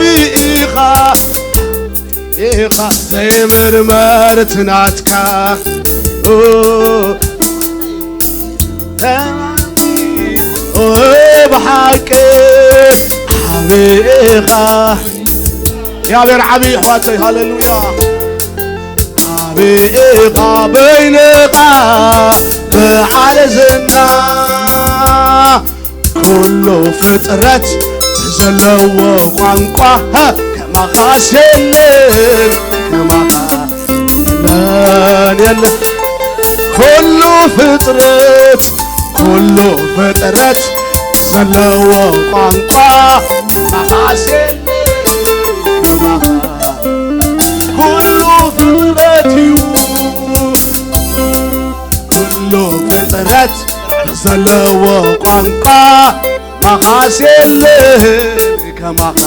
ኢኻ ኢኻ ዘይምርመር ትናትካ ኦ፣ ኦ፣ ብሓቂ ዓቢ ኢኻ እግዚኣብሔር ዓቢ ኣሕዋተይ ሃሌሉያ። ዓቢ ኢኻ በይንኻ በዓል ዝና ኩሉ ፍጥረት ብዘለዎ ቋንቋ ከማኻስ የለን ከማኻ የለን የለን ኩሉ ፍጥረት ኩሉ ፍጥረት ዘለዎ ቋንቋ ከማኻስ የለን ከማኻ ኩሉ ፍጥረት እዩ ኩሉ ፍጥረት ዘለዎ ቋንቋ ከማኻስ የለን ከማኻ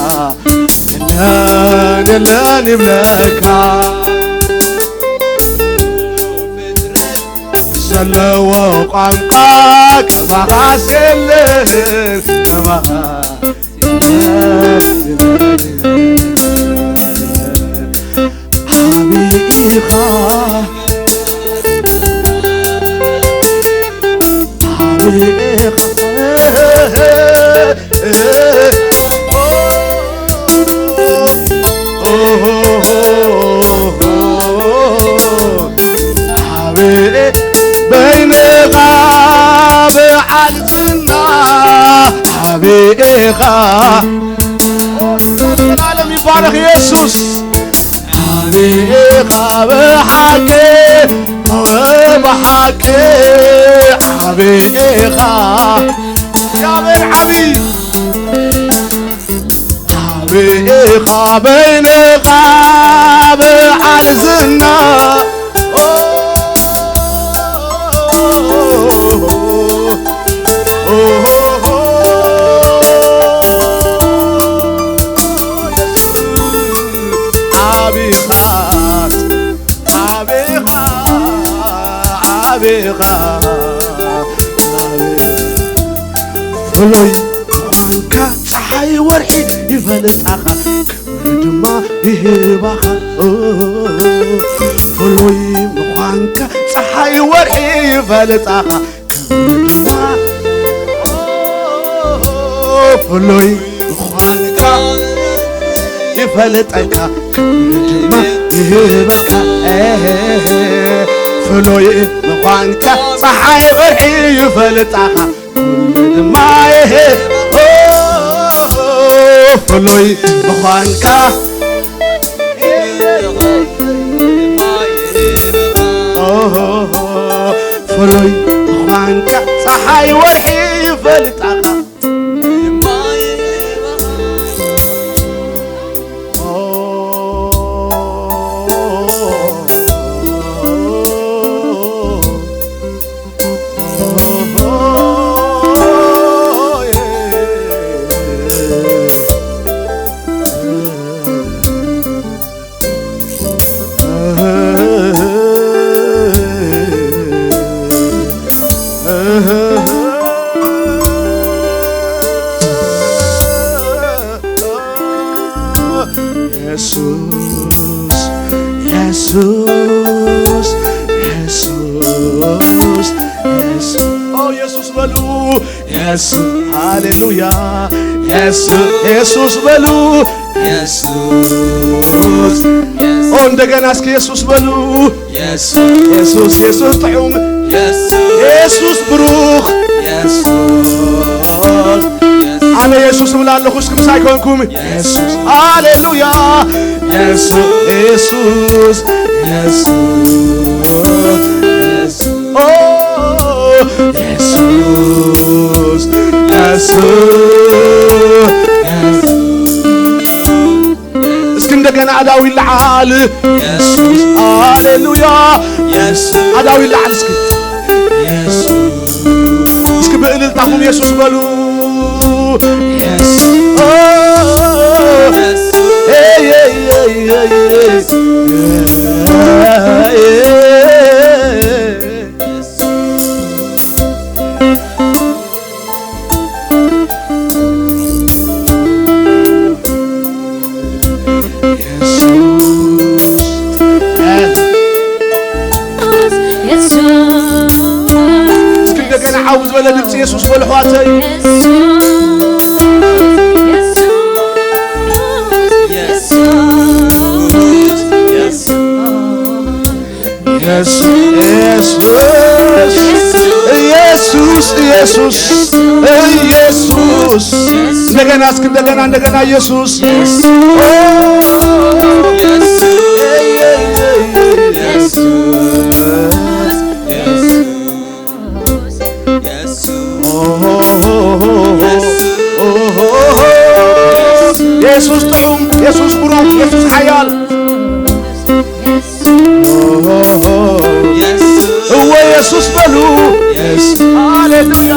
የለን የለን ይብለካ ዘለዎ ቋንቋ ከማኻስ የለን ከማኻ የለን የለን ዓቢ ኢኻ ዓቢ ኢኻ ዓቢ በይንኻ ብዓል ዝና ዓቢ ኢኻ ዘላለም ይባረኽ የሱስ ዓቢ ኢኻ ብሓቂ ብሓቂ ዓቢ ኢኻ እግዚኣብሔር ዓቢ ዓቢ ኢኻ በይንኻ ብዓል ዝና ዓቢኻ ዓቢኻ ዓቢኻ ፍሉይ ምዃንካ ፀሓይ ወርሒ ይፈልጣኻ ክብሪ ድማ ይህባኻ ፍሉይ ምዃንካ ፀሓይ ወርሒ ይፈልጣኻ ክብሪ ድማ ፍሉይ ምዃንካ ይፈልጠካ ክብሪ ድማ ይህበካ ፍሉይ ምዃንካ ፀሓይ ወርሒ ይፈልጣኻ ኩሉ ድማ ይሄ ፍሉይ ምዃንካ ፍሉይ ምዃንካ ፀሓይ ወርሒ ይፈልጣኻ የሱስ የሱስ የሱስ የሱስ ኦ የሱስ በሉ የሱስ ሃሌሉያ የሱስ የሱስ በሉ የሱስ ኦ እንደገና እስኪ የሱስ በሉ የሱስ የሱስ የሱስ ጥዑም የሱስ የሱስ ብሩኽ የሱስ ኣነ የሱስ እብል ኣለኹ እስኪ ምሳይ ኮንኩም የሱስ ሃሌሉያ የሱስ የሱስ የሱስ ኦ የሱስ የሱስ እስኪ እንደገና ኣዳው ይለዓል የሱስ ሃሌሉያ የሱስ ኣዳው ይለዓል እስኪ የሱስ እስኪ ብእልልታኹም የሱስ በሉ የሱስ ኦ፣ የሱስ ኤይ፣ ኤይ፣ ኤይ፣ ኤይ፣ ኤይ። እንደገና ዓው ዝበለ ድምፂ የሱስ በሉ ኣሕዋተይ። ኢየሱስ ኢየሱስ ኢየሱስ ኢየሱስ ኢየሱስ። እንደገና እስኪ እንደገና እንደገና ኢየሱስ። ኢየሱስ ጥዑም፣ ኢየሱስ ብሩኽ፣ ኢየሱስ ሓያል። እወ ኢየሱስ በሉ። ሃሌሉያ።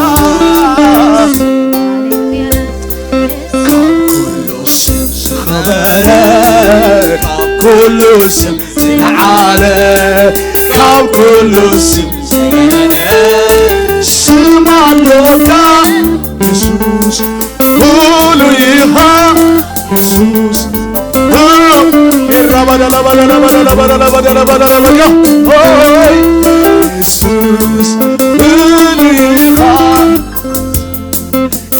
ካብ ኩሉ ስም ዝኸበረ፣ ካብ ኩሉ ስም ዝለዓለ፣ ካብ ኩሉ ስም ዝለዓለ ስም ኣሎካ ኢየሱስ። ፍሉይ ኢኻ ኢየሱስ። ኦይ ኢየሱስ ፍሉይ ኢኻ።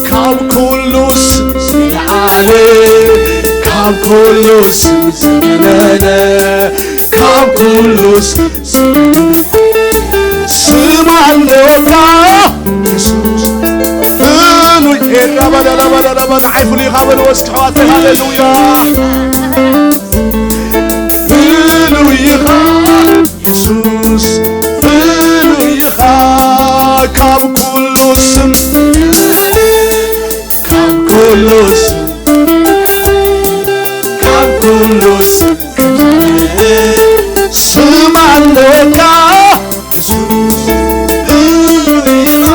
ካብ ኩሉ ስም ዝለዓለ፣ ካብ ኩሉ ስም ዝለዓለ፣ ካብ ኩሉ ስም ዝለዓለ ስም ኣለካ ኢየሱስ። ፍሉይ ኤራ ባዳ ላባ ላባ ንዓይ ፍሉይ ኢኻ በልዎ እስኪ ኣሕዋተይ። ሃሌሉያ። ፍሉይ ኢኻ ኢየሱስ፣ ፍሉይ ኢኻ ካብ ኩሉ ስም፣ ካብ ኩሉ ስም፣ ካብ ኩሉ ስም ስም ኣለካ ኢየሱስ፣ ፍሉይ ኢኻ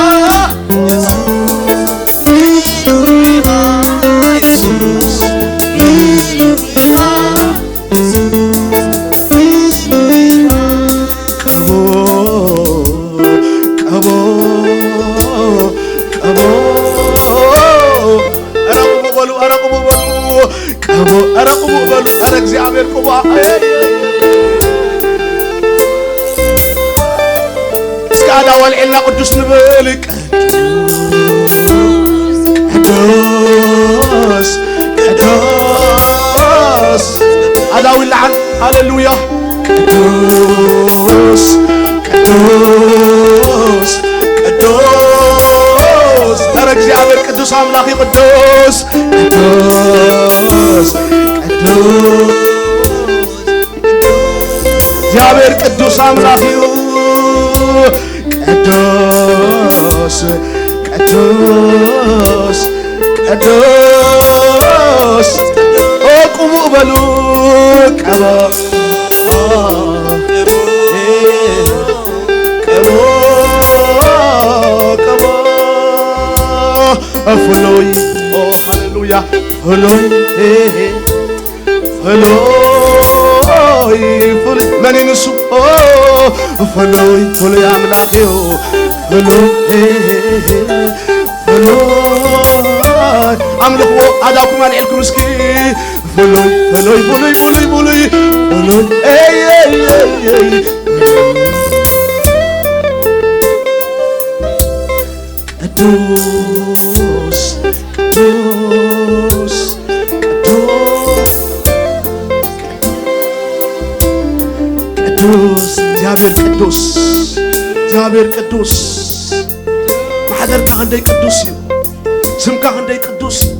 ኢየሱስ፣ ፍሉይ ኢኻ ኢየሱስ፣ ፍሉይ ኢኻ። ቀቦ፣ ቀቦ፣ ቀቦ። ኧረ ቁሙ በሉ፣ ኧረ ቁሙ በሉ። ቀቦ፣ ኧረ ቁሙ በሉ። ኧረ እግዚኣብሔር ቁሙ። እስከ ኣዳ ወልዒልና ቅዱስ ንብል። ቅዱስ፣ ቅዱስ፣ ኣዳዊ ለዓል። ሃሌሉያ። ቅዱስ፣ ቅዱስ፣ ቅዱስ። ኧረ እግዚኣብሔር ቅዱስ ኣምላኽ እዩ። ቅዱስ፣ ቅዱስ፣ ቅዱስ። እግዚኣብሔር ቅዱስ ኣምላኽ እዩ። ቅዱስ፣ ቅዱስ፣ ቅዱስ። ኦ፣ ቅቡእ በሉ። ቀቦ፣ ቀቦ፣ ቀቦ። ፍሉይ፣ ኦ፣ ሃሌሉያ። ፍሉይ፣ ፍሉይ፣ ፍሉይ። መን እዩ ንሱ? ኦ፣ ፍሉይ፣ ፍሉይ ኣምላኽ እዩ። ፍሉይ፣ ፍሉይ። ኣምልኽዎ ኣዳኩም ኣልዒልኩም እስኪ። ፍሉይ፣ ፍሉይ፣ ፍሉይ፣ ፍሉይ፣ ፍሉይ፣ ፍሉይ። ኤይ፣ ኤይ፣ ኤይ፣ ኤይ። ቅዱስ፣ ቅዱስ፣ ቅዱስ፣ ቅዱስ፣ እግዚኣብሔር ቅዱስ፣ እግዚኣብሔር ቅዱስ። ማሕደርካ ክንደይ ቅዱስ እዩ፣ ስምካ ክንደይ ቅዱስ እዩ።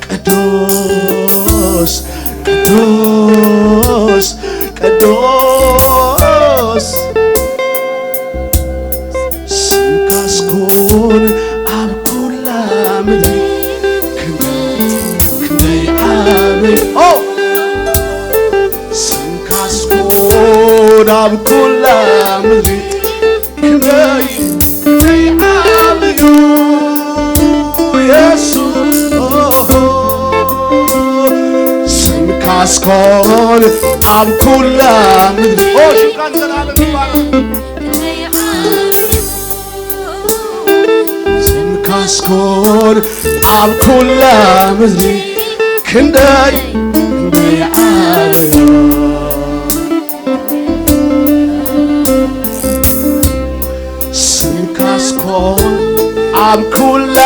ቅዱስ፣ ቅዱስ፣ ቅዱስ። ስምካስ ኮን ኣብ ኩላ ምድሪ ክንደይ፣ ክንደይ ዓብይ። ኦ! ስምካስ ኮን ኣብ ኩላ ምድሪ ክንደይ፣ ክንደይ ዓብዩ የሱስ። ኦ! ስምካስ ኮን ኣብ ኩላ ምድሪ። ኦ፣ ሽምካ ንዘለዓለም ይባረክ። ስምካስ ኮን ኣብ ኩላ ምድሪ ክንደይ፣ ክንደይ ዓብዩ። ስምካስ ኮን ኣብ ኩላ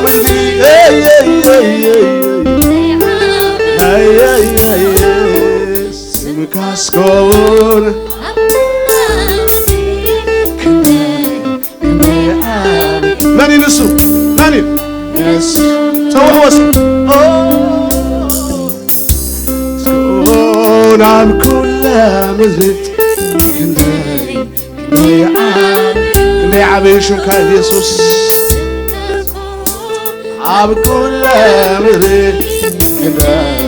ምድሪ። ኤይ፣ ኤይ፣ ኤይ፣ ኤይ፣ ኤይ። ኤይ፣ ኤይ፣ ኤይ፣ ኤይ። ስምካስ ኮን። መን እዩ ንሱ? መን እዩ? ጸውዕዎ እስኪ። ኦ፣ ስምካስ ኮን ኣብ ኩላ ምድሪ። ክንደይ ክንደይ ዓበየ ሽምካ የሱስ። ኣብ ኩለ ምድሪ ክንደይ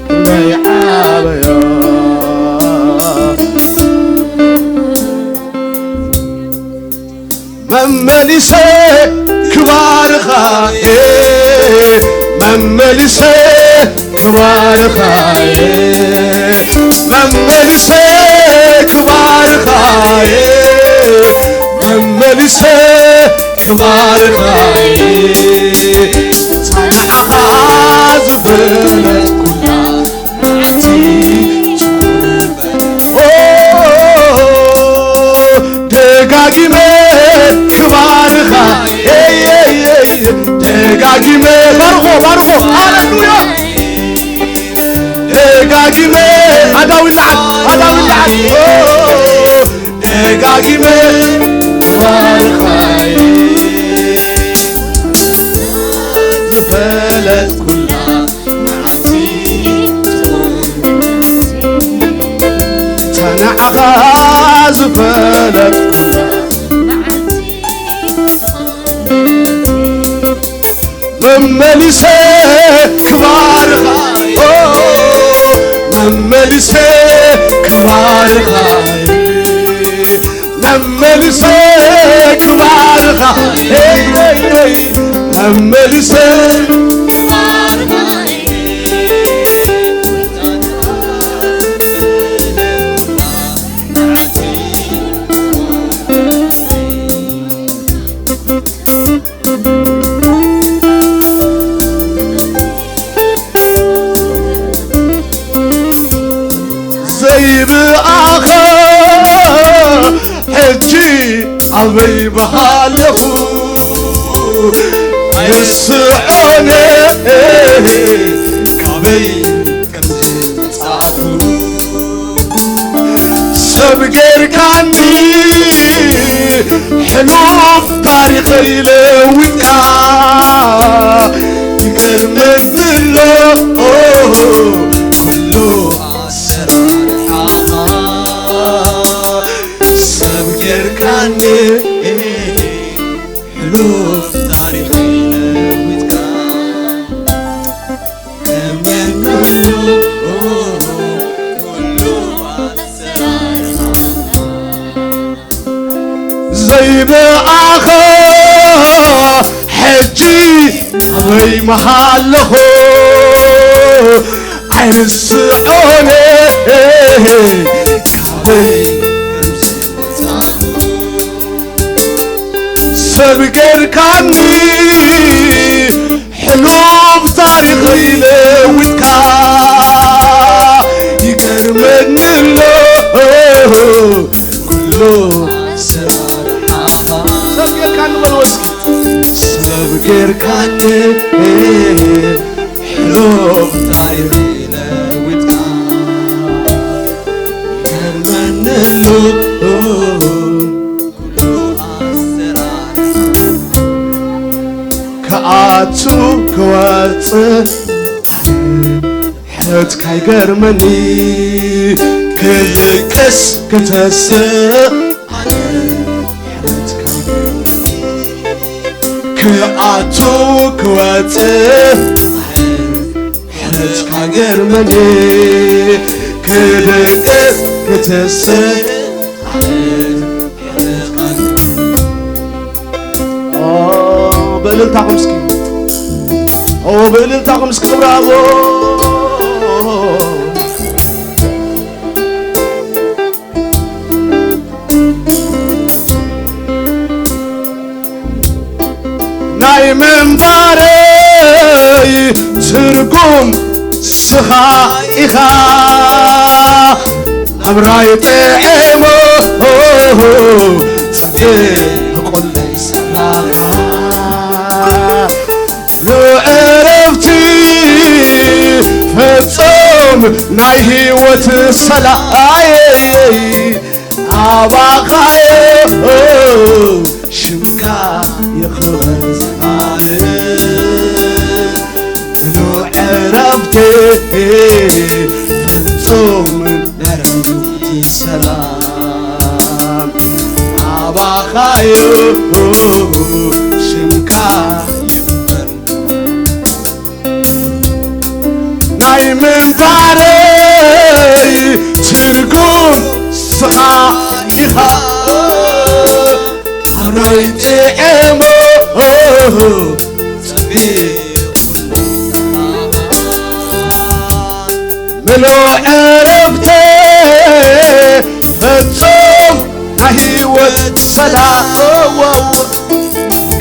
ክንደይ ዓበዮ። መመሊሰ ክባርኻ፣ ኤ፣ መመሊሰ ክባርኻ፣ ኤ፣ መመሊሰ ክባርኻ፣ ኤ፣ መመሊሰ ክባርኻ፣ ኤ፣ ንዓኻ ዝበለኩላ መዓልቲ ኦ፣ ደጋጊመ ክባርኻ፣ ኤይ፣ ኤይ፣ ኤይ፣ ደጋጊመ፣ ባርኾ፣ ባርኾ፣ ሃሌሉያ። ደጋጊመ፣ ኣዳዊ ለዓል፣ ኣዳዊ ለዓል፣ ኦ፣ ደጋጊመ ክባርኻ፣ ዝበለኩላ መዓልቲ ትኹን እታ ንዓኻ ዝበለኩላ መመሊሰ ክባርኻ፣ ኦ፣ መመሊሰ ክባርኻ፣ መመሊሰ ክባርኻ፣ ኤይ፣ ኤይ፣ ኤይ፣ መመሊሰ ዘይብኣኸ ሕጂ ኣበይ ምሃለኹ? ኣይርስዖን ካበይ ከም ዝመጻኹ። ሰብ ጌርካኒ ሕሉፍ ታሪኸይ ለዊጥካ፣ ይገርመኒ ኣሎ ኩሉ ኣሰራርሓኻ። ሰብ ጌርካኒ ሕሉፍ ታሪኸይ ለዊጥካ፣ እመነሉ ኩሉ ኣሰራርሓኻ። ዘይብኣኸ ሕጂ ኣበይ ምሃለኹ? ኣይርስዖን ካበይ ከም ዝመጻኹ። ሰብ ጌርካኒ ሕሉፍ ታሪኸይ ለዊጥካ፣ ይገርመኒ ኣሎ ኩሉ ኣሰራርሓኻ። ሰብ ጌርካኒ በልዎ እስኪ። ሰብ ጌርካኒ ሕሉፍ ታሪኸይ ለዊጥካ፣ ይገርመኒ ኣሎ ኩሉ ኣሰራርሓኻ። ክኣቱ ክወጽእ ሕነትካ ይገርመኒ፣ ክልቅስ ክተስእ ኣነ ሕነትካ ይገርመኒ። ክኣቱ ክወጽእ ኣነ ሕነትካ ገርመኒ፣ ክልቅስ ክተስእ ኣነ ኦ፣ ብእልልታኹም እስኪ። ኦ፣ ብእልልታኹም እስኪ። ብራቮ። ናይ ምንባረይ ትርጉም ንስኻ ኢኻ። ኣብራይ ጥዒሙ ጸግብ ቁል ንዕረፍቲ ፍጹም ናይ ህይወት ሰላም ኣባኻዮ ሽምካ ይኽበር ዝዓለም ንዕረፍቲ ፍጹም ናይ ህይወት ሰላም ኣባኻዮ ሽምካ ይኽበር ናይ ምንባረይ ትርጉም ስኻ ኢኻ ኣምሮይ ጥዕሞ ጸቢቑ ምሉእ ዕረፍተ ፍጹም ናይ ህይወት ሰላም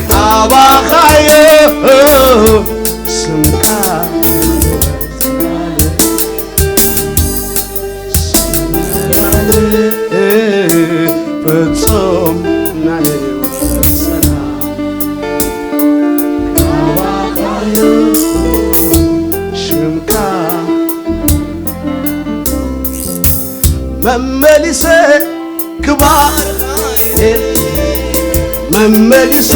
ካባኻዮ ስምካ ፍጹም ናይ ህይወት ሰላም ካባኻዮ ሽምካ መመሊሰ ክባርኻየ መመሊሰ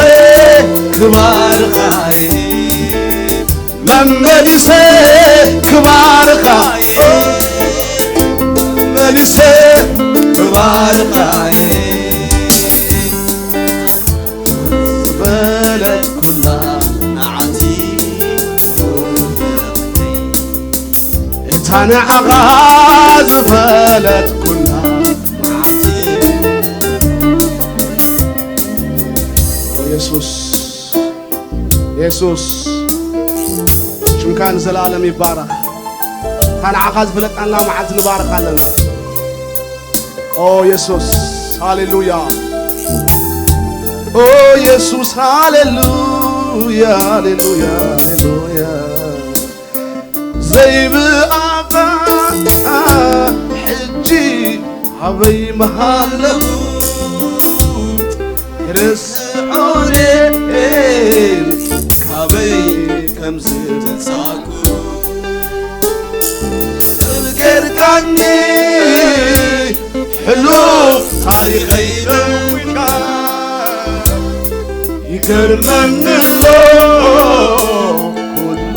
ክባርኻየ መመሊሰ ክባርኻየ መመሊሰ ክባርኻየ ዝበለትኩላ ንዓቲ እታ ንዓኻ ዝበለትኩላ ንዓቲ የሱስ የሱስ ሽምካ ንዘለኣለም ይባረኽ። እታ ንዓኻ ዝፈለጣና መዓልቲ ንባርኽ ኣለና። ኦ የሱስ ሃሌሉያ ኦ የሱስ ሃሌሉያ ሃሌሉያ ሃሌሉያ ዘይብኣኻ ሕጂ ኣበይ መሃለኹ ርስዖኔ ካበይ ከም ዝተሳኩ ሰብ ጌርካኒ ሕሉፍ ታሪኸይ ለዊጥካ ይገርመኒ ኣሎ ኩሉ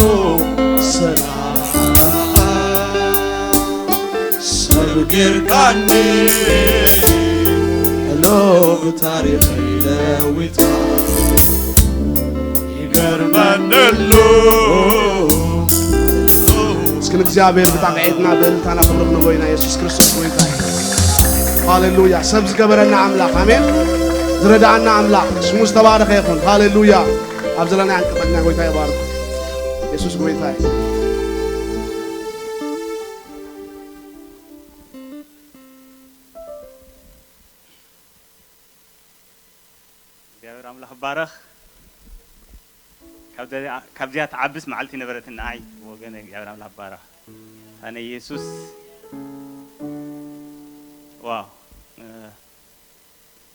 ስራሕኻ ሰብ ጌርካኒ ሕሉፍ ታሪኸይ ለዊጥካ ይገርመኒ ኣሎ እስኪ ንእግዚኣብሔር ብጣዕሚ ዒድና ብእልልታና ክብሪ ክንህቦ ኢና። የሱስ ክርስቶስ ጎይታ እዩ። ሃሌሉያ። ሰብ ዝገበረና ኣምላኽ፣ ኣሜን። ዝረዳእና ኣምላኽ ስሙ ዝተባረኸ ይኹን። ሃሌሉያ። ኣብ ዘለና ኣንቀጸልና ጎይታ ይባርክ። የሱስ ጎይታ እዩ። እግዚኣብሔር ኣምላኽ ይባረኽ። ካብዚኣ ትዓብስ መዓልቲ ነበረትን ንዓይ ወገነ እግዚኣብሔር ኣምላኽ ይባረኽ። ኣነ ኢየሱስ ዋው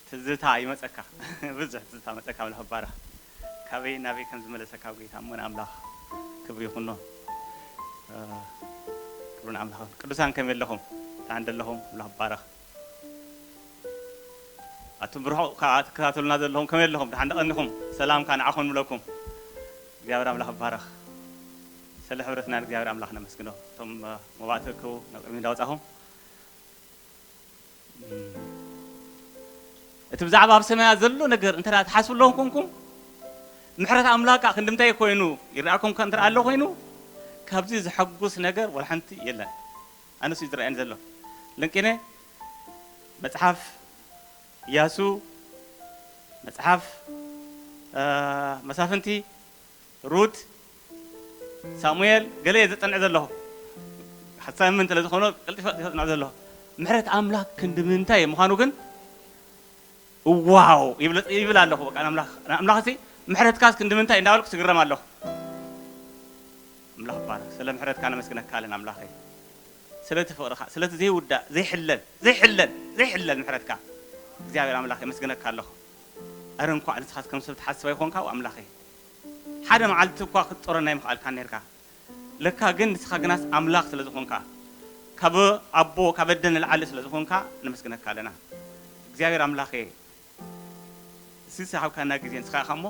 ትዝታ ይመጸካ ብዙሕ ትዝታ መጸካ ኣምላኽ ይባረኽ። ካበይ ናበይ ከም ዝመለሰካ ኣብ ጎይታ እሞ ንኣምላኽ ክብሪ ይኹኖ። ክብሪ ንኣምላኽ። ቅዱሳን ከመይ ኣለኹም? ደሓን ደለኹም? ኣምላኽ ይባረኽ። ኣቱም ብርሑቕ ከዓ ትከታተሉና ዘለኹም ከመይ ኣለኹም? ደሓን ደቐኒኹም? ሰላም ከዓ ንዓኹም ንብለኩም። እግዚኣብሔር ኣምላኽ ይባረኽ። ስለ ሕብረትና ንእግዚኣብሔር ኣምላኽ ነመስግኖ። እቶም መባእቲ እክቡ ናብ ቅድሚ እንዳወጻኹም እቲ ብዛዕባ ኣብ ሰማያት ዘሎ ነገር እንተ ትሓስቡ ኣለኹም ኮንኩም ምሕረት ኣምላኽ ከዓ ክንዲ ምንታይ ኮይኑ ይረኣኩም ከ እንተ ኣሎ ኮይኑ ካብዚ ዘሐጉስ ነገር ወላ ሓንቲ የለን። ኣነሱ ዝረኣየን ዘሎ ልንቂነ መጽሓፍ ያሱ መጽሓፍ መሳፍንቲ ሩት ሳሙኤል ገለ እየ ዘጽንዕ ዘለኹ ሓሳብ ምን ስለ ዝኾነ ቀልጢፈ ዘጽንዕ ዘለኹ ምሕረት ኣምላኽ ክንዲ ምንታይ ምዃኑ ግን ዋው ይብል ኣለኹ። በቃ ኣምላኽ ኣምላኽ ሲ ምሕረትካስ ክንዲ ምንታይ እንዳበልኩ ስግረም ኣለኹ። ኣምላኽ ባረክ። ስለ ምሕረትካ ነመስግነካ ኣለን ኣምላኸይ። ስለቲ ፍቕርኻ ስለቲ ዘይውዳእ ዘይሕለል ዘይሕለል ዘይሕለል ምሕረትካ እግዚኣብሔር ኣምላኽ የመስግነካ ኣለኹ። ኣረ እንኳዕ ንስኻ ከም ሰብ ትሓስብ ኣይኾንካ ኣምላኸይ። ሓደ መዓልቲ እኳ ክትጦረና ኣይምኽኣልካን ነርካ። ለካ ግን ንስኻ ግናስ ኣምላኽ ስለ ዝኾንካ፣ ካብ ኣቦ ካብ ኣደ ንላዕሊ ስለ ዝኾንካ ነመስግነካ ኣለና። እግዚኣብሔር ኣምላኸ፣ እዚ ዝሃብካና ግዜ ንስኻ ኢኻ እሞ፣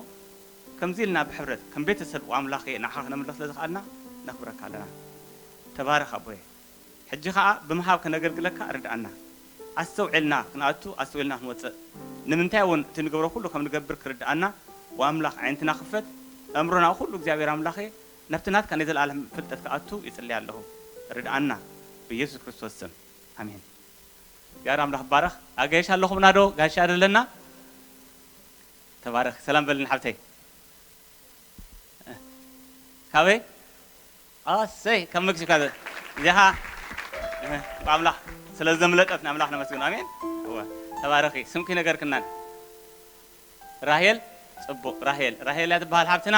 ከምዚ ኢልና ብሕብረት ከም ቤተሰብ ኣምላኸ ንዓኻ ክነምልኽ ስለ ዝኸኣልና ነኽብረካ ኣለና። ተባረኽ ኣቦየ። ሕጂ ኸኣ ብምሃብ ከነገልግለካ ርድኣና። ኣስተውዒልና ክንኣቱ፣ ኣስተውዒልና ክንወጽእ፣ ንምንታይ እውን እቲ ንገብሮ ኩሉ ከም ንገብር ክርድኣና፣ ወኣምላኽ ኣዒንትና ክፈት፣ ኣእምሮና ኩሉ እግዚኣብሔር ኣምላኸ ናብቲ ናትካ ናይ ዘለኣለም ፍልጠት ክኣቱ ይጽሊ ኣለኹ። ርድኣና ብኢየሱስ ክርስቶስ ስም። ኣሜን። እግዚኣብሔር ኣምላኽ ባረኽ። ኣጋይሽ ኣለኹምና ዶ? ጋሻ ደለና? ተባረኽ። ሰላም በልን ሓብተይ። ካበይ? ኣሰይ፣ ካብ መክሲኮ። እዚኻ ኣምላኽ ስለ ዘምለጠት ንኣምላኽ ነመስግን። ኣሜን። እወ፣ ተባረኺ። ስምኪ ነገርክናን። ራሄል፣ ጽቡቕ። ራሄል፣ ራሄል እያ ትበሃል ሓብትና።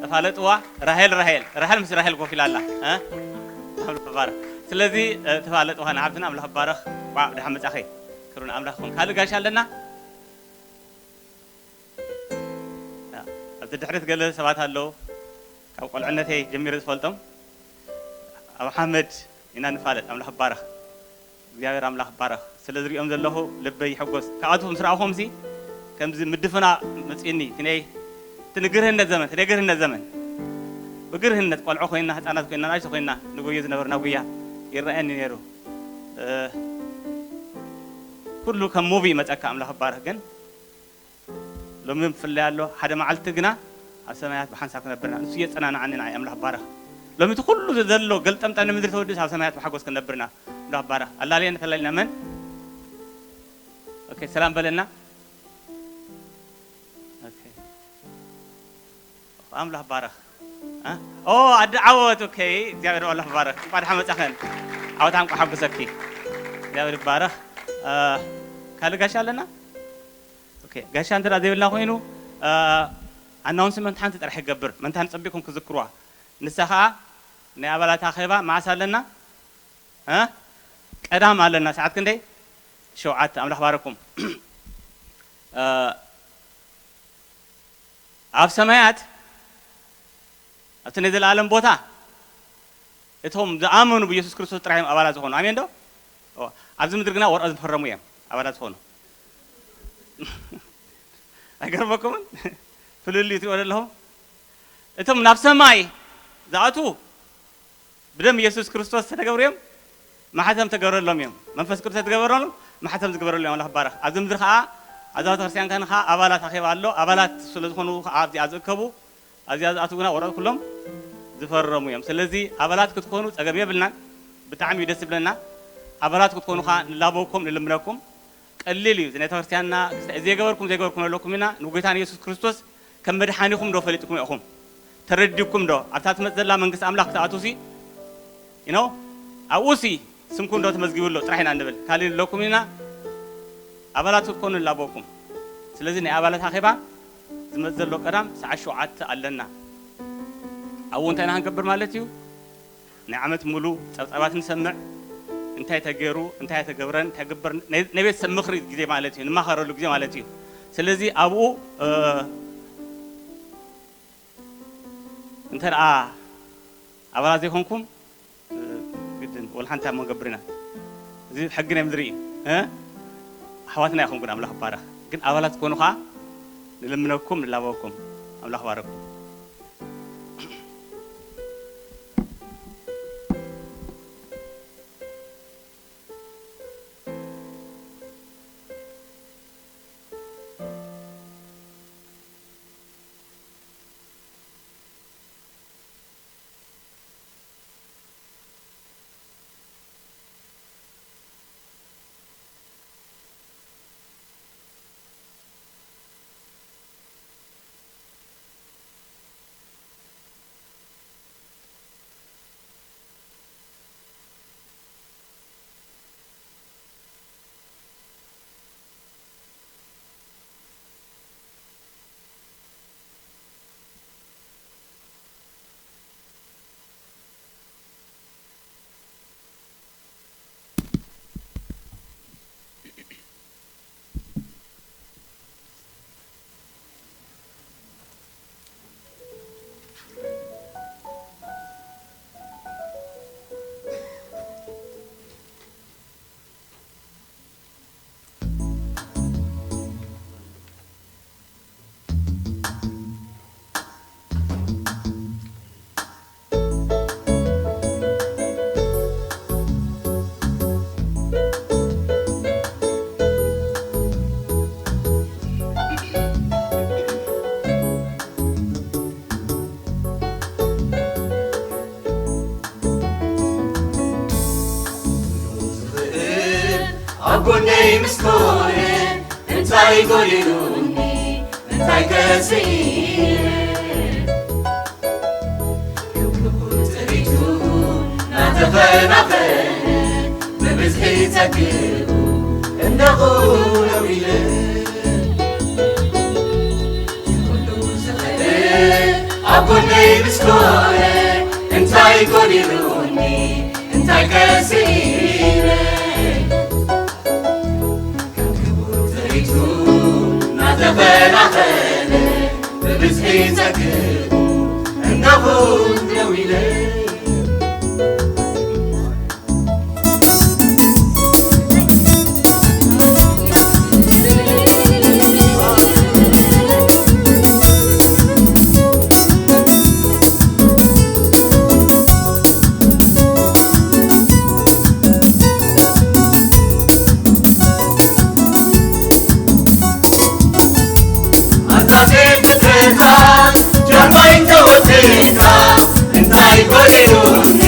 ተፋለጥዋ። ራሄል፣ ራሄል፣ ራሄል ምስ ራሄል ኮፍ ኢላ ኣላ። እ? ኣምላኽ ይባረኽ። ስለዚ፣ እ፣ ተፋለጥዋ ንሓብትና፣ ኣምላኽ ይባረኽ። ዋዕ፣ ደሓን መጻኺ። ክብሪ ንኣምላኽ ይኹን። ካልእ ጋሻ ኣለና? ኣብቲ ድሕሪት ገለ ሰባት ኣለዉ። ካብ ቆልዕነተይ ጀሚረ ዝፈልጦም። ኣብ ሓመድ ኢና ንፋለጥ። ኣምላኽ ይባረኽ። እግዚኣብሔር ኣምላኽ ይባረኽ። ስለ ዝሪኦም ዘለኹ ልበይ ይሕጎስ። ካብኣቱ ምስ ረኣኹምሲ ከምዚ ምድፍና መጺኡኒ። እቲ ናይ፣ እቲ ንግርህነት ዘመን፣ እቲ ናይ ግርህነት ዘመን። ብግርህነት ቆልዑ ኮይንና፣ ህጻናት ኮይንና፣ ንኣሽቱ ኮይንና ንጎዮ ዝነበርና ጉያ ይረኣየኒ ነይሩ። እ፣ ኩሉ ከም ሙቪ ይመጸካ። ኣምላኽ ይባረኽ። ግን ሎሚ ብፍላይ ኣሎ፣ ሓደ መዓልቲ ግና ኣብ ሰማያት ብሓንሳብ ክነብርና፣ ንሱ የጸናንዓኒ ንዓይ። ኣምላኽ ባረኽ። ሎሚ እቲ ኩሉ ዘሎ ገልጠምጠም ንምድሪ ተወዲእስ ኣብ ሰማያት ብሓጎስ ክንነብርና። ኣምላኽ ባረኽ። ኣላልየና ተላሊና መን? ኦኬ፣ ሰላም በለና። ኦኬ። ኣምላኽ ባረኽ። እ? ኦ፣ ኣደ ዓወት። ኦኬ፣ እግዚኣብሔር ኣምላኽ ባረኽ። እንቋዕ ደሓን መጻኸን። ዓወት እንቋዕ ሓጎሰኪ። እግዚኣብሔር ይባረኽ። እ፣ ካልእ ጋሻ ኣለና? ኦኬ፣ ጋሻ እንተ ደኣ ዘይብልና ኮይኑ፣ እ፣ ኣናውንስመንት ሓንቲ ጥራሕ ይገብር። መንታ ንጸቢቕኩም ክዝክርዋ። ንሳ ኸኣ ናይ ኣባላት ኣኼባ መዓስ ኣለና? እ? ቀዳም ኣለና። ሰዓት ክንደይ? ሸውዓተ። ኣምላኽ ባረኩም። እ፣ ኣብ ሰማያት ኣብቲ ናይ ዘለኣለም ቦታ እቶም ዝኣመኑ ብየሱስ ክርስቶስ ጥራሕ እዮም ኣባላት ዝኾኑ። ኣሜን ዶ? ኦ፣ ኣብዚ ምድሪ ግና ወረቐት ዝፈረሙ እዮም ኣባላት ዝኾኑ። ኣይገርመኩምን? ፍልልዩ ትሪኦ ዘለኹም? እቶም ናብ ሰማይ ዝኣትዉ ብደም የሱስ ክርስቶስ ዝተገብሩ እዮም። ማሕተም ተገበረሎም እዮም። መንፈስ ቅዱስ ተገበረሎም፣ ማሕተም ዝገበረሎም እዮም። ኣምላኽ ይባረኽ። ኣብዚ ምድሪ ኸዓ፣ ኣብዛ ቤተክርስትያን ከኣ ኣባላት ኣኼባ ኣሎ። ኣባላት ስለ ዝኾኑ ኸዓ ኣብዚኣ ዝእከቡ፣ ኣብዚኣ ዝኣትዉ ግና ወረቐት ኩሎም ዝፈረሙ እዮም። ስለዚ ኣባላት ክትኮኑ ጸገም የብልናን። ብጣዕሚ እዩ ደስ ዝብለና። ኣባላት ክትኮኑ ኸዓ ንላበወኩም፣ ንልምነኩም። ቀሊል እዩ። እዚ ናይ ቤተክርስትያንና ክስታይ ዘይገበርኩም ዘይገበርኩም ኣለኩም ኢና። ንጎይታ ንየሱስ ክርስቶስ ከም መድሓኒኹም ዶ ፈሊጥኩም ኢኹም? ተረዲኩም ዶ? ኣብታ ትመጽእ ዘላ መንግስቲ ኣምላኽ ክትኣትዉሲ፣ you know፣ ኣብኡሲ ስምኩም ዶ ተመዝጊቡ ኣሎ ጥራሕ ኢና ንብል። ካልእ ንብለኩም ኢና፣ ኣባላት ክትኮኑ ንላበወኩም። ስለዚ ናይ ኣባላት ኣኼባ ዝመጽእ ዘሎ ቀዳም ሰዓት ሸውዓተ ኣለና። ኣብኡ እንታይ ኢና ክንገብር ማለት እዩ? ናይ ዓመት ሙሉ ጸብጻባት ንሰምዕ። እንታይ ተገይሩ፣ እንታይ ኣይተገብረን፣ እንታይ ግበር፣ ናይ፣ ናይ ቤተሰብ ምኽሪ ግዜ ማለት እዩ፣ ንማኸረሉ ግዜ ማለት እዩ። ስለዚ ኣብኡ፣ እ፣ እንተ ደኣ ኣባላት ዘይኮንኩም፣ እ፣ ግድን ወላ ሓንቲ ኣብ መንገብር ኢና። እዚ ሕጊ ናይ ምድሪ እዩ። እ? ኣሕዋትና ኢኹም ግን ኣምላኽ ይባረኽ። ግን ኣባላት ትኮኑ ኸዓ ንልምነኩም፣ ንላበወኩም። ኣምላኽ ባረኩም። ኣይጎዲሉኒ እንታይ ከስኢነ፣ ክብሩ ጥሪቱ ናተፈናፈነ፣ ብብዝሒ ጸግኡ እንዳኹ ነዊለ። ኩሉ ዝኽእል ኣብ ጎነይ ምስ ኮነ፣ እንታይ ጎዲሉኒ እንታይ ከስኢነ፣ ካብ ክቡር ጥሪቱ ናተፈናፈነ፣ ብብዝሒ ጸግኡ እንዳኹ ነዊለ። ኣንታ ዘይትትረታ ጀርባይ ተወጺእካ፣ እንታይ ጎዲሉኒ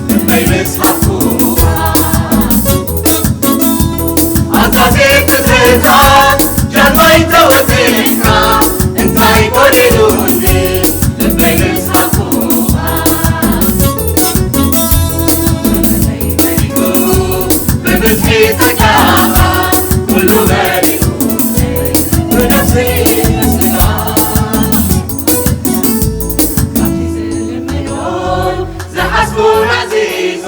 ልበይ ምስ ሃብኩኻ። ኣንታ ዘይትትረታ ጀርባይ ተወጺእካ፣ እንታይ ጎዲሉኒ ልበይ ምስ ሃብኩኻ። ብብዝሒ ጸጋኻ ኩሉ መሊኡ ብነፍሲ ምስጋና። ካብቲ ዝልምኖን ዝሓስቦን ኣዚዙ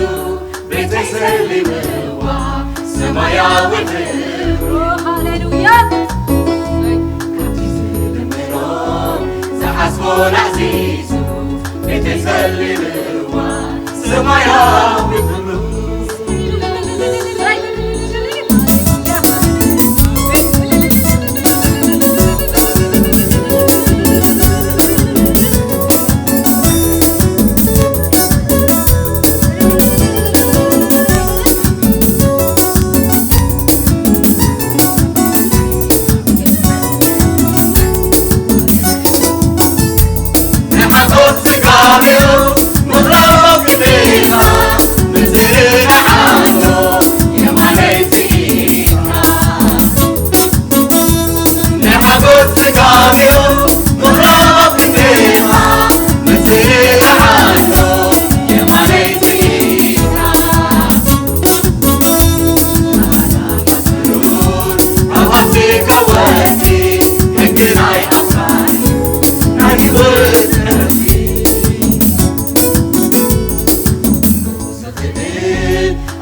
ቤተይ ሰሊምዋ ሰማያዊ ክብሩ። ሃሌሉያ። ካብቲ ዝልምኖን ዝሓስቦን ኣዚዙ ቤተይ ሰሊምዋ ሰማያዊ ክብሩ።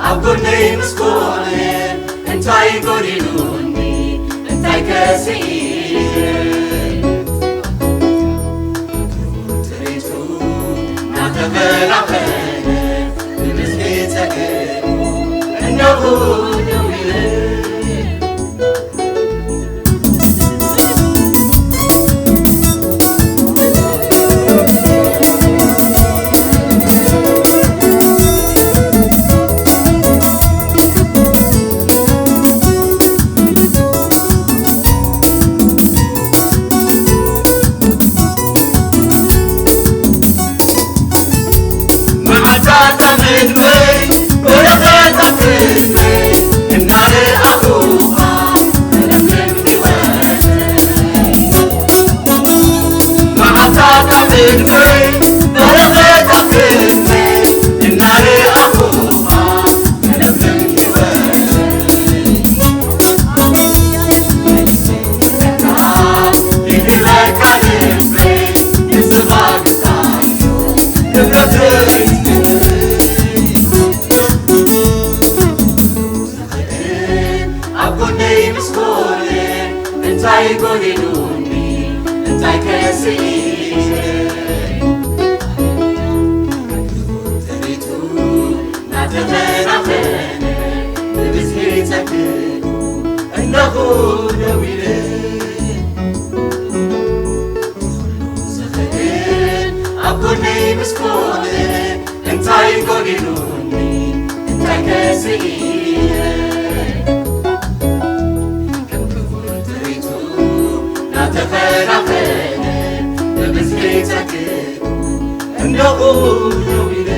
ኣብ ጎነይ ምስ ኮነ እንታይ ጎዲሉኒ እንታይ ከስኢነ፣ ጥሪቱ ናተፈናፈነ ብብዝሒ ጸግኡ እነኹ ደው ኢለ። ኣብ ጎነይ ምስ ኮነ እንታይ ጎዲሉኒ እንታይ ከስኢነ፣ ጥሪቱ ናተፈናፈነ ብብዝሒ ጸግኡ እነኹ ደው ኢለ። ዝኽእል ኣብ ጎነይ ምስ ኮነ እንታይ ጎዲሉኒ እንታይ ከስኢነ፣ ከም ክቡር ጥሪቱ ናተፈናፈነ ብብዝሒ ጸግኡ እነኹ ደው ኢለ።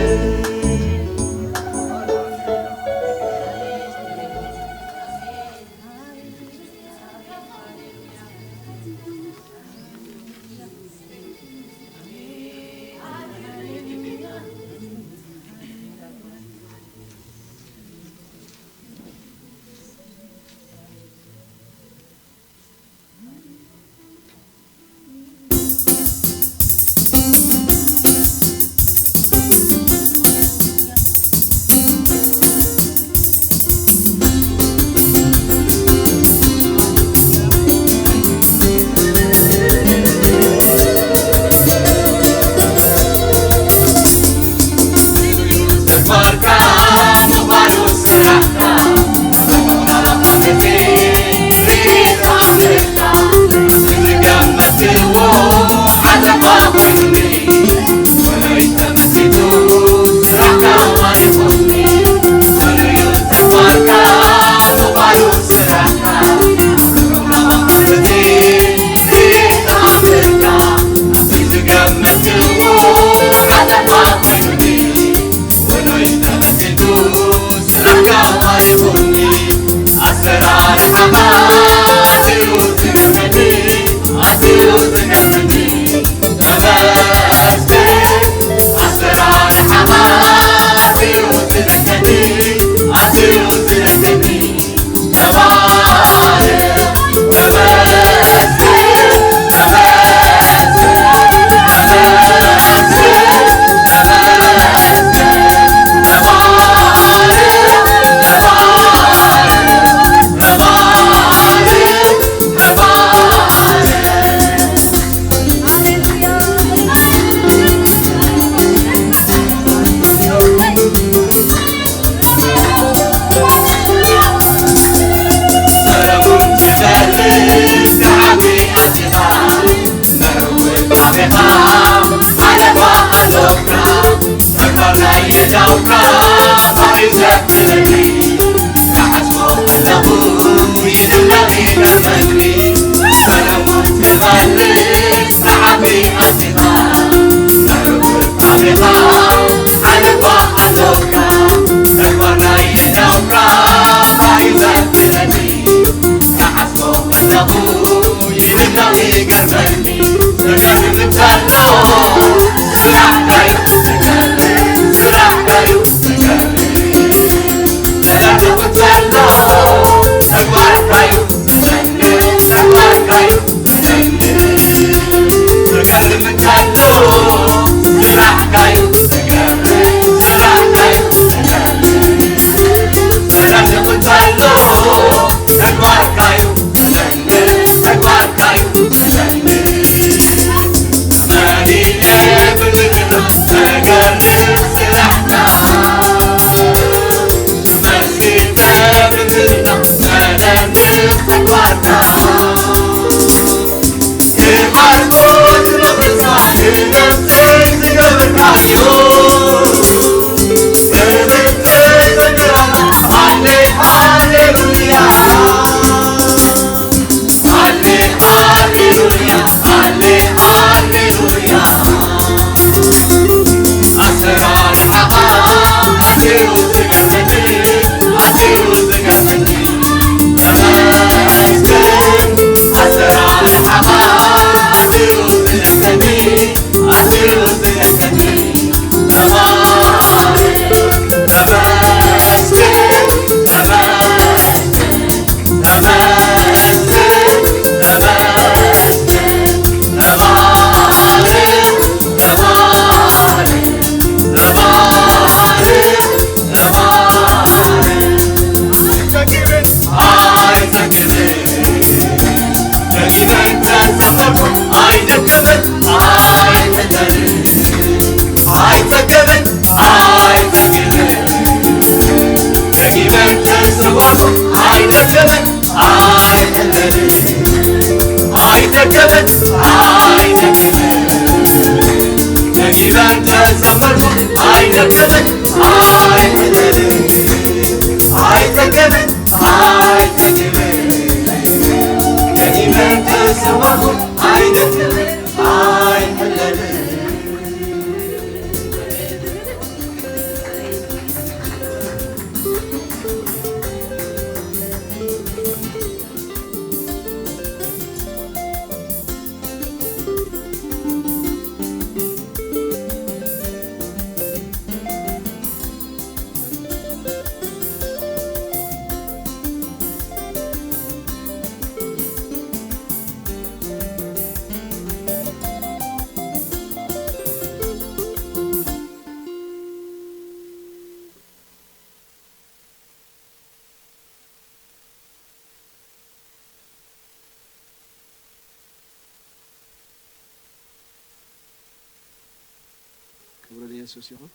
ክብሪ ንየሱስ ይኹን።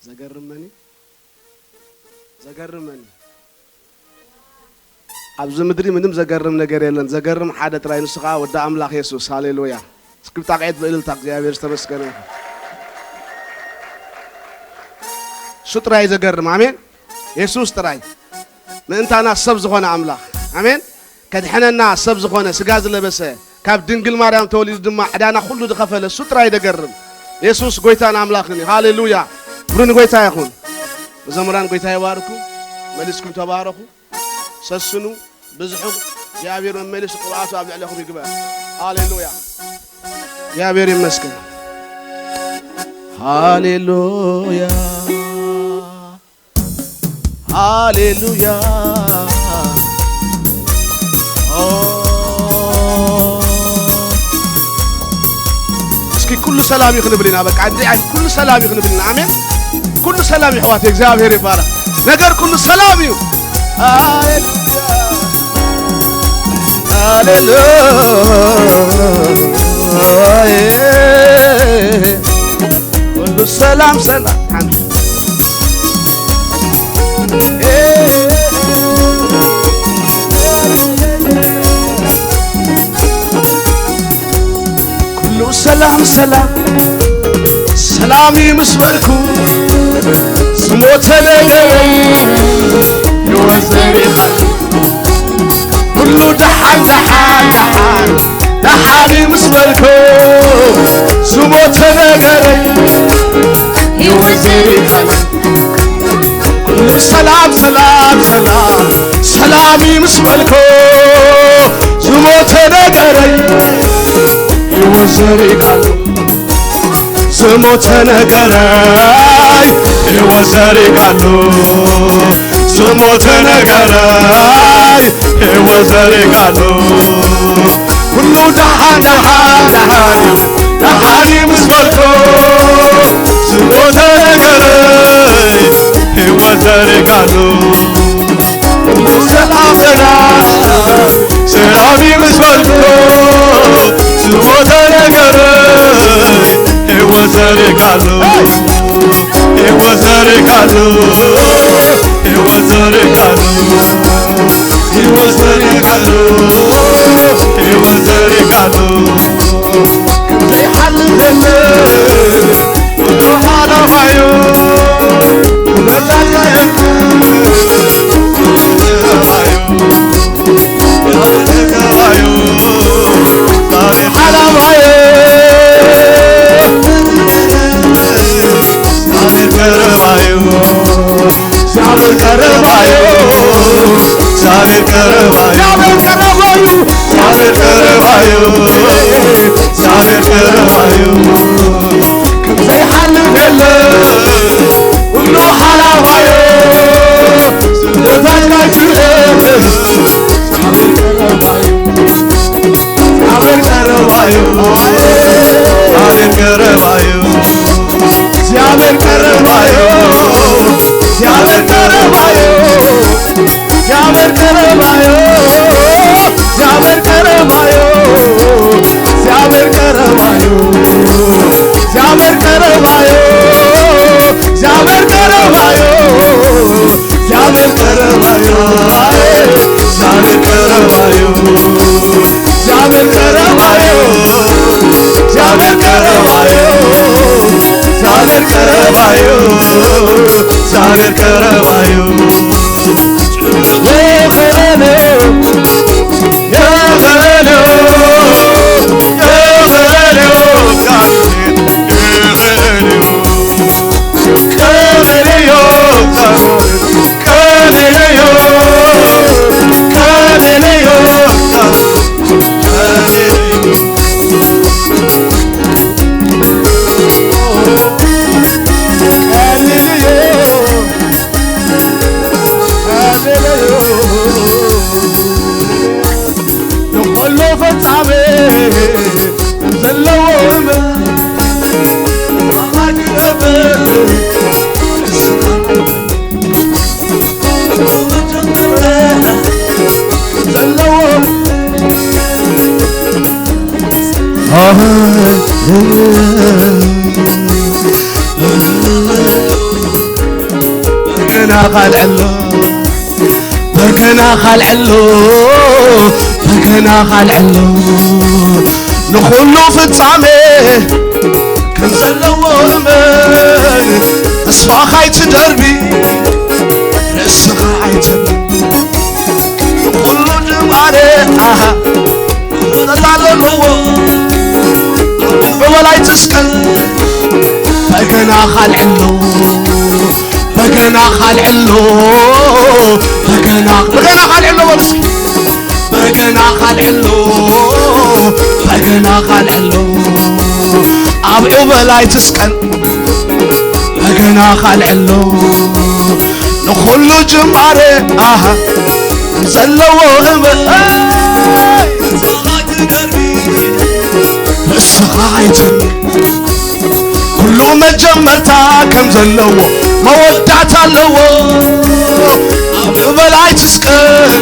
ዘገርም መን እዩ? ዘገርም መን እዩ? ኣብዚ ምድሪ ምንም ዘገርም ነገር የለን። ዘገርም ሓደ ጥራይ፣ ንሱ ኸዓ ወዲ ኣምላኽ የሱስ። ሃሌሉያ! እስኪ ብጣቕዒት ብእልልታ እግዚኣብሔር ዝተመስገነ ይኹን። እሱ ጥራይ ዘገርም። ኣሜን። የሱስ ጥራይ። ምእንታና ሰብ ዝኾነ ኣምላኽ። ኣሜን። ከድሕነና ሰብ ዝኾነ፣ ስጋ ዝለበሰ፣ ካብ ድንግል ማርያም ተወሊዱ ድማ ዕዳና ኩሉ ዝኸፈለ እሱ ጥራይ ደገርም። የሱስ ጎይታን ኣምላኽን እዩ። ሃሌሉያ! ክብሪ ንጎይታ ይኹን። መዘምራን ጎይታ ይባርኩም። መሊስኩም ተባረኹ። ሰስኑ፣ ብዝሑ። እግዚኣብሔር መመሊሱ ቅብኣቱ ኣብ ልዕለኹም ይግበር። ሃሌሉያ። እግዚአብሔር ይመስገን። ሃሌሉያ፣ ሃሌሉያ። ኦ፣ እስኪ ኩሉ ሰላም እዩ ክንብል ኢና። በቃ እንዲ ኩሉ ሰላም እዩ ክንብል ኢና። ኣሜን። ኩሉ ሰላም ይሕዋት፣ እግዚአብሔር ይባረክ። ነገር ኩሉ ሰላም እዩ። ሃሌሉያ፣ ሃሌሉያ። ኩሉ ሰላም ሰላም። ኩሉ ሰላም ሰላም ሰላም እዩ ምስ በልኩ፣ ዝሞተ ነገረይ ይወዘር ይኻል። ኩሉ ደሓን ደሓን ደሓን ደሓን እዩ ምስ በልኩ፣ ዝሞተ ነገረይ ይወዘር ይኻል። ኩሉ ሰላም ሰላም ሰላም ሰላም እዩ ምስ በልኩ፣ ዝሞተ ነገረይ ይወዘር ይኻል። ዝሞተ ነገረይ ይወዘር ይኻል። ዝሞተ ነገረይ ይወዘር ይኻል። ኩሉ ደሓን ደሓን ደሓን ደሓን ምስ በልኩ፣ ዝሞተ ነገረይ ይወዘር ይኻል። ሰላም ሰላም ሰላም ይምስበልኩ፣ ዝሞተ ነገረይ ይወዘር ይኻል። ይወዘር ይኻል። ይወዘር ይኻል። ይወዘር ይኻል። ይወዘር ይኻል። ዘይሓልፍ የለን። ዘይሓልፍ የለን፣ ኩሉ ሓላዋዮ፣ ስምዖን ባይቱ የለን። እግዚኣብሔር ቀረባዮ፣ እግዚኣብሔር ቀረባዮ፣ እግዚኣብሔር ቀረባዮ፣ ንኹሉ ፍጻመ ዘለዎ እምነት ዘለዎ በገና ካልዐሎ፣ በገና ካልዐሎ፣ በገና ካልዐሎ፣ ንኹሉ ፍጻሜ ከም ዘለዎ እመን። ተስፋኻ ኣይትደርቢ፣ ርእስኻ ኣይተብሊ። ንኹሉ ጅማሬ፣ ኣሃ፣ መወዳእታ ኣለዎ። ብበላይ ትስቀል፣ በገና ካልዐሎ፣ በገና ካልዐሎ፣ በገና፣ በገና ካልዐሎ በሉ እስኪ። በገና ካልዐሎ፣ በገና ካልዕሎ ኣብ ዑበላይ ትስቀል በገና ካልዕሎ ንኹሉ ጅማሬ ኣሃ ዘለዎ እበ ንስኻ ኣይትም ኩሉ መጀመርታ ከም ዘለዎ መወዳእታ ኣለዎ ኣብ ዑበላይ ትስቀል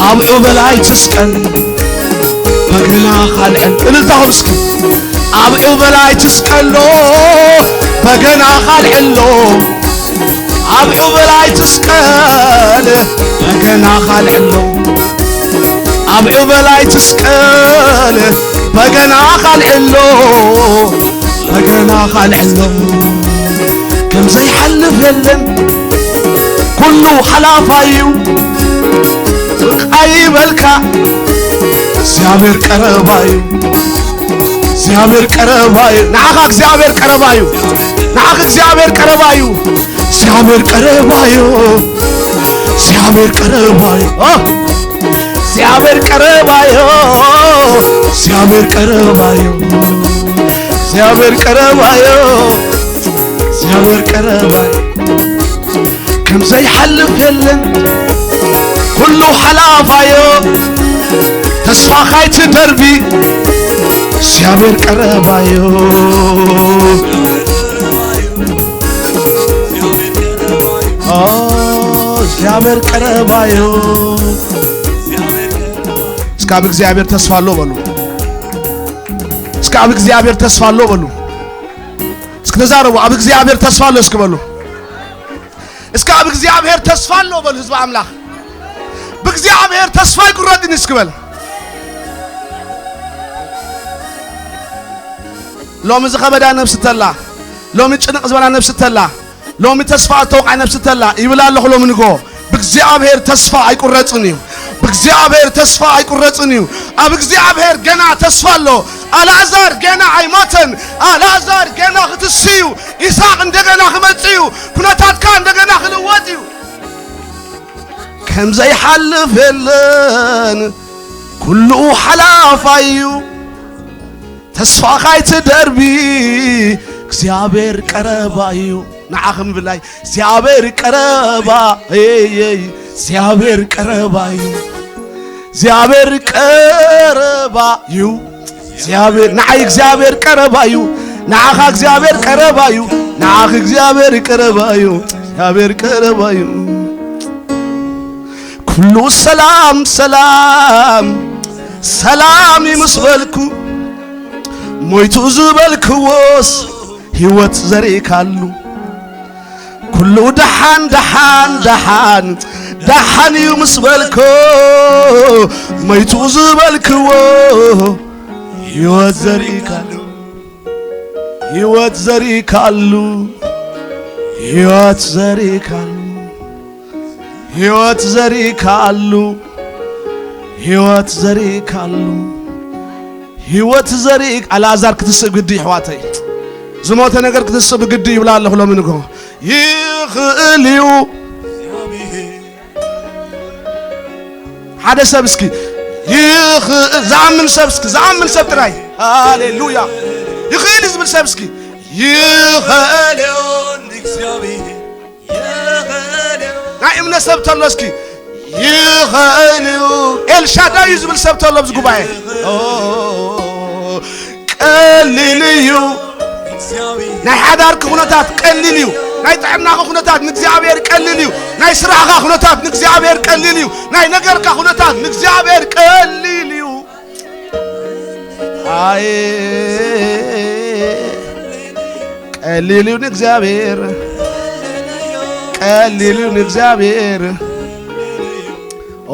ኣብ ዑበላይ ትስቀል በገና ካልዕል እልልታኹም እስኪ ኣብ ዑበላይ ትስቀሎ በገና ካልዕሎ ኣብ ዑበላይ ትስቀል በገና ካልዕሎ ኣብ ዑበላይ ትስቀል በገና ካልዕሎ በገና ካልዕሎ ከም ዘይሓልፍ የለን ኩሉ ሓላፋዩ ስቕ ኣይበልካ እግዚኣብሔር ቀረባዩ እግዚኣብሔር ቀረባዩ ንዓኻ እግዚኣብሔር ቀረባዩ ንዓኻ እግዚኣብሔር ቀረባዩ እግዚኣብሔር ቀረባዩ እግዚኣብሔር ቀረባዩ ኦ እግዚኣብሔር ቀረባዩ እግዚኣብሔር ቀረባዩ እግዚኣብሔር ቀረባዩ እግዚኣብሔር ቀረባዩ ከም ዘይሓልፍ የለን ኩሉ ሓላፋዮ ተስፋ ካይትደርቢ እግዚኣብሔር ቀረባዮ ኦ እግዚኣብሔር ቀረባዮ እስኪ ኣብ እግዚኣብሔር ተስፋ ኣሎ በሉ እስኪ ኣብ እግዚኣብሔር ተስፋ ኣሎ በሉ እስኪ ተዛረቡ ኣብ እግዚኣብሔር ተስፋ ኣሎ እስኪ በሉ እስኪ ኣብ እግዚኣብሔር ተስፋ ኣሎ በሉ ህዝቢ ኣምላኽ ብእግዚኣብሔር ተስፋ ኣይቁረጽን እስኪ በል ሎሚ ዝኸበዳ ነብሲ ተላ ሎሚ ጭንቕ ዝበላ ነብሲ ተላ ሎሚ ተስፋ ዝተወቕዓ ነብሲ ተላ ይብል ኣለኹ ሎሚ ንጎ ብእግዚኣብሔር ተስፋ ኣይቁረጽን እዩ ብእግዚኣብሔር ተስፋ ኣይቁረጽን እዩ ኣብ እግዚኣብሔር ገና ተስፋ ኣሎ ኣልኣዛር ገና ኣይሞተን ኣልኣዛር ገና ክትስዩ ይስሐቅ እንደገና ክመጽእ እዩ ኩነታትካ እንደገና ክልወጥ እዩ ከም ዘይሓልፍ የለን ኩሉ ሓላፋይ እዩ ተስፋ ካይትደርቢ እግዚኣብሔር ቀረባ እዩ ንዓኺ ምብላይ እግዚኣብሔር ቀረባ እየይ እግዚኣብሔር ቀረባ እዩ እግዚኣብሔር ቀረባ እዩ እግዚኣብሔር ንዓይ እግዚኣብሔር ቀረባ እዩ ንዓኻ እግዚኣብሔር ቀረባ እዩ ንዓኺ እግዚኣብሔር ቀረባ እዩ እግዚኣብሔር ቀረባ እዩ ኩሉ ሰላም ሰላም ሰላም ይምስበልኩ ሞይቱ ዝበልክዎስ ህይወት ዘሪእካሉ ኩሉ ደሓን ደሓን ደሓን ደሓን እዩ ምስ በልኮ መይቱ ዝበልክዎ ህይወት ዘሪእካሉ ህይወት ዘሪእካሉ ህይወት ዘሪእካሉ ህይወት ዘሪእካሉ ህይወት ዘሪእካሉ ህይወት ዘርኢ ኣልኣዛር ክትስእ ግዲ ይሕዋተይ ዝሞተ ነገር ክትስእ ብግዲ ይብላ ኣለኹ ሎሚ ንግሆ ይኽእል እዩ ሓደ ሰብ እስኪ ይኽእል ዝኣምን ሰብ እስኪ ዝኣምን ሰብ ጥራይ ሃሌሉያ ይኽእል እዩ ዝብል ሰብ እስኪ ይኽእል እዩ እግዚኣብሔር ናይ እምነት ሰብ ተሎ እስኪ ይኽእል እዩ ኤልሻዳይ እዩ ዝብል ሰብ ተሎ ኣብዚ ጉባኤ ቀሊል እዩ ናይ ሓዳርኪ ኩነታት ቀሊል እዩ ናይ ጥዕናኺ ኩነታት ንእግዚኣብሔር ቀሊል እዩ ናይ ስራሕኻ ኩነታት ንእግዚኣብሔር ቀሊል እዩ ናይ ነገርካ ኩነታት ንእግዚኣብሔር ቀሊል እዩ ኣይ ቀሊል እዩ ንእግዚኣብሔር ቀሊል እዩ ንእግዚኣብሔር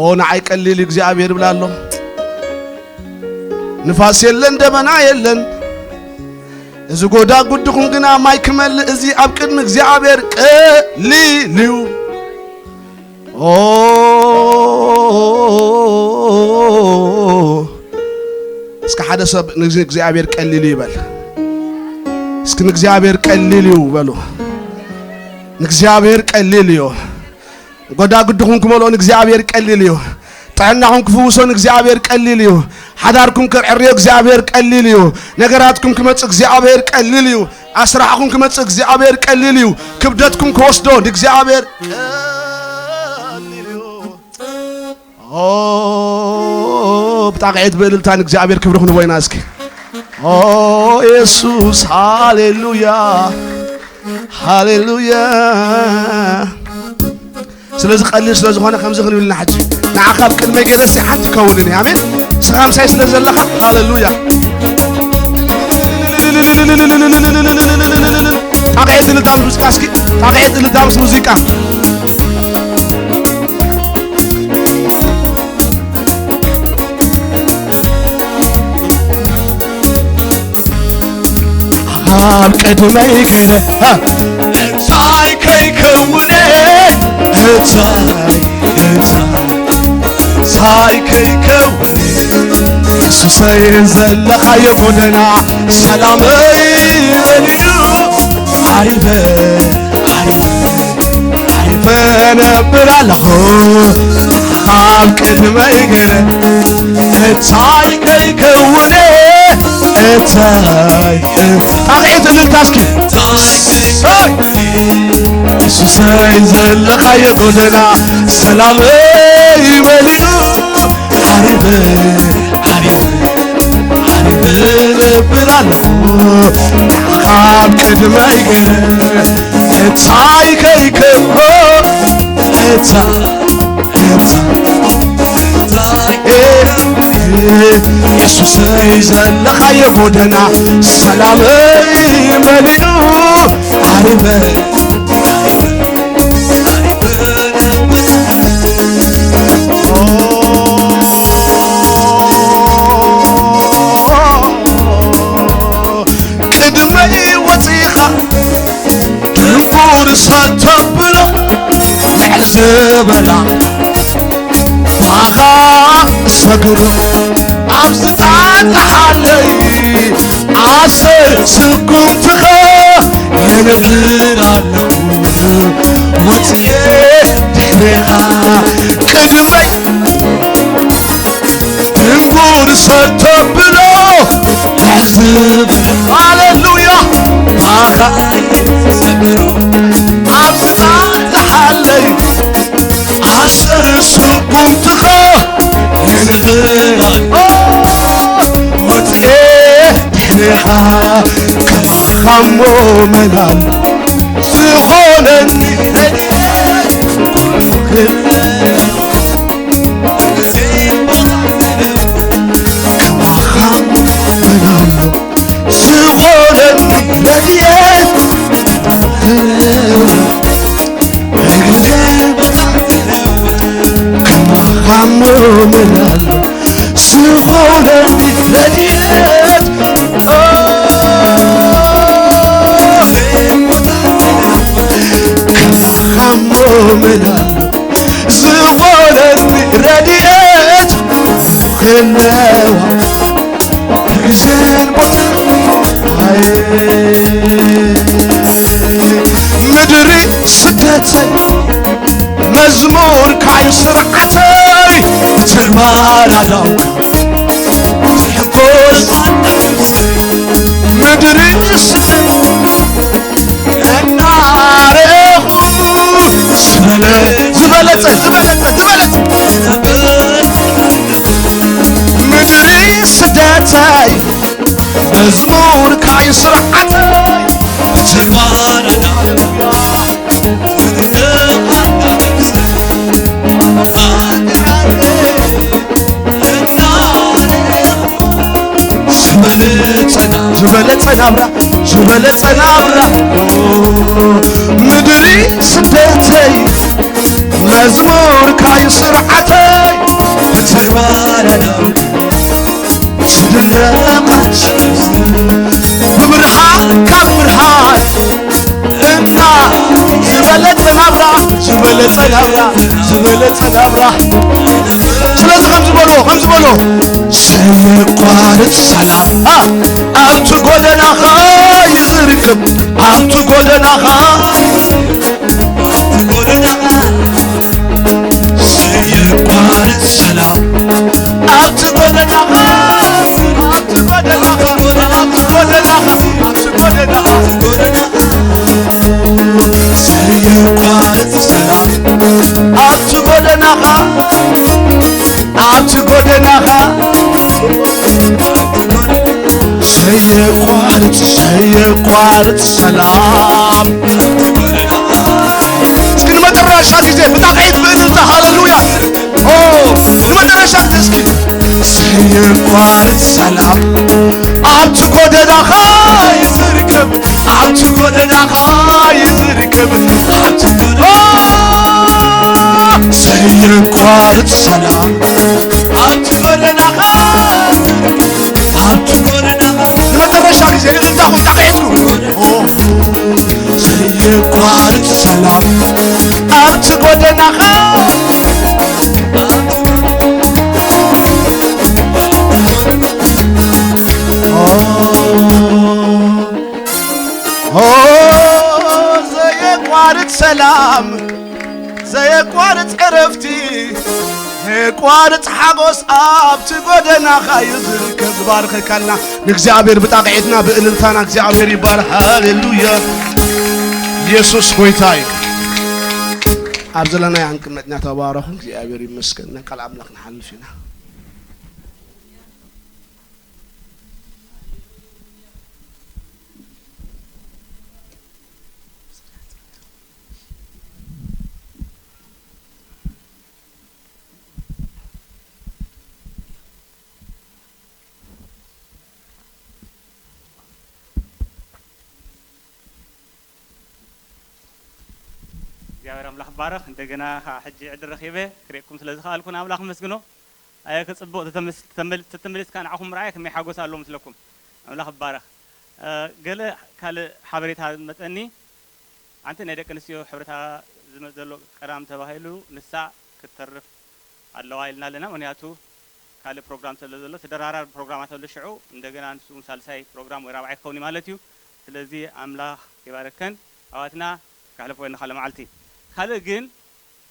ኦ ንዓይ ቀሊል እዩ እግዚኣብሔር ይብላ ኣሎ ንፋስ የለን ደመና የለን እዚ ጎዳ ጉድኹም ግና ማይ ክመልእ እዚ ኣብ ቅድሚ እግዚኣብሔር ቀሊል እዩ እስከ ሓደ ሰብ ንእግዚኣብሔር ቀሊል ይበል እስኪ ንእግዚኣብሔር ቀሊል እዩ በሉ ንእግዚኣብሔር ቀሊል እዩ። ጎዳጉድኹም ክመልኦ ንእግዚኣብሔር ቀሊል እዩ። ጥዕናኹም ክፍውሶ ንእግዚኣብሔር ቀሊል እዩ። ሓዳርኩም ከዕርዮ እግዚኣብሔር ቀሊል እዩ። ነገራትኩም ክመጽእ እግዚኣብሔር ቀሊል እዩ። ኣስራሕኹም ክመጽእ እግዚኣብሔር ቀሊል እዩ። ክብደትኩም ክወስዶ ንእግዚኣብሔር ቀሊል እዩ። ኦ፣ ብጣቕዒት ብእልልታ ንእግዚኣብሔር ክብሪ ክንቦ ኢና እስኪ። ኦ፣ የሱስ፣ ሃሌሉያ፣ ሃሌሉያ። ስለዚ ቀሊል ስለ ዝኾነ ከምዚ ክንብል ኢና ሕጂ። ንዓኻ ኣብ ቅድመይ ገይረ እስቲ ሓንቲ ይከውንን እየ። ኣሜን። ንስኻ ምሳይ ስለ ዘለኻ፣ ሃሌሉያ። ጣቕዒት እልልታ ምስ ሙዚቃ እስኪ። ጣቕዒት እልልታ ምስ ሙዚቃ። ኣብ ቅድመይ ገይረ፣ ሃ፣ እንታይ ከይከውነ፣ እንታይ፣ እንታይ፣ እንታይ ከይከውነ፣ የሱሰይ ዘለኻዮ ጎደና ሰላመይ መሊኡ፣ ኣይበ፣ ኣይበ፣ ኣይበ ነብር ኣለኹ ኣብ ቅድመይ ገይረ፣ እንታይ ከይከውነ፣ እንታይ፣ ጣቕዒት እልልታ እስኪ። የሱሰይ ዘለኻዮ ጎደና ሰላመይ መሊኡ፣ ዓሪበ፣ ዓሪበ፣ ዓሪበ ነብር ኣለኹ፣ ንዓኻ ኣብ ቅድመይ ገይረ፣ እንታይ ከይከብሮ፣ እንታይ የሱሰይ ዘለኻዮ ጎደና ሰላመይ መሊኡ ዓርበ ቅድመይ ወፂኻ ድንቁር ሰብ ተብሎ ልዕል ዝበላ ባኻ ሰግዶ ኣብ ዝጣጣሓለይ ኣሰር ስጉምትኻ የነብር ኣለኹ ወፅየ ድሕሬኻ ቅድመይ ድንጉር ሰብ ተብሎ ልዕል ዝበለ ሃሌሉያ ባኻ ሰግዶ ኣብ ዝጣጣሓለይ ኣሰር ስጉምትኻ የንኽራ ወፅኤ ድሕሬኻ ከማኻሞ መናል ዝኾነኒ ረድኤት ከማኻሞ መናል ዝኾነኒ ረድኤት ከማኻሞ መናል ዝኾነኒ ረድኤት ከማኻሞ መናል ዝኾነኒ ረድኤት ክነዋ ግዜን ቦታ ምድሪ ስደተይ መዝሙር ካዩ ስርዓተይ ብተግባር ኣዳውካ ትሕጎስ ምድሪ ስደት እናረኹ ዝበለጸ ዝበለጸ ዝበለጸ ምድሪ ስደተይ መዝሙር ካዩ ስርዓተይ ብተግባር ኣዳውካ ዝበለጸ ናብራ ዝበለጸ ናብራ ምድሪ ስደተይ መዝሙር ካዩ ስርዓተይ ብተግባር ኣዳውካ ስድረኻ ብብርሃን ካብ ብርሃን እና ዝበለጸ ናብራ ዝበለጸ ናብራ ዝበለጸ ናብራ ስለዚ ከምዚ በሎ ከምዚ በሎ ዘየቋርጽ ሰላም ኣብቲ ጎደናኻ ይዝርግብ ኣብቲ ጎደናኻ ጎደናኻ ኣብቲ ጎደናኻ ሰየቋርጽ ሰየቋርጽ ሰላም። እስኪ ንመጨረሻ ግዜ ብጣቕዒት ብእልልታ ሃሌሉያ። ኦ ንመጨረሻ ግዜ እስኪ ሰየቋርጽ ሰላም ኣብቲ ጎደናኻ ይዝርከብ ኣብቲ ጎደናኻ ይዝርከብ ኣብቲ ጎደና ሰየቋርጽ ሰላም ኣብቲ ጎደናኻ ኣብቲ ጎደናኻ ንመጨረሻ ግዜ እልልታኹም ጣቕዒትኩም ሰየቋርጽ ሰላም ኣብቲ ጎደናኻ ኦ ዘየቋርጽ ሰላም ዘየቋርጽ ዕረፍቲ ዘየቋርጽ ሓጎስ ኣብቲ ጎደናኻ እዩ ዝርከብ። ዝባርከካልና ንእግዚኣብሔር ብጣቕዒትና ብእልልታና እግዚኣብሔር ይባረክ። ሃሌሉያ ኢየሱስ ጎይታ እዩ። ኣብ ዘለናዮ ኣንቅመጥና ተባረኹ። እግዚኣብሔር ይመስገን። ናይ ቃል ኣምላኽ ንሓልፍ ኢና። እግዚኣብሔር ኣምላኽ ባረኽ። እንደገና ኸዓ ሕጂ ዕድል ረኺበ ክርእየኩም ስለ ዝኸኣልኩ ንኣምላኽ ኣመስግኖ። ኣየ ክጽብቕ ተተመስ-፣ ተመል-፣ ተተመሊስካ ንዓኹም ምርኣየ ከመይ ሓጎስ ኣለዎ ምስለኩም። ኣምላኽ ይባረኽ። እ፣ ገለ ካልእ ሓበሬታ መጸኒ። ሓንቲ ናይ ደቂ ኣንስትዮ ሕብረታ ዝመጽእ ዘሎ ቀዳም ተባሂሉ ንሳ ክትተርፍ ኣለዋ ኢልና ኣለና። ምኽንያቱ ካልእ ፕሮግራም ስለ ዘሎ፣ ተደራራቢ ፕሮግራማት ኣሎ። ሽዑ እንደገና ንሱ እውን ሳልሳይ ፕሮግራም ወይ ራብዓይ ክኸውን እዩ ማለት እዩ። ስለዚ ኣምላኽ ይባርከን ኣሕዋትና፣ ከሕልፎ የንኻለ መዓልቲ። ካልእ ግን፣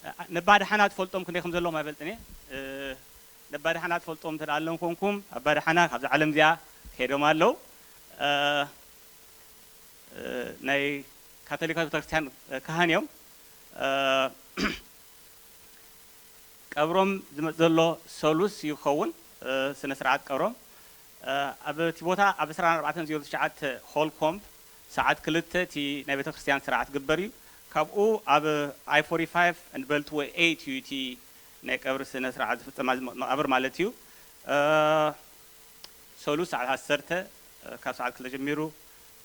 እ፣ ነባድሓና ትፈልጦም ክንደይ ከም ዘለዎም ኣይፈልጥን እየ። እ፣ ነባድሓና ትፈልጦም እንተ ደኣ ኣለዉ ኮንኩም፣ ኣባድሓና ካብዛ ዓለም እዚኣ ከይዶም ኣለዉ። እ፣ እ፣ ናይ ካቶሊካዊት ቤተክርስትያን፣ እ፣ ካህን እዮም። እ፣ ቀብሮም ዝመጽእ ዘሎ ሰሉስ ይኸውን፣ እ፣ ስነ ስርዓት ቀብሮም። እ፣ ኣብ እቲ ቦታ ኣብ ዕስራን ኣርባዕተን ዜሮ ትሽዓተ ሆልኮምብ ሰዓት ክልተ እቲ ናይ ቤተክርስትያን ስርዓት ግበር እዩ። ካብኡ ኣብ ኣይ ፎርቲ ፋይቭ and ቤልትወይ ኤይት እዩ እቲ ናይ ቀብሪ ስነ ስርዓት ዝፍጸም፣ ኣብ መቃብር ማለት እዩ። እ፣ ሰሉስ ሰዓት ዓሰርተ፣ እ፣ ካብ ሰዓት ክልተ ጀሚሩ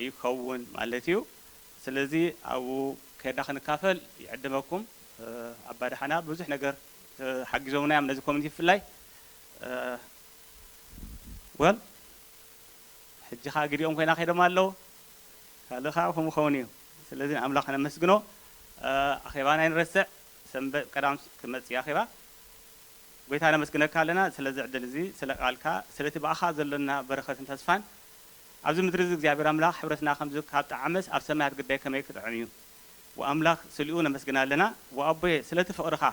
ይኸውን ማለት እዩ። ስለዚ ኣብኡ ከይድና ክንካፈል ይዕድመኩም። እ፣ ኣባድሓና ብዙሕ ነገር፣ እ፣ ሓጊዞምና እዮም ነዚ ኮሚኒቲ ብፍላይ። እ፣ ወል፣ ሕጂ ኸዓ ግዲኦም ኮይና ከይዶም ኣለዉ። ካልእ ኸዓ ከምኡ ኸውን እዩ። ስለዚ ንኣምላኽ ነመስግኖ። እ፣ ኣኼባና ኣይንረስዕ። ሰንበት ቀዳም ክመጽእ እዩ ኣኼባ። ጎይታ ነመስግነካ ኣለና ስለዚ ዕድል እዚ፣ ስለ ቃልካ፣ ስለቲ ብኣኻ ዘሎና በረኸትን ተስፋን። ኣብዚ ምድሪ እዚ እግዚኣብሔር ኣምላኽ ሕብረትና ከምዚ ካብ ጠዓመስ ኣብ ሰማያት ግዳይ ከመይ ክጥዕም እዩ። ወኣምላኽ ስሊኡ ነመስግና ኣለና። ወኣቦየ ስለቲ ፍቕርኻ።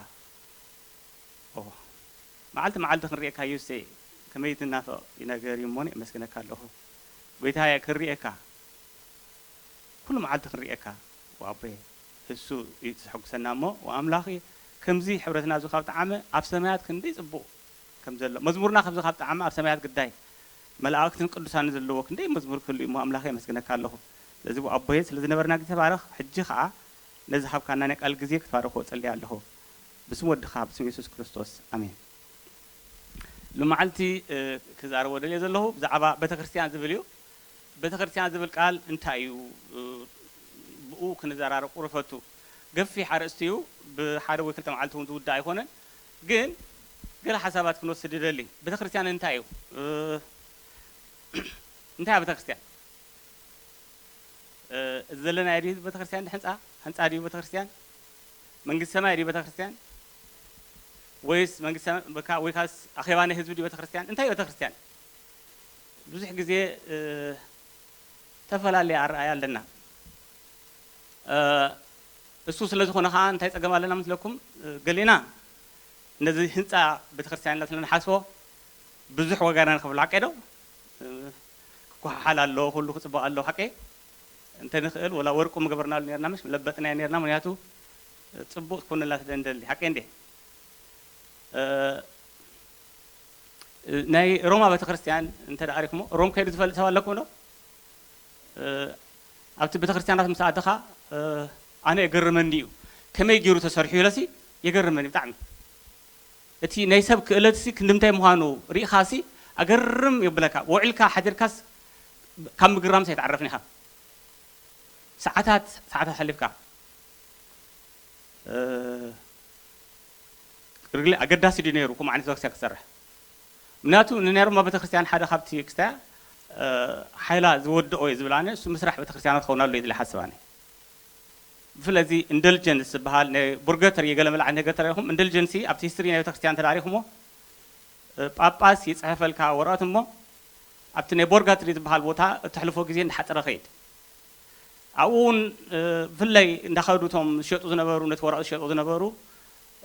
ኦ፣ መዓልቲ መዓልቲ ክንርእየካ እዩሴ፣ ከመይ ትናፍቕ ይነገር እዩ እሞ የመስግነካ ኣለኹ። ጎይታየ ክንርእየካ። ኩሉ መዓልቲ ክንርእየካ ወኣቦየ፣ እሱ እዩ ዘሐጉሰና እሞ፣ ወኣምላኽ ከምዚ ሕብረትና እዚ ካብ ጠዓመ፣ ኣብ ሰማያት ክንደይ ጽቡቕ ከም ዘሎ፣ መዝሙርና ከምዚ ካብ ጠዓመ፣ ኣብ ሰማያት ግዳይ መላእክትን ቅዱሳንን ዘለዎ ክንደይ መዝሙር ክህሉ እዩ እሞ፣ ኣምላኸ የመስግነካ ኣለኹ። ስለዚ ወኣቦየ፣ ስለ ዝነበረና ግዜ ተባረኽ። ሕጂ ኸኣ ነዚ ሃብካና ናይ ቃል ግዜ ክትባርኽዎ እጸሊ ኣለኹ። ብስም ወድኻ፣ ብስም የሱስ ክርስቶስ፣ ኣሜን። ሎማዓልቲ፣ እ፣ ክዛረቦ ደልየ ዘለኹ ብዛዕባ ቤተክርስትያን ዝብል እዩ። ቤተክርስትያን ዝብል ቃል እንታይ እዩ? እ፣ ብኡ ክንዘራረብ ቁሩብ ፈቱ። ገፊሕ ኣርእስቲ እዩ። ብሓደ ወይ ክልተ መዓልቲ እውን ዝውዳእ ኣይኮነን። ግን ገለ ሓሳባት ክንወስድ ይደሊ። ቤተክርስትያን እንታይ እዩ? እ፣ እንታይ እያ ቤተክርስትያን? እ፣ እዚ ዘለናዮ ድዩ ቤተክርስትያን? ህንጻ፣ ህንጻ ድዩ ቤተክርስትያን? መንግስቲ ሰማይ ድዩ ቤተክርስትያን? ወይስ መንግስቲ ሰማይ፣ በካ-፣ ወይ ካስ ኣኼባ ናይ ህዝቢ ድዩ ቤተክርስትያን? እንታይ እዩ ቤተክርስትያን? ብዙሕ ግዜ፣ እ፣ ዝተፈላለየ ኣረኣእያ ኣለና። እ፣ እሱ ስለ ዝኾነ ኸዓ እንታይ ጸገም ኣለና መስለኩም? እ፣ ገሌና ነዚ ህንጻ ቤተክርስትያን ኢልና ስለ ንሓስቦ ብዙሕ ዋጋ ኢና ንኸፍሎ፣ ሓቀይ ዶ? እ፣ ክኳሓሓል ኣሎ፣ ኩሉ ክጽበቕ ኣሎ፣ ሓቀይ? እንተ ንኽእል ወላ ወርቁ ምገበርናሉ ኔርና፣ ምሽ ምለበጥናዮ ኔርና፣ ምኽንያቱ ጽቡቕ ክኮነልና ስለ እንደሊ፣ ሓቀይ እንዴ? እ፣ ናይ ሮማ ቤተክርስትያን እንተ ደኣ ሪእኩሞ፣ ሮም ከይዱ ዝፈልጥ ሰብ ኣለኩም ዶ? እ፣ ኣብቲ ቤተክርስትያናት ምስ ኣተኻ፣ እ፣ ኣነ የገርመኒ እዩ። ከመይ ገይሩ ተሰሪሑ ኢለሲ የገርመኒ ብጣዕሚ። እቲ ናይ ሰብ ክእለትሲ ክንድምታይ ምዃኑ ርኢኻሲ ኣገርም የብለካ። ውዒልካ ሓዲርካስ ካብ ምግራምስ ኣይትዓረፍን ኢኻ። ሰዓታት፣ ሰዓታት ሓሊፍካ። እ፣ ሪሊ ኣገዳሲ ድዩ ነይሩ ከምኡ ዓይነት ቤተክርስትያን ክሰርሕ? ምክንያቱ ንናይ ሮማ ቤተክርስትያን ሓደ ካብቲ ክስታይ፣ እ፣ ሓይላ ዝወድኦ እዩ ዝብል ኣነ፣ እሱ ምስራሕ ቤተክርስትያናት ክኸውን ኣሎ እዩ ዝብል ይሓስብ ኣነ። ብፍላይ እዚ ኢንደልጀንስ ዝበሃል ናይ ቡርገተሪ ገለ መልዓ ነገር ተረኢኹም፣ ኢንደልጀንሲ ኣብቲ ሂስትሪ ናይ ቤተክርስትያን ተዳሪኹሞ፣ እ፣ ጳጳስ ይጽሕፈልካ ወረቐት እሞ ኣብቲ ናይ ቦርጋትሪ ዝበሃል ቦታ እተሕልፎ ግዜ እንዳሓጸረ ኸይድ። ኣብኡ እውን፣ እ፣ ብፍላይ እንዳኸዱ እቶም ዝሸጡ ዝነበሩ፣ ነቲ ወረቐት ዝሸጡ ዝነበሩ፣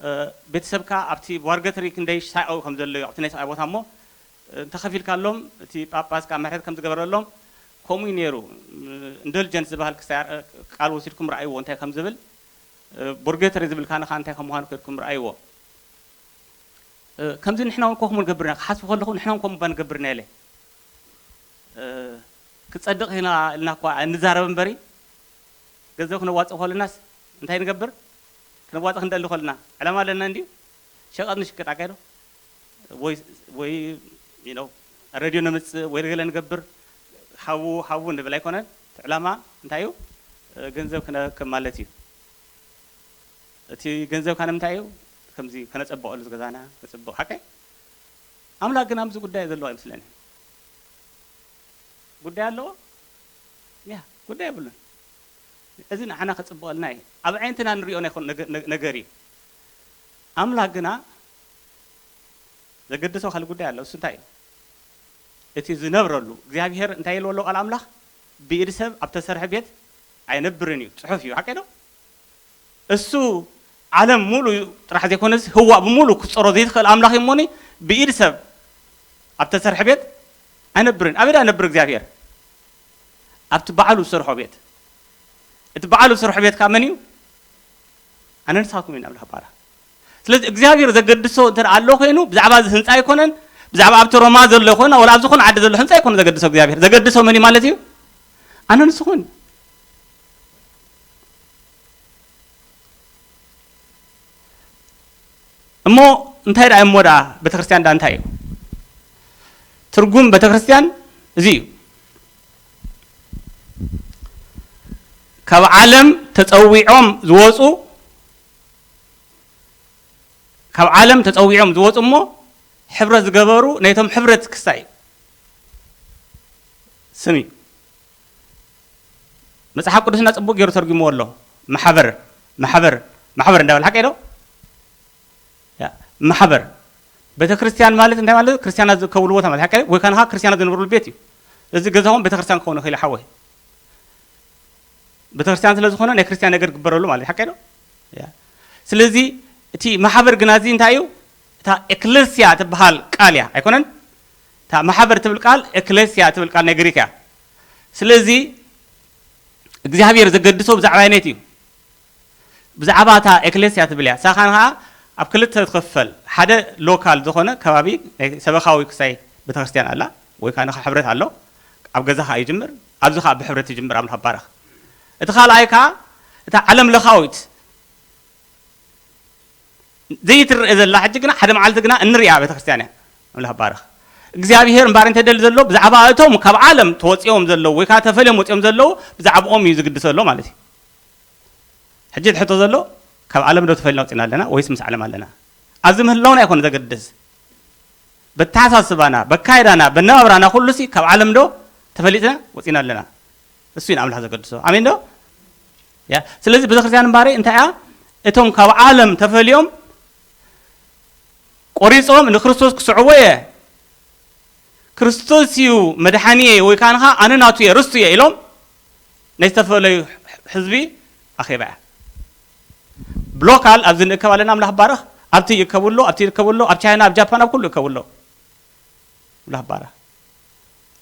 እ፣ ቤተሰብካ ኣብቲ ቦርጋትሪ ክንደይ ሳይኣዊ ከም ዘለዩ ኣብቲ ናይ ስቓይ ቦታ እሞ፣ እ፣ እንተኸፊልካሎም እቲ ጳጳስ ከዓ ምሕረት ከም ዝገበረሎም ከምኡ እዩ ነይሩ። እ፣ ኢንደልጀንስ ዝበሃል ክሳይ ቃል ወሲድኩም ረኣይዎ እንታይ ከም ዝብል፣ እ፣ ቦርጋትሪ ዝብል ካንኻ እንታይ ከም ምዃኑ ከድኩም ረኣይዎ። እ፣ ከምዚ ንሕና እውን ኮኹም ንገብርና፣ ክሓስቡ ከለኹ ንሕና እውን ከምኡ እባ ንገብርና ኢለ። እ፣ ክጸድቕ ኢና ኢልና እኳ እንዛረብ እምበሪ፣ ገንዘብ ክነዋጽእ ከለናስ እንታይ ንገብር? ክነዋጽእ ክንደሊ ከለና ዕላማ ኣለና እንድዩ? ሸቐጥ ንሽቅጥ ኣካይዶ? ወይ፣ ወይ፣ you know፣ ሬድዮ ነምጽእ ወይ ገለ ንገብር፣ ሃቡ፣ ሃቡ ንብል ኣይኮነን። እቲ ዕላማ እንታይ እዩ? እ፣ ገንዘብ ክነክብ ማለት እዩ። እቲ ገንዘብ ካነ ምንታይ እዩ? ከምዚ ከነጸብቐሉ ዝገዛና፣ ነጸብቕ፣ ሓቀይ? ኣምላኽ ግን ኣብዚ ጉዳይ ዘለዎ ኣይመስለኒ። ጉዳይ ኣለዎ? ያ፣ ጉዳይ የብሉን። እዚ ንዓና ከጽብቐልና እዩ። ኣብ ኣዒንትና ንሪኦ ናይ ኮን-፣ ነገ-፣ ነገ-፣ ነገር እዩ። ኣምላኽ ግና ዘገድሶ ካልእ ጉዳይ ኣሎ። እሱ እንታይ እዩ? እቲ ዝነብረሉ፣ እግዚኣብሔር እንታይ ኢልዎ ኣሎ ቃል ኣምላኽ? ብኢድ ሰብ ኣብ ተሰርሐ ቤት ኣይነብርን እዩ። ጽሑፍ እዩ። ሓቀይ ዶ? እሱ ዓለም ሙሉ ጥራሕ ዘይኮነስ ህዋ ብሙሉ ክጸሮ ዘይትኽእል ኣምላኽ እዩ እሞኒ፣ ብኢድ ሰብ ኣብ ተሰርሐ ቤት ኣይነብርን። ኣበይ ደኣ ነብር እግዚኣብሔር? ኣብቲ ባዕሉ ዝሰርሖ ቤት። እቲ ባዕሉ ዝሰርሖ ቤት ከኣ መን እዩ? ኣነ ንስኻትኩም ኢና ብለካ ባራ። ስለዚ እግዚኣብሔር ዘገድሶ እንተ ደኣ ኣሎ ኮይኑ፣ ብዛዕባ እዚ ህንጻ ኣይኮነን፣ ብዛዕባ ኣብቲ ሮማ ዘሎ ይኾን፣ ወላ ኣብ ዝኾነ ዓዲ ዘሎ ህንጻ ኣይኮነ ዘገድሶ እግዚኣብሔር። ዘገድሶ መን እዩ ማለት እዩ? ኣነ ንስኹን። እሞ እንታይ ደኣ እሞ ደኣ ቤተክርስትያን ደኣ እንታይ እዩ? ትርጉም ቤተክርስትያን እዚ እዩ። ካብ ዓለም ተጸዊዖም ዝወጹ፣ ካብ ዓለም ተጸዊዖም ዝወጹ እሞ ሕብረት ዝገበሩ፣ ናይቶም ሕብረት ክሳይ ስም እዩ። መጽሓፍ ቅዱስና ጽቡቕ ገይሩ ተርጉምዎ ኣሎ። ማሕበር፣ ማሕበር፣ ማሕበር እንዳበል ሓቀይ ዶ? ያ፣ ማሕበር። ቤተ ክርስቲያን ማለት እንታይ ማለት? ክርስቲያናት ዝእከብሉ ቦታ ማለት ሓቀይ? ወይ ካንኻ ክርስቲያናት ዝነብርሉ ቤት እዩ። ስለዚ ገዛኹም ቤተ ክርስቲያን ክኸውን ይኽእል እዩ፣ ሓወይ። ቤተ ክርስቲያን ስለ ዝኾነ ናይ ክርስቲያን ነገር ግበረሉ ማለት ሓቀይ ዶ? ያ። ስለዚ እቲ ማሕበር ግና እዚ እንታይ እዩ? እታ ኤክለስያ ትበሃል ቃል እያ፣ ኣይኮነን? እታ ማሕበር ትብል ቃል ኤክለስያ ትብል ቃል ናይ ግሪክ እያ። ስለዚ እግዚኣብሔር ዘገድሶ ብዛዕባ ኣየነይቲ እዩ? ብዛዕባ እታ ኤክለስያ ትብል እያ። ሳኻን ኸዓ ኣብ ክልተ ትኽፈል። ሓደ ሎካል ዝኾነ ከባቢ ናይ ሰበኻዊ ክሳይ ቤተክርስትያን ኣላ፣ ወይ ከዓ ንኻ ሕብረት ኣሎ፣ ኣብ ገዛኻ ይጅምር፣ ኣብዚ ኸዓ ብሕብረት ይጅምር፣ ኣምላኽ ባረኽ። እቲ ካልኣይ ከዓ እታ ዓለም ለኻዊት ዘይትረአ ዘላ ሕጂ ግና ሓደ መዓልቲ ግና እንሪኣ ቤተክርስትያን እያ። ኣምላኽ ባረኽ። እግዚኣብሔር እምበኣር እንተደሊ ዘሎ ብዛዕባ እቶም ካብ ዓለም ተወፂኦም ዘለዉ ወይ ከዓ ተፈልዮም ወፂኦም ዘለዉ ብዛዕባኦም እዩ ዝግድስ ዘሎ ማለት እዩ። ሕጂ እቲ ሕቶ ዘሎ ካብ ዓለም ዶ ተፈሊና ወፂና ኣለና ወይስ ምስ ዓለም ኣለና? ኣብዚ ምህላውና ኣይኮነ ዘገድስ። በተሓሳስባና፣ በካይዳና፣ በነባብራና ኩሉሲ ካብ ዓለም ዶ ተፈሊጥና ወፂና ኣለና? እሱ እዩ ንኣምላኽ ዘገድሶ። ኣሜን ዶ? ያ፣ ስለዚ ቤተክርስትያን እምበኣር እንታይ እያ? እቶም ካብ ዓለም ተፈልዮም ቆሪጾም ንክርስቶስ ክስዕዎ እየ። ክርስቶስ እዩ መድሓኒየ ወይ ከዓ ንኻ ኣነ ናቱ እየ፣ ርስቱ እየ ኢሎም ናይ ዝተፈላለዩ ህዝቢ ኣኼባ እያ። ብሎካል ኣብዚ ንእከብ ኣለና፣ ኣምላኽ ባረኽ። ኣብቲ ይእከቡ ኣሎ፣ ኣብቲ ይእከቡ ኣሎ፣ ኣብ ቻይና፣ ኣብ ጃፓን፣ ኣብ ኩሉ ይእከቡ ኣሎ። ኣምላኽ ባረኽ።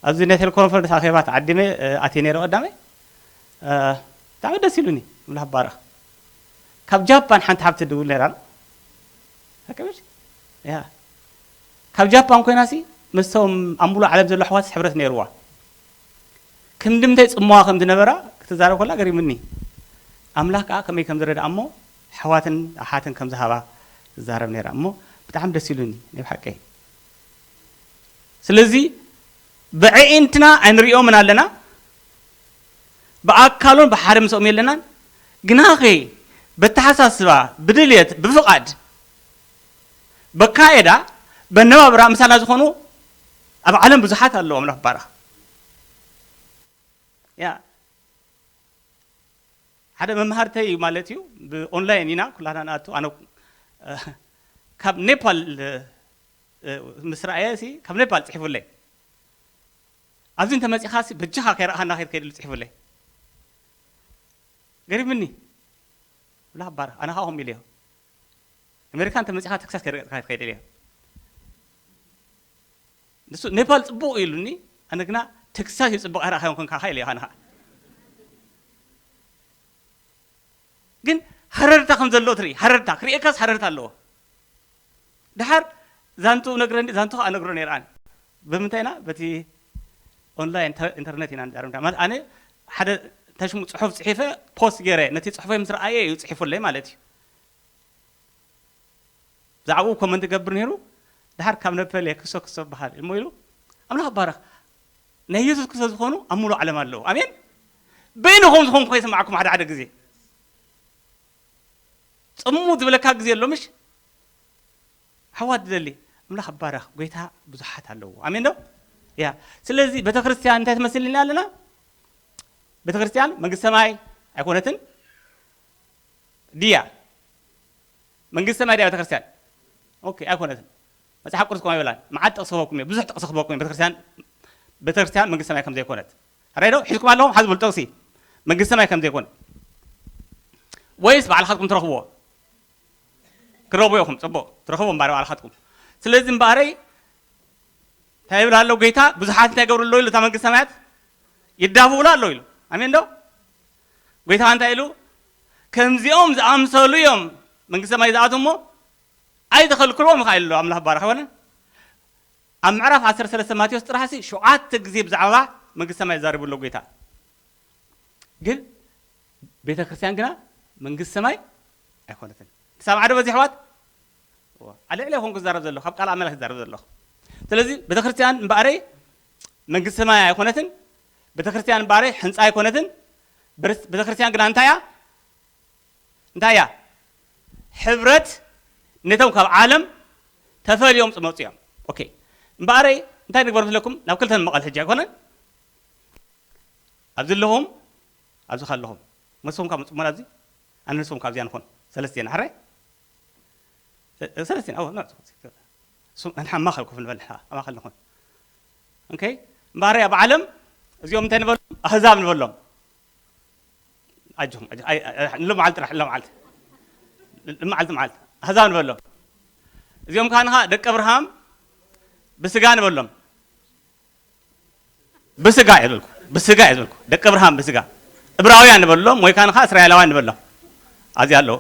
ኣብዚ ናይ ቴሌኮንፈረንስ ኣኼባ ተዓዲመ፣ እ፣ ኣትየ ነይረ ቀዳመ። እ፣ ብጣዕሚ ደስ ኢሉኒ። ኣምላኽ ባረኽ። ካብ ጃፓን ሓንቲ ሓብቲ ትድውል ነይራ። ኣቀበል። ያ ካብ ጃፓን ኮይናሲ ምስቶም ኣብ ሙሉእ ዓለም ዘሎ ኣሕዋትስ ሕብረት ነይርዋ። ክንድምንታይ ጽምዋ ከም ዝነበራ ክትዛረብ ከላ ገሪምኒ። ኣምላኽ ከኣ ከመይ ከም ዝረድኣ እሞ ኣሕዋትን ኣሓትን ከም ዝሃባ ትዛረብ ነይራ እሞ ብጣዕሚ ደስ ኢሉኒ ናይ ብሓቀይ። ስለዚ ብኣዒንትና ኣይንሪኦምን ኣለና፣ ብኣካሎም ብሓደ ምስኦም የለናን። ግናኸ በተሓሳስባ፣ ብድልየት፣ ብፍቓድ፣ በካየዳ፣ በነባብራ ምሳና ዝኾኑ ኣብ ዓለም ብዙሓት ኣለዉ። ኣምላኽ ይባረኽ። ያ ሓደ መምሃርተይ እዩ ማለት እዩ። ብኦንላይን ኢና ኩላና ንኣቱ። ኣነ እ፣ ካብ ኔፓል እ፣ ምስ ረኣየ ሲ ካብ ኔፓል ጽሒፉለይ። ኣብዚ እንተመጺኻ ሲ በጃኻ ከይረኣኻና ከይድ ከይድ ኢሉ ጽሒፉለይ። ገሪምኒ። ብላ ባር ኣነ ኻኹም ኢለዮ። ኣሜሪካ እንተመጺኻ ተክሳስ ከይረኣኻ ከይድ ኢለዮ። ንሱ ኔፓል ጽቡቕ ኢሉኒ፣ ኣነ ግና ተክሳስ እዩ ጽቡቕ ኣይረኣኻዮን ኮንካ ኢለዮ። ኣነ ኸኣ ግን ሃረርታ ከም ዘለዎ ትርኢ፣ ሃረርታ ክርእየካስ ሃረርታ ኣለዎ። ድሓር ዛንቱ ነግረኒ፣ ዛንቱ ኸኣ ነግሮ ነይረ ኣነ። ብምንታይ ኢና? በቲ ኦንላይን፣ ኢንተ-፣ ኢንተርኔት ኢና ንዛረብ። ማለት ኣነ ሓደ ተሽሙ ጽሑፍ ጽሒፈ ፖስት ገይረ፣ ነቲ ጽሑፈይ ምስ ረኣየ እዩ ጽሒፉለይ ማለት እዩ። ብዛዕባኡ ኮመንት ይገብር ነይሩ። ድሓር ካብ ነፐል እየ ክሶ ክሶ በሃል እሞ ኢሉ፣ ኣምላኽ ይባረኽ። ናይ የሱስ ክርስቶስ ዝኾኑ ኣብ ሙሉእ ዓለም ኣለዉ። ኣሜን። በይንኹም ዝኾንኩ ከይሰማዕኩም ሓደ ሓደ ግዜ ጽሙ ዝብለካ ግዜ ኣሎ፣ ምሽ? ኣሕዋት ዝደሊ ኣምላኽ ይባረኽ። ጎይታ ብዙሓት ኣለዉ። ኣሜን ዶ? ያ። ስለዚ ቤተክርስትያን እንታይ ትመስል ኢና ኣለና? ቤተክርስትያን መንግስቲ ሰማይ ኣይኮነትን ድያ? መንግስቲ ሰማይ ድያ ቤተክርስትያን? ኦኬ፣ ኣይኮነትን። መጽሓፍ ቅዱስ ከምኡ ይብላን። መዓት ጥቕሲ ክህበኩም እየ፣ ብዙሕ ጥቕሲ ክህበኩም እየ። ቤተክርስትያን፣ ቤተክርስትያን መንግስቲ ሰማይ ከም ዘይኮነት። ኣራይ ዶ? ሒዝኩም ኣለኹም? ሓዝ በሉ ጥቕሲ። መንግስቲ ሰማይ ከም ዘይኮነ። ወይስ ባዕልኻትኩም ትረኽብዎ? ክረኽቡ ኢኹም፣ ጽቡቕ። ትረኽብዎ እምበኣር ባዕልኻትኩም። ስለዚ እምበኣረይ እንታይ ይብል ኣሎ ጎይታ? ብዙሓት እንታይ ይገብሩ ኣለዉ ኢሉ እታ መንግስቲ ሰማያት? ይዳፍኡላ ኣለዉ ኢሉ። ኣሜን ዶ? ጎይታ እንታይ ኢሉ? ከምዚኦም ዝኣምሰሉ እዮም መንግስቲ ሰማይ ዝኣትዉ እሞ ኣይትኸልክልዎም ኢኻ ኢሉ ኣሎ ኣምላኽ ባረኽ። ኣይኮነን? ኣብ ምዕራፍ ዓሰርተ ሰለስተ ማቴዎስ ጥራሕሲ ሸውዓተ ግዜ ብዛዕባ መንግስቲ ሰማይ ይዛረቡ ኣሎ ጎይታ። ግን ቤተ ክርስቲያን ግና መንግስቲ ሰማይ ኣይኮነትን። ትሰምዓ ዶ በዚ ኣሕዋት? እዋ፣ ኣልዕለ ይኹን ክዛረብ ዘለኹ፣ ካብ ቃል ኣምላኽ ክዛረብ ዘለኹ። ስለዚ ቤተ ክርስቲያን እምበኣረይ መንግስቲ ሰማይ ኣይኮነትን። ቤተ ክርስቲያን እምበኣረይ ሕንጻ ኣይኮነትን። በርስ-፣ ቤተ ክርስቲያን ግና እንታይ እያ? እንታይ እያ? ሕብረት ነቶም ካብ ዓለም ተፈልዮም ዝመጹ እዮም። ኦኬ። እምበኣረይ እንታይ ንግበር መስለኩም? ናብ ክልተ ንመቐል ሕጂ ኣይኮነን? ኣብዚ ኣለኹም፣ ኣብዚ ከለኹም። ንስኹም ካብ መጽሙና ኣብዚ፣ ኣነ ንስኹም ካብዚኣ ንኹን። ሰለስቲና፣ ሕራይ? ሰ-፣ ሰለስቲና፣ ኣዎ፣ ና፣ እሱ፣ ንሕና ኣብ ማእከል ኮፍ ንበል፣ ንሕና ኣብ ማእከል ንኹን። ኦኬ? እምበኣረይ ኣብ ዓለም፣ እዚኦም እንታይ ንበሎም? ኣህዛብ ንበሎም። ኣጆኹም፣ ኣጆ-፣ ኣይ፣ ኣይ፣ ኣይ፣ ሎማዓልቲ ጥራሕ፣ ሎማዓልቲ። ሎማዓልቲ መዓልቲ። ኣህዛብ ንበሎም። እዚኦም ከኣ ንኻ ደቂ ኣብርሃም ብስጋ ንበሎም። ብስጋ እየ ዝበልኩ፣ ብስጋ እየ ዝበልኩ። ደቂ ኣብርሃም ብስጋ። እብራውያን ንበሎም፣ ወይ ከኣ ንኻ እስራኤላውያን ንበሎም። ኣብዚ ኣለዉ።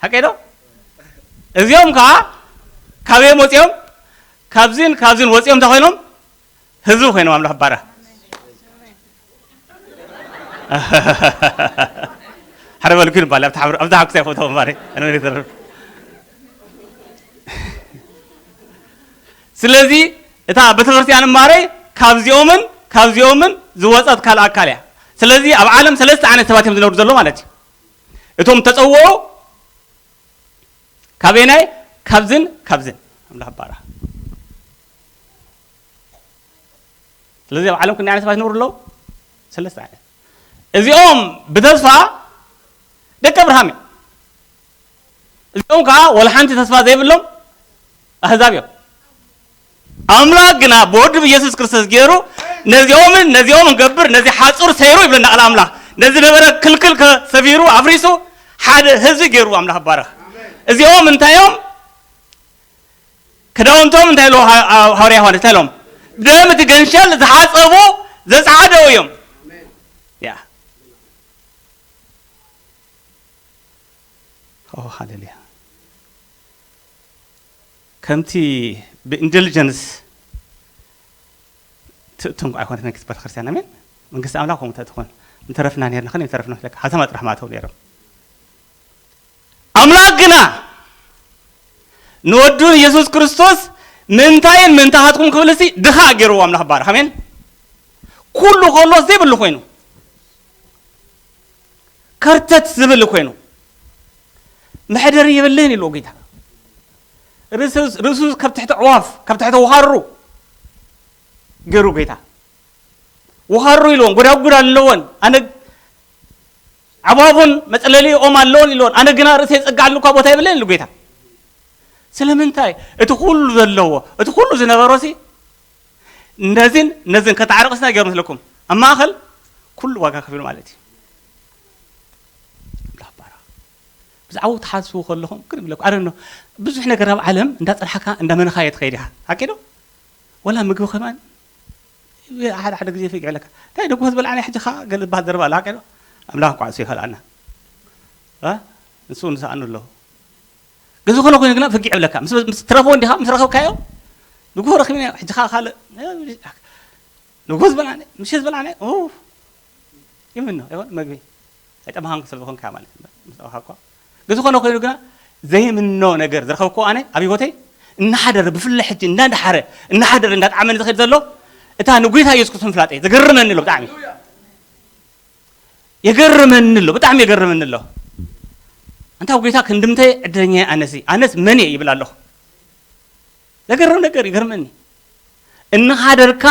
ሓቀይ ዶ? እዚኦም ከኣ ካበይ ወፂኦም? ካብዚን ካብዚን ወፂኦም እንታይ ኮይኖም? ህዝቢ ኮይኖም። ኣምላኽ ይባረኽ። ሓደ በልኩ ይባል፣ ኣብታ ሓብር-፣ ኣብታ ሓኩስ ኣይፈተው እምበኣር፣ ኣነ መን ይተርፍ። ስለዚ እታ ቤተክርስትያን እምበኣረይ ካብዚኦምን ካብዚኦምን ዝወፀት ካልእ ኣካል እያ። ስለዚ ኣብ ዓለም ሰለስተ ዓይነት ሰባት እዮም ዝነብሩ ዘሎ ማለት እዩ። እቶም ተፀውዑ ካበየናይ? ካብዝን ካብዝን። ኣምላኽ ይባረኽ። ስለዚ ኣብ ዓለም ክንደይ ዓይነት ሰባት ይነብሩ ኣለዉ? ሰለስተ ዓይነት። እዚኦም ብተስፋ ደቂ ኣብርሃም እዮም። እዚኦም ከዓ ወላ ሓንቲ ተስፋ ዘይብሎም ኣህዛብ እዮም። ኣምላኽ ግና ብወዱ ብኢየሱስ ክርስቶስ ገይሩ ነዚኦምን ነዚኦምን ገብር፣ ነዚ ሓጹር ሰይሩ ይብለና ቃል ኣምላኽ። ነዚ ነበረ ክልክል ከ-፣ ሰቢሩ ኣፍሪሱ ሓደ ህዝቢ ገይሩ ኣምላኽ ይባረኽ። እዚኦም እንታይ እዮም? ክዳውንቶም እንታይ ኢሉ ሃ-፣ ሃ-፣ ሃዋርያ ዮሃንስ እንታይ ኢሎም? ደም እቲ ገንሸል ዝሓጸቡ ዘጻዕደው እዮም። ያ። ኦ፣ ሃሌሉያ። ከምቲ ብኢንደልጀንስ ትእቱ እንኳ ኣይኮነት መንግስቲ ቤተክርስትያን። ኣሜን። መንግስቲ ኣምላኽ ከምኡ ትኾን። ምተረፍና ነርና፣ ከነ ምተረፍና መስለካ። ሃተማ ጥራሕ ማእተው ነይሮም። ኣምላኽ ግና ንወዱ ንየሱስ ክርስቶስ ምንታይን ምንታሃትኩም ክብል ሲ ድኻ ገይርዎ ኣምላኽ ባርኽ። ኣሜን። ኩሉ ከሎ ዘይብሉ ኮይኑ፣ ከርተት ዝብል ኮይኑ፣ መሕደሪ የብልህን ኢሉ ጌታ። ርእሱ፣ ርእሱ ካብ ትሕቲ ኣዕዋፍ፣ ካብ ትሕቲ ወሃሩ ገይሩ ጌታ። ወሃሩ ኢልዎን፣ ጎዳጉድ ኣለዎን፣ ኣነ ዓባቡን መጸለሊ ኦም ኣለዎን ኢልዎን፣ ኣነ ግና ርእሰይ ጸግዓሉ እኳ ቦታ የብለይን ኢሉ ጌታ። ስለምንታይ? እቲ ኩሉ ዘለዎ፣ እቲ ኩሉ ዝነበሮ ሲ፣ ነዚን ነዚን ከተዓርቕስና ገይሩ መስለኩም። ኣብ ማእከል ኩሉ ዋጋ ከፊሉ ማለት እዩ። ኣምላኽ ባርኽ። ብዛዕባኡ ትሓስቡ ከለኹም ግን ይብለኩም፣ ኣረ ኖ፣ ብዙሕ ነገር ኣብ ዓለም እንዳጸናሕካ እንዳመነኻዮ ትኸይድ ኢኻ። ሓቂ ዶ? ወላ ምግቢ ከማን ሓደ ሓደ ግዜ ፍግ ይብለካ። እንታይ ንጉሆ ዝበልዓናዮ ሕጂ ኸኣ ገለ ዝበሃል ዘረባ ኣሎ፣ ሓቂ ዶ? ኣምላኽ እንኳዕ እሱ ይኸልኣና። እ? ንሱ ንስኣኑ ኣለዎ። ግን ዝኾነ ኮይኑ ግና ፍግ ይብለካ። ምስ፣ ምስ ትረኽቦ እንዲኻ፣ ምስ ረኸብካዮ፣ ንጉሆ ረኺብናዮ፣ ሕጂ ኸኣ ካልእ፣ ንጉሆ ዝበልዓናዮ፣ ምሸት ዝበልዓናዮ፣ ኡፍ፣ ይምኖ፣ ይኾን መግቢ። ኣይጠማኻን ስለ ዝኾንካ ማለት እዩ። ምስ ጠማኻ እኳ። ግን ዝኾነ ኮይኑ ግና ዘይምኖ ነገር ዝረኸብኩዎ ኣነ ኣብ ህይወተይ እናሓደረ ብፍላይ ሕጂ እንዳሓረ እናሓደረ እንዳጣዕመኒ ዝኸይድ ዘሎ እታ ንጎይታ ኢየሱስ ክርስቶስ ምፍላጠይ ዘገርመኒ ኣሎ ብጣዕሚ። የገርመኒ ኣሎ፣ ብጣዕሚ የገርመኒ ኣሎ። ኣንታ ጎይታ ክንድምተ ዕድለኛ ኣነሲ፣ ኣነስ መን እየ ይብል ኣለኹ። ዘገርም ነገር ይገርመኒ። እናሓደርካ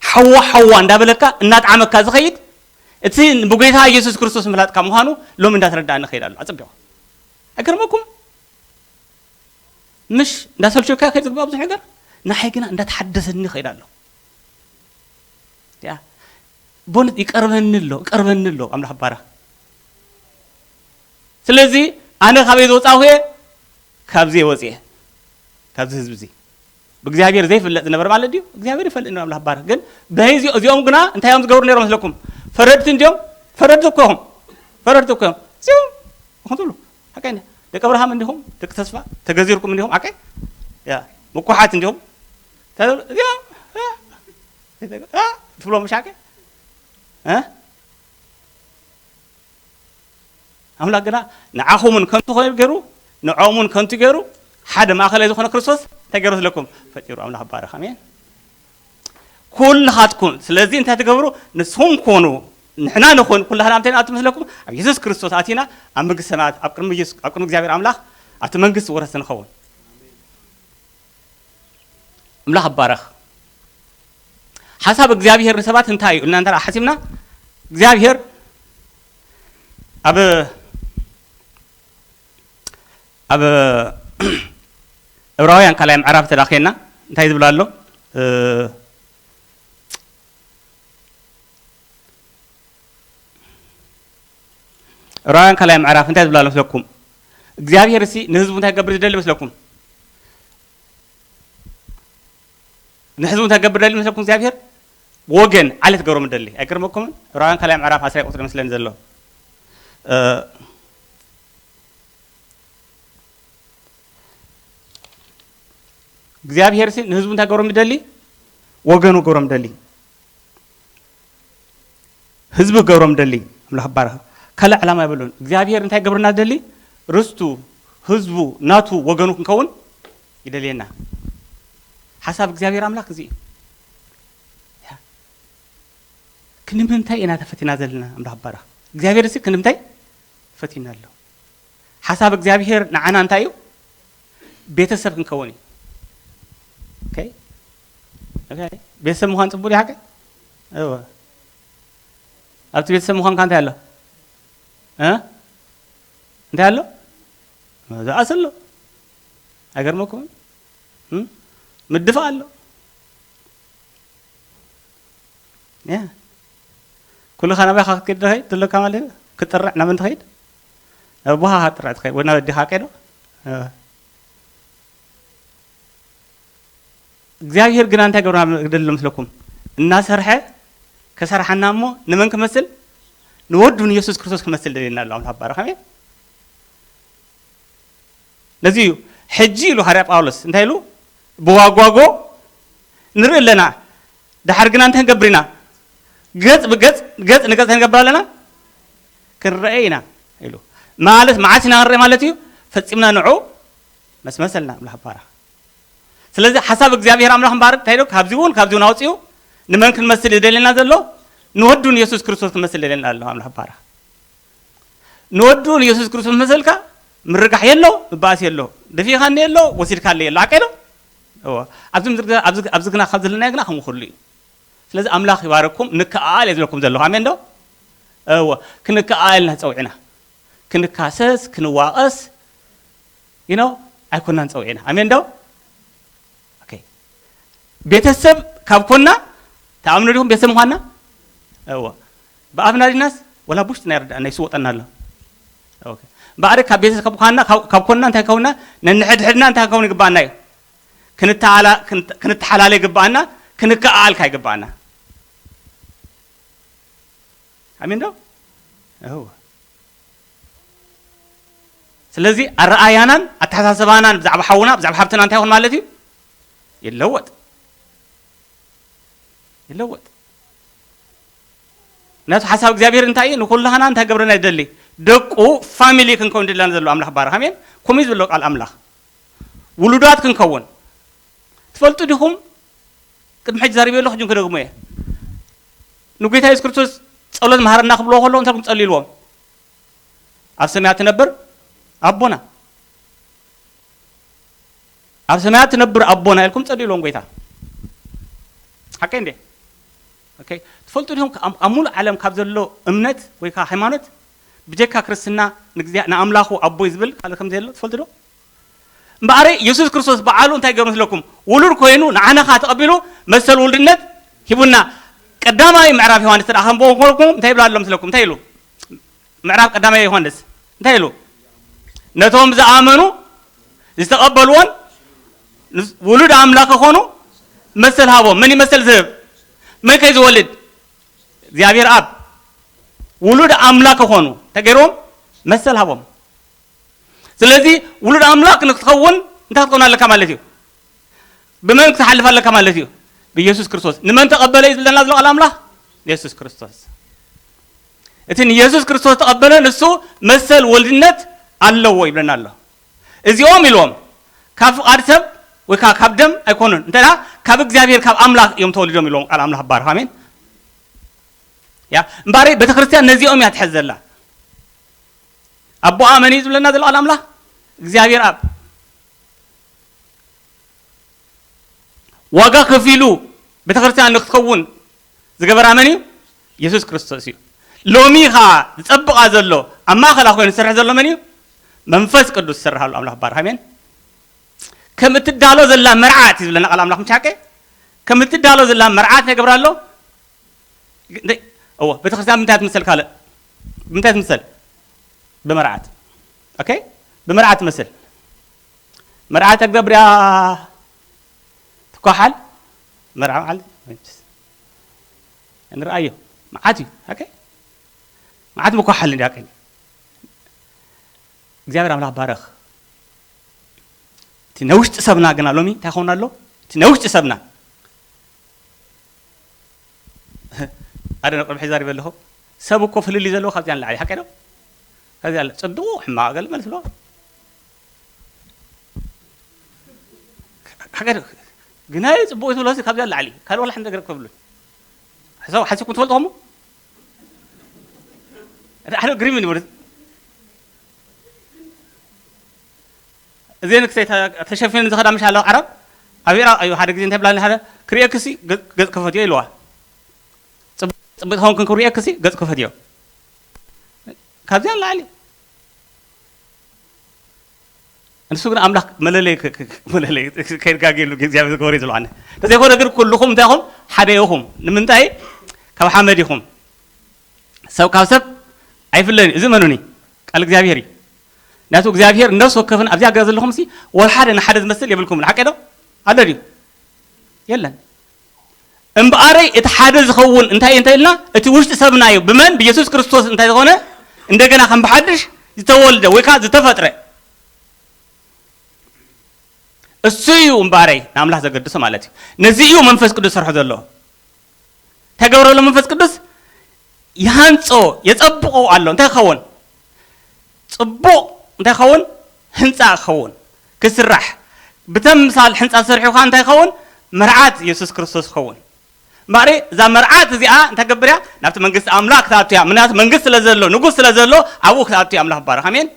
ሓዋ ሓዋ እንዳበለካ እናጣዕመካ ዝኸይድ እቲ ብጎይታ ኢየሱስ ክርስቶስ ምፍላጥካ ምዃኑ ሎሚ እንዳተረዳእኒ ይኸይድ ኣሎ። ኣጸቢቑ። ኣይገርመኩም? ምሽ እንዳሰልቸካ ይኸይድ ዝግባእ ብዙሕ ነገር፣ ንዓይ ግና እንዳተሓደሰኒ ይኸይድ ኣሎ። ያ፣ ቦነት ይቀርበኒ ኣሎ፣ ይቀርበኒ ኣሎ፣ ኣምላኽ ባርኽ። ስለዚ ኣነ ካበይ ዝወጻኹ እየ? ካብዚ እየ ወጽየ፣ ካብዚ ህዝቢ እዚ። ብእግዚኣብሔር ዘይፍለጥ ዝነበረ ማለት ድዩ? እግዚኣብሔር ይፈልጥ ነበር፣ ኣምላኽ ባርኽ። ግን በዚ እዚኦም ግና እንታይ እዮም ዝገብሩ ነይሮም መስለኩም? ፈረድቲ እንዲዮም፣ ፈረድቲ እኮ እዮም፣ ፈረድቲ እኮ እዮም። እዚኦም፣ እኹም ትብሉ፣ ሓቀኛ። ደቂ ኣብርሃም እንዲኹም፣ ደቂ ተስፋ፣ ተገዚርኩም እንዲኹም፣ ሓቀ? ያ፣ ምኩሓት እንዲኹም። ተዘ-፣ እዚኦም፣ እ፣ እ፣ ትብሎም፣ ምሽ ሓቀ? እ? ኣምላኽ ግና ንዓኹምን ከንቱ ኮይኑ ገይሩ፣ ንዕኦምን ከንቱ ገይሩ፣ ሓደ ማእከላይ ዝኾነ ክርስቶስ እንታይ ገይሩ መስለኩም? ፈጢሩ። ኣምላኽ ባረኽ። ኣሜን። ኩልኻትኩም፣ ስለዚ እንታይ ትገብሩ? ንስኹም ኮኑ፣ ንሕና ንኹን፣ ኩላህና ኣብ እንታይ ንኣቱ መስለኩም? ኣብ የሱስ ክርስቶስ ኣቲና፣ ኣብ መንግስቲ ሰማያት፣ ኣብ ቅድሚ የሱስ፣ ኣብ ቅድሚ እግዚኣብሔር ኣምላኽ፣ ኣብቲ መንግስቲ ወረስቲ ንኸውን። ኣምላኽ ይባረኽ። ሓሳብ እግዚኣብሔር ንሰባት እንታይ እዩ? እናንተ ሓሲብና፣ እግዚኣብሔር ኣብ፣ ኣብ ዕብራውያን ካልኣይ ምዕራፍ ተዳኺና እንታይ ዝብል ኣሎ? እ፣ ዕብራውያን ካልኣይ ምዕራፍ እንታይ ዝብል ኣሎ መስለኩም? እግዚኣብሔር እሲ ንህዝቡ እንታይ ክገብር ዝደሊ መስለኩም? ንህዝቡ እንታይ ክገብር ደሊ መስለኩም? እግዚኣብሔር ወገን ዓሌት ክገብሮም ደሊ። ኣይገርመኩምን? ዕብራውያን ካልኣይ ምዕራፍ ዓስራይ ቁጽሪ መስለኒ ዘሎ። እ፣ እግዚኣብሔር ሲ ንህዝቡ እንታይ ክገብሮም ደሊ? ወገኑ ክገብሮም ደሊ። ህዝቢ ክገብሮም ደሊ። ኣምላኽ ይባረኽ። ካልእ ዕላማ የብሉን። እግዚኣብሔር እንታይ ክገብረና ደሊ? ርስቱ፣ ህዝቡ፣ ናቱ፣ ወገኑ ክንከውን ይደልየና። ሓሳብ እግዚኣብሔር ኣምላኽ እዚ እዩ። ያ። ክንምንታይ ኢና ተፈቲና ዘለና? ኣምላኽ ይባረኽ። እግዚኣብሔር እዚ ክንምንታይ ፈቲና ኣሎ? ሓሳብ እግዚኣብሔር ንዓና እንታይ እዩ? ቤተሰብ ክንከውን እዩ። ኦኬ? ኦኬ? ቤተሰብ ምዃን ጽቡቅ ድዩ ሓቀ? እወ። ኣብቲ ቤተሰብ ምዃንካ እንታይ ኣሎ? እ? እንታይ ኣሎ? መዛእስ ኣሎ። ኣይገርመኩምን? እም? ምድፋእ ኣሎ። ያ። ኩልኻ ናባኻ ክትከይድ ትደኸይ ትለካ ማለት እዩ። ክትጥርዕ ናብ መን ትኸይድ? ናብ ኣቦኻ ክትጥርዕ ትኸይድ ወይ ናብ ኣዴኻ ቀዶ? እ። እግዚኣብሔር ግና እንታይ ገብርና ግደል መስለኩም? እናሰርሐ ከሰርሓና እሞ ንመን ክመስል? ንወዱ ንየሱስ ክርስቶስ ክመስል ደልየና ኣሎ። ኣምላኽ ይባረኽ። ኣሜን። ነዚ እዩ ሕጂ ኢሉ ሃርያ ጳውሎስ እንታይ ኢሉ? ብዋጓጎ ንርኢ ኣለና፣ ድሓር ግና እንታይ ንገብር ኢና? ገጽ ብገጽ፣ ገጽ ንገጽ እንታይ ንገብር ኣለና? ክንረአ ኢና ኢሉ። ማለት መዓስ ኢና ክንረአ ማለት እዩ? ፈጺምና ንዑ መስመሰልና ኣምላኽ ባራ። ስለዚ ሓሳብ እግዚኣብሔር ኣምላኽ እምበኣር እንታይ ዶ? ካብዚ እውን ካብዚ እውን ኣውፅኡ። ንመን ክንመስል ይደልየና ዘሎ? ንወዱ ንየሱስ ክርስቶስ ክንመስል ይደልየና ኣሎ ኣምላኽ ባራ። ንወዱ ንየሱስ ክርስቶስ መሰልካ ምርጋሕ የሎ፣ ምባኣስ የሎ። ደፊኻኒ የሎ፣ ወሲድካለ የሎ። ሓቀ ዶ? እወ። ኣብዚ ምድሪ ግና- ኣብዚ ኣብዚ ግና ካብ ዘለናዮ ግና ከምኡ ኩሉ እዩ። ስለዚ ኣምላኽ ይባረኩም። ንከኣል እየ ዝብለኩም ዘለኹ። ኣሜን ዶ? እወ። ክንከኣል ኢና ተጸዊዕና። ክንካሰስ፣ ክንዋቐስ፣ you know፣ ኣይኮናን ጸዊዕና። ኣሜን ዶ? ኦኬ። ቤተሰብ ካብ ኮና፣ ተኣምኑ ዲኹም ቤተሰብ ምዃንና? እወ። ብኣፍና ዲናስ ወላ ብውሽጥና ይርዳእና፣ ይስወጠና ኣሎ። ኦኬ። እምበኣር ካብ ቤተሰብ ካብ ኮና፣ ካብ ካብ ኮና እንታይ ከውና? ነንሕድሕድና እንታይ ከውን ይግባኣና እዩ? ክንተኣላ- ክንተ- ክንተሓላለ ይግባኣና፣ ክንከኣል ከኣ ይግባኣና። ኣሜን ዶ? እወ። ስለዚ ኣረኣያናን ኣተሓሳስባናን ብዛዕባ ሓውና ብዛዕባ ሓብትና እንታይ ይኹን ማለት እዩ? ይለወጥ። ይለወጥ። ምክንያቱ ሓሳብ እግዚኣብሔር እንታይ እዩ? ንኩላህና እንታይ ገብረና ይደሊ? ደቁ ፋሚሊ ክንከውን ድላና ዘሎ ኣምላኽ ባርኽ። ኣሜን። ከምኡ እዩ ዝብሎ ቃል ኣምላኽ። ውሉዳት ክንከውን ትፈልጡ ዲኹም? ቅድሚ ሕጂ ዘሪበ ኣለኹ፣ ሕጂ ክደግሞ እየ። ንጎይታ የሱስ ክርስቶስ ጸሎት መሃረና ክብልዎ ከለዉ እንታይ ኢልኩም ጸልዩ ኢልዎም? ኣብ ሰማያት ትነብር ኣቦና፣ ኣብ ሰማያት ትነብር ኣቦና ኢልኩም ጸልዩ ኢልዎም ጎይታ። ሓቀይ እንዴ? ኦኬ። ትፈልጡ ዲኹም? ኣብ ኣብ ሙሉእ ዓለም ካብ ዘሎ እምነት ወይ ከዓ ሃይማኖት ብጀካ ክርስትና ንእግዚኣ- ንኣምላኹ ኣቦይ ዝብል ካልእ ከም ዘየሎ ትፈልጡ ዶ? እምበኣር የሱስ ክርስቶስ በዓሉ እንታይ ገይሩ መስለኩም? ውሉድ ኮይኑ ንዓና ኸኣ ተቐቢሉ መሰል ውልድነት ሂቡና። ቀዳማይ ምዕራፍ ዮሃንስ ተደኣ ከንብቦ ከለኩም እንታይ ይብል ኣሎ መስለኩም? እንታይ ኢሉ? ምዕራፍ ቀዳማይ ዮሃንስ እንታይ ኢሉ? ነቶም ዝኣመኑ ዝተቐበልዎን ውሉድ ኣምላኽ ክኾኑ መሰል ሃቦም። መን እዩ መሰል ዝህብ? መን ከይ ዝወልድ? እግዚኣብሔር ኣብ ውሉድ ኣምላኽ ክኾኑ ተገይሮም መሰል ሃቦም። ስለዚ ውሉድ ኣምላኽ ንክትኸውን እንታይ ክትኸውን ኣለካ ማለት እዩ? ብመን ክትሓልፍ ኣለካ ማለት እዩ? ብኢየሱስ ክርስቶስ። ንመን ተቐበለ እዩ ዝብለና ዘሎ ቃል ኣምላኽ? የሱስ ክርስቶስ። እቲ ንየሱስ ክርስቶስ ተቐበለ ንሱ መሰል ወልድነት ኣለዎ ይብለና ኣሎ። እዚኦም ኢልዎም ካብ ፍቓድ ሰብ ወይ ከዓ ካብ ደም ኣይኮኑን፣ እንተ ደኣ ካብ እግዚኣብሔር ካብ ኣምላኽ እዮም ተወሊዶም ኢልዎም ቃል ኣምላኽ ባርኽ። ኣሜን። ያ እምበኣር ቤተ ክርስቲያን ነዚኦም እያ ትሕዝ ዘላ። ኣቦኣ መን እዩ ዝብለና ዘሎ ቃል ኣምላኽ? እግዚኣብሔር ኣብ ዋጋ ከፊሉ ቤተ ክርስቲያን ንክትኸውን ዝገበራ መን እዩ? የሱስ ክርስቶስ እዩ። ሎሚ ኸዓ ዝጸብቓ ዘሎ ኣብ ማእኸላ ኮይኑ ዝሰርሕ ዘሎ መን እዩ? መንፈስ ቅዱስ ዝሰርሓሉ ኣምላኽ ባርኽ። ኣሜን። ከም እትዳሎ ዘላ መርዓት እዩ ዝብለና ቃል ኣምላኽ ምሻቀ ከም እትዳሎ ዘላ መርዓት እንታይ ገብራ ኣሎ? እወ ቤተክርስትያን ብምንታይ ትምሰል? ካልእ ብምንታይ ትምሰል? ብመርዓት። ኦኬ፣ ብመርዓት ትመስል። መርዓት ኣግደብርያ ትኳሓል። መርዓ ማለት ንርኣዮ መዓት እዩ። ኦኬ፣ መዓት ምኳሓል እንዲያ ቀኝ እግዚኣብሔር ኣምላኽ ባረኽ። እቲ ናይ ውሽጢ ሰብና ግና ሎሚ እንታይ ኾን ኣሎ? እቲ ናይ ውሽጢ ሰብና ኣደ ነቅርብ ሒዛ ሪበ ኣለኹ። ሰብ እኮ ፍልልይ ዘለዎ ካብዚኣ ንላዕሊ ሓቀ ዶ? ካብዚኣ ንላዕሊ ጽቡቕ ሕማቕ ገለ መልስ ኣለዎ። ሓቀ ዶ? ግናይ ጽቡቕ ትብሎ ካብዚኣ ንላዕሊ ካልእ ዋላ ሓንቲ ነገር ክብሉ ሓሳብ ሓሲብኩም ትፈልጡ ኸሞ ሓደ ግሪም ንብር እዚን ክሰይ ተሸፊኑ ዝኸዳ ምሽ ኣለዋ ዓረብ ኣብ ኢራቕ እዩ ሓደ ግዜ እንታይ ብላኒ ሓደ ክርእየክሲ ገጽ ክፈትዮ ኢልዋ። ጽብቅ ኸውን ክንክብሩ የክሲ ገጽ ክፈትዮ ካብዚያ ንላዕሊ ንሱ ግን ኣምላኽ መለለይ መለለይ ከይድጋገሉ እግዚኣብሔር ዝገበረ ዝለዋነ እንተዘይኮነ ግን ኩልኹም እንታይ ኹም ሓደ ኢኹም ንምንታይ ካብ ሓመድ ኢኹም ሰብ ካብ ሰብ ኣይፍለን እዚ መኑኒ ቃል እግዚኣብሔር እዩ ናቱ እግዚኣብሔር ነፍስ ወከፍን ኣብዚኣ ገዛ ዘለኹም ሲ ወል ሓደ ንሓደ ዝመስል የብልኩም ሓቀ ዶ ኣሎ ድዩ የለን እምበኣረይ እቲ ሓደ ዝኸውን እንታይ እንተ ኢልና እቲ ውሽጢ ሰብና እዩ ብመን ብየሱስ ክርስቶስ እንታይ ዝኾነ እንደገና ከም ብሓድሽ ዝተወልደ ወይ ከዓ ዝተፈጥረ እሱ እዩ እምበኣረይ ንኣምላኽ ዘገድሶ ማለት እዩ። ነዚ እዩ መንፈስ ቅዱስ ሰርሖ ዘሎ። እንታይ ገብረሉ መንፈስ ቅዱስ? ይሃንጾ፣ የጸብቆ ኣሎ። እንታይ ክኸውን? ጽቡቕ እንታይ ክኸውን? ህንጻ ክኸውን፣ ክስራሕ። ብተምሳል ህንጻ ተሰሪሑ ከኣ እንታይ ክኸውን? መርዓት የሱስ ክርስቶስ ክኸውን። እምበኣር እዛ መርዓት እዚኣ እንታይ ገብር እያ? ናብቲ መንግስቲ ኣምላኽ ክትኣቱ እያ። ምክንያቱ መንግስቲ ስለ ዘሎ፣ ንጉስ ስለ ዘሎ ኣብኡ ክትኣቱ እያ። ኣምላኽ ይባረኽ። ኣሜን።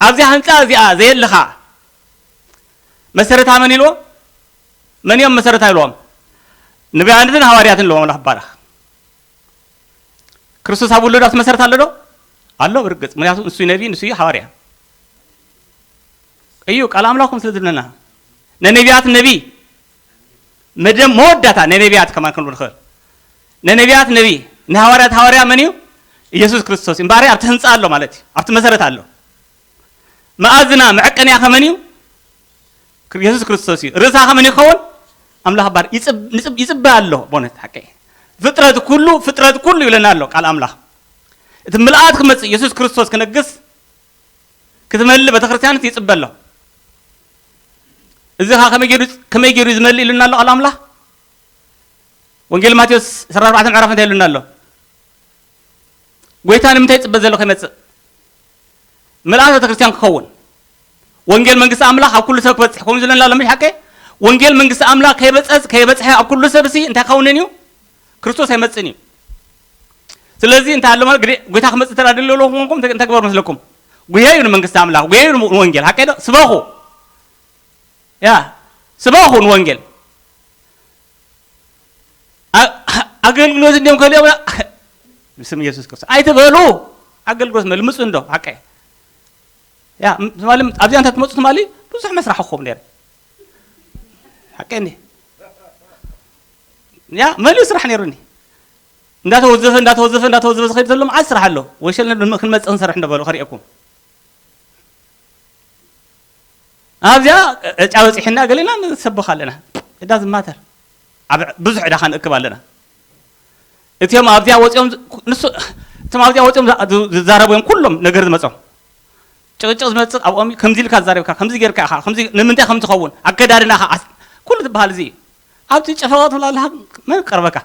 ኣብዚኣ ህንጻ እዚኣ ዘየለኻ መሰረታ መን ኢልዎ? መን እዮም መሰረታ ኢልዎም? ነቢያትን ሃዋርያትን ኢልዎም። ኣምላኽ ይባረኽ። ክርስቶስ ኣብ ውሉድ ኣብቲ መሰረት ኣሎ ዶ? ኣሎ ብርግጽ። ምክንያቱ ንሱ እዩ ነቢ፣ ንሱ እዩ ሃዋርያ። እዩ ቃል ኣምላኽኩም ስለ ዝብለና። ነነቢያት ነቢ፣ መደም መወዳእታ ነነቢያት ከማን ክንብል ንኽእል። ነነቢያት ነቢ፣ ንሃዋርያት ሃዋርያ መን እዩ? ኢየሱስ ክርስቶስ እዩ። እምበኣር ኣብቲ ህንጻ ኣሎ ማለት እዩ። ኣብቲ መሰረት ኣሎ። መኣዝና መዐቀንያ ከመን እዩ? የሱስ ክርስቶስ እዩ። ርእሳ ከመን ይኸውን? ኣምላኽ ባር ይጽብ-፣ ንጽብ-፣ ይጽበ ኣሎ። ቦነት ሓቀይ ፍጥረት ኩሉ፣ ፍጥረት ኩሉ ይብለና ኣሎ ቃል ኣምላኽ። እቲ ምልኣት ክመጽእ፣ የሱስ ክርስቶስ ክነግስ፣ ክትመልእ ቤተክርስትያን ይጽበ ኣሎ። እዚ ኸኣ ከመይ ገይሩ፣ ከመይ ገይሩ እዩ ዝመልእ ኢሉና ኣሎ ቃል ኣምላኽ? ወንጌል ማቴዎስ ዕስራን ኣርባዕተን ምዕራፍ እንታይ ኢሉና ኣሎ? ጎይታ ንምንታይ ይጽበ ዘሎ ከይመጽእ? ምልኣት ቤተክርስትያን ክኸውን። ወንጌል መንግስቲ ኣምላኽ ኣብ ኩሉ ሰብ ክበጽሕ ከምኡ ዝለና ኣሎ፣ ምሽ ሓቀ? ወንጌል መንግስቲ ኣምላኽ ከይበጸስ-፣ ከይበጽሐ ኣብ ኩሉ ሰብሲ እንታይ ክኸውንን እዩ? ክርስቶስ ኣይመጽእን እዩ። ስለዚ እንታይ ኣሎ ማለት፣ ግደ-፣ ጎይታ ክመጽእ ተዳድልዎ ኣለኹም፣ እንታይ፣ እንታይ ግበሩ መስለኩም? ጉየዩ ንመንግስቲ ኣምላኽ፣ ጉየዩ ንወንጌል፣ ሓቀ ዶ? ስበኹ። ያ፣ ስበኹ ንወንጌል። ኣ-፣ ኣገልግሎት እንዲዮም ከሊኦም፣ ብስም ኢየሱስ ክርስቶስ ኣይትበሉ። ኣገልግሎት መልምጹ እንዶ፣ ሓቀ። ያ፣ ም-፣ ትማሊ ኣብዚኣ እንተ ትመጹ ትማሊ ብዙሕ መስራሕኹም ነይሩ። ሓቀ እንዲ። ያ፣ መሊኡ ስራሕ ነይሩኒ። እንዳተወዘፈ፣ እንዳተወዘፈ፣ እንዳተወዘፈ ዝኸይድ ዘሎ መዓት ስራሕ ኣሎ። ወሸለ ክንመጽእ ክንሰርሕ እንደበሉ ከርእየኩም። ኣብዚኣ ዕጫ በጺሕና ገሌና ንሰብኽ ኣለና። እዳ ዝማተር ኣብ ብዙሕ ዕዳ ከንእክብ ኣለና። እቲኦም ኣብዚኣ ወጺኦም ዝ-፣ ንሱ፣ እቶም ኣብዚኣ ወጺኦም ዝ-፣ ዝ-፣ ዝዛረቡ እዮም ኩሎም ነገር ዝመጾም። ጭቕጭቕ ዝመጽእ ኣብኦም እዩ። ከምዚ ኢልካ ዝዛረብካ፣ ከምዚ ጌርካ ኢኻ፣ ከምዚ ንምንታይ ከም ትኸውን፣ ኣከዳድናኻ፣ ኣስ-፣ ኩሉ ዝበሃል እዚ እዩ። ኣብቲ ጨፈቐ ትብላ ኣለኻ፣ መን ቀርበካ?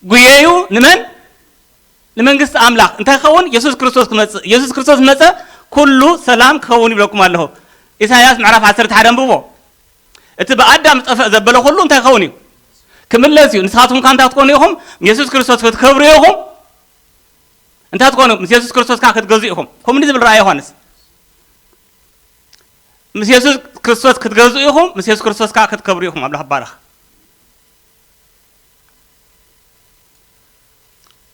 ጉየዩ ንመን? ንመንግስቲ ኣምላኽ። እንታይ ክኸውን? የሱስ ክርስቶስ ክመጽእ። የሱስ ክርስቶስ መጸ፣ ኩሉ ሰላም ክኸውን ይብለኩም ኣለኹ። ኢሳይያስ ምዕራፍ ዓሰርተ ሓደ ኣንብቦ። እቲ ብኣዳም ዝጠፍእ ዘበለ ኩሉ እንታይ ክኸውን እዩ? ክምለስ እዩ። ንስኻትኩም ከ እንታይ ክትኮኑ ኢኹም? ምስ የሱስ ክርስቶስ ክትከብሩ ኢኹም። እንታይ ትኮኑ? ምስ የሱስ ክርስቶስ ከ ክትገዝኡ ኢኹም። ከምኡ ዝብል ራእይ ዮሃንስ። ምስ የሱስ ክርስቶስ ክትገዝኡ ኢኹም፣ ምስ የሱስ ክርስቶስ ከ ክትከብሩ ኢኹም። ኣምላኽ ይባረኽ።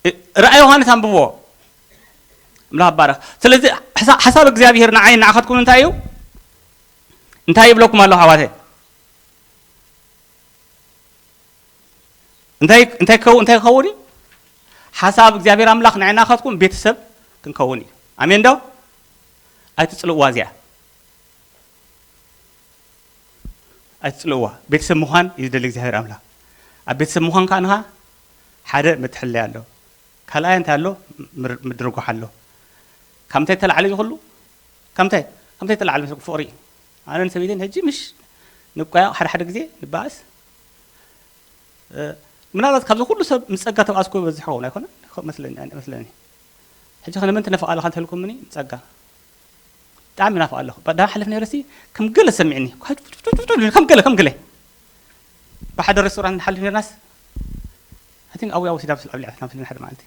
እ-፣ ራእይ ዮሃንስ ኣንብብዎ። ኣምላኽ ይባረኽ። ስለዚ ሓሳ-፣ ሓሳብ እግዚኣብሄር ንዓይ ንዓኸትኩም እንታይ እዩ? እንታይ ይብለኩም ኣለኹ ኣሕዋተይ? እንታይ፣ እንታይ ክኸው-፣ እንታይ ክኸውን እዩ? ሓሳብ እግዚኣብሄር ኣምላኽ ንዓይ ንዓኸትኩም ቤተሰብ ክንከውን እዩ። ኣሜን ዶ? ኣይትጽልእዋ እዚኣ። ኣይትጽልእዋ። ቤተሰብ ምዃን እዩ ዝደሊ እግዚኣብሔር ኣምላኽ። ኣብ ቤተሰብ ምዃን ከኣ ንኻ ሓደ መትሕለያ ኣሎ። ካልኣይ እንታይ ኣሎ? ምር-፣ ምድርጓሕ ኣሎ። ካብ ምንታይ ተላዕለ እዩ ኩሉ? ካብ ምንታይ? ካብ ምንታይ ተላዕለ መስለኩም? ፍቕሪ። ኣነን ሰበይተይን ሕጂ ምሽ ንቋየቕ፣ ሓደ ሓደ ግዜ ንበኣስ። እ፣ ምናልባት ካብዚ ኩሉ ሰብ ምስ ጸጋ ተባእስኩ በዝሕ ክኸውን ኣይኮነን? ይኸ-፣ መስለኒ፣ ኣነ መስለኒ። ሕጂ ኸ ንመን ትነፍቕ ኣለኻ እንተልኩምኒ፣ ጸጋ። ብጣዕሚ ይናፍቕ ኣለኹ። ባ-፣ ዳሓልፍ ነይረሲ ከም ገለ ሰሚዕኒ። ከም ገለ፣ ከም ገለ። ብሓደ ሬስቶራንት ንሓልፍ ነይርናስ፣ I think ኣብያ ወሲዳ ምስ ኣብሊዓ ትናፍልን ሓደ መዓልቲ።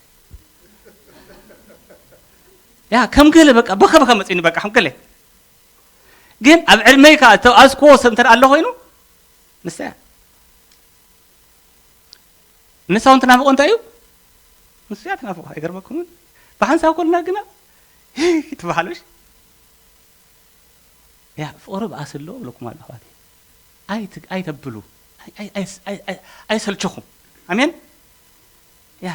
ያ፣ ከም ገለ በቃ፣ በኸ በኸ መጺኒ በቃ፣ ከም ገለ። ግን ኣብ ዕድመይ ከኣ እተባእስክዎ ሰብ እንተ ደኣ ኣሎ ኮይኑ፣ ንሳ እያ። ንሳ እውን ትናፍቖ እንታይ እዩ? ንሱ እያ ትናፍቖ። ኣይገርመኩምን? ብሓንሳብ ከለና ግና ትበሃል፣ ምሽ? ያ፣ ፍቕሪ ብኣስ ኣሎ እብለኩም ኣለኹ፣ ኣሕዋተይ። ኣይት-፣ ኣይተብሉ። ኣይ-፣ ኣይ-፣ ኣይ-፣ ኣይ-፣ ኣይ-፣ ኣይሰልችኹም። ኣሜን? ያ፣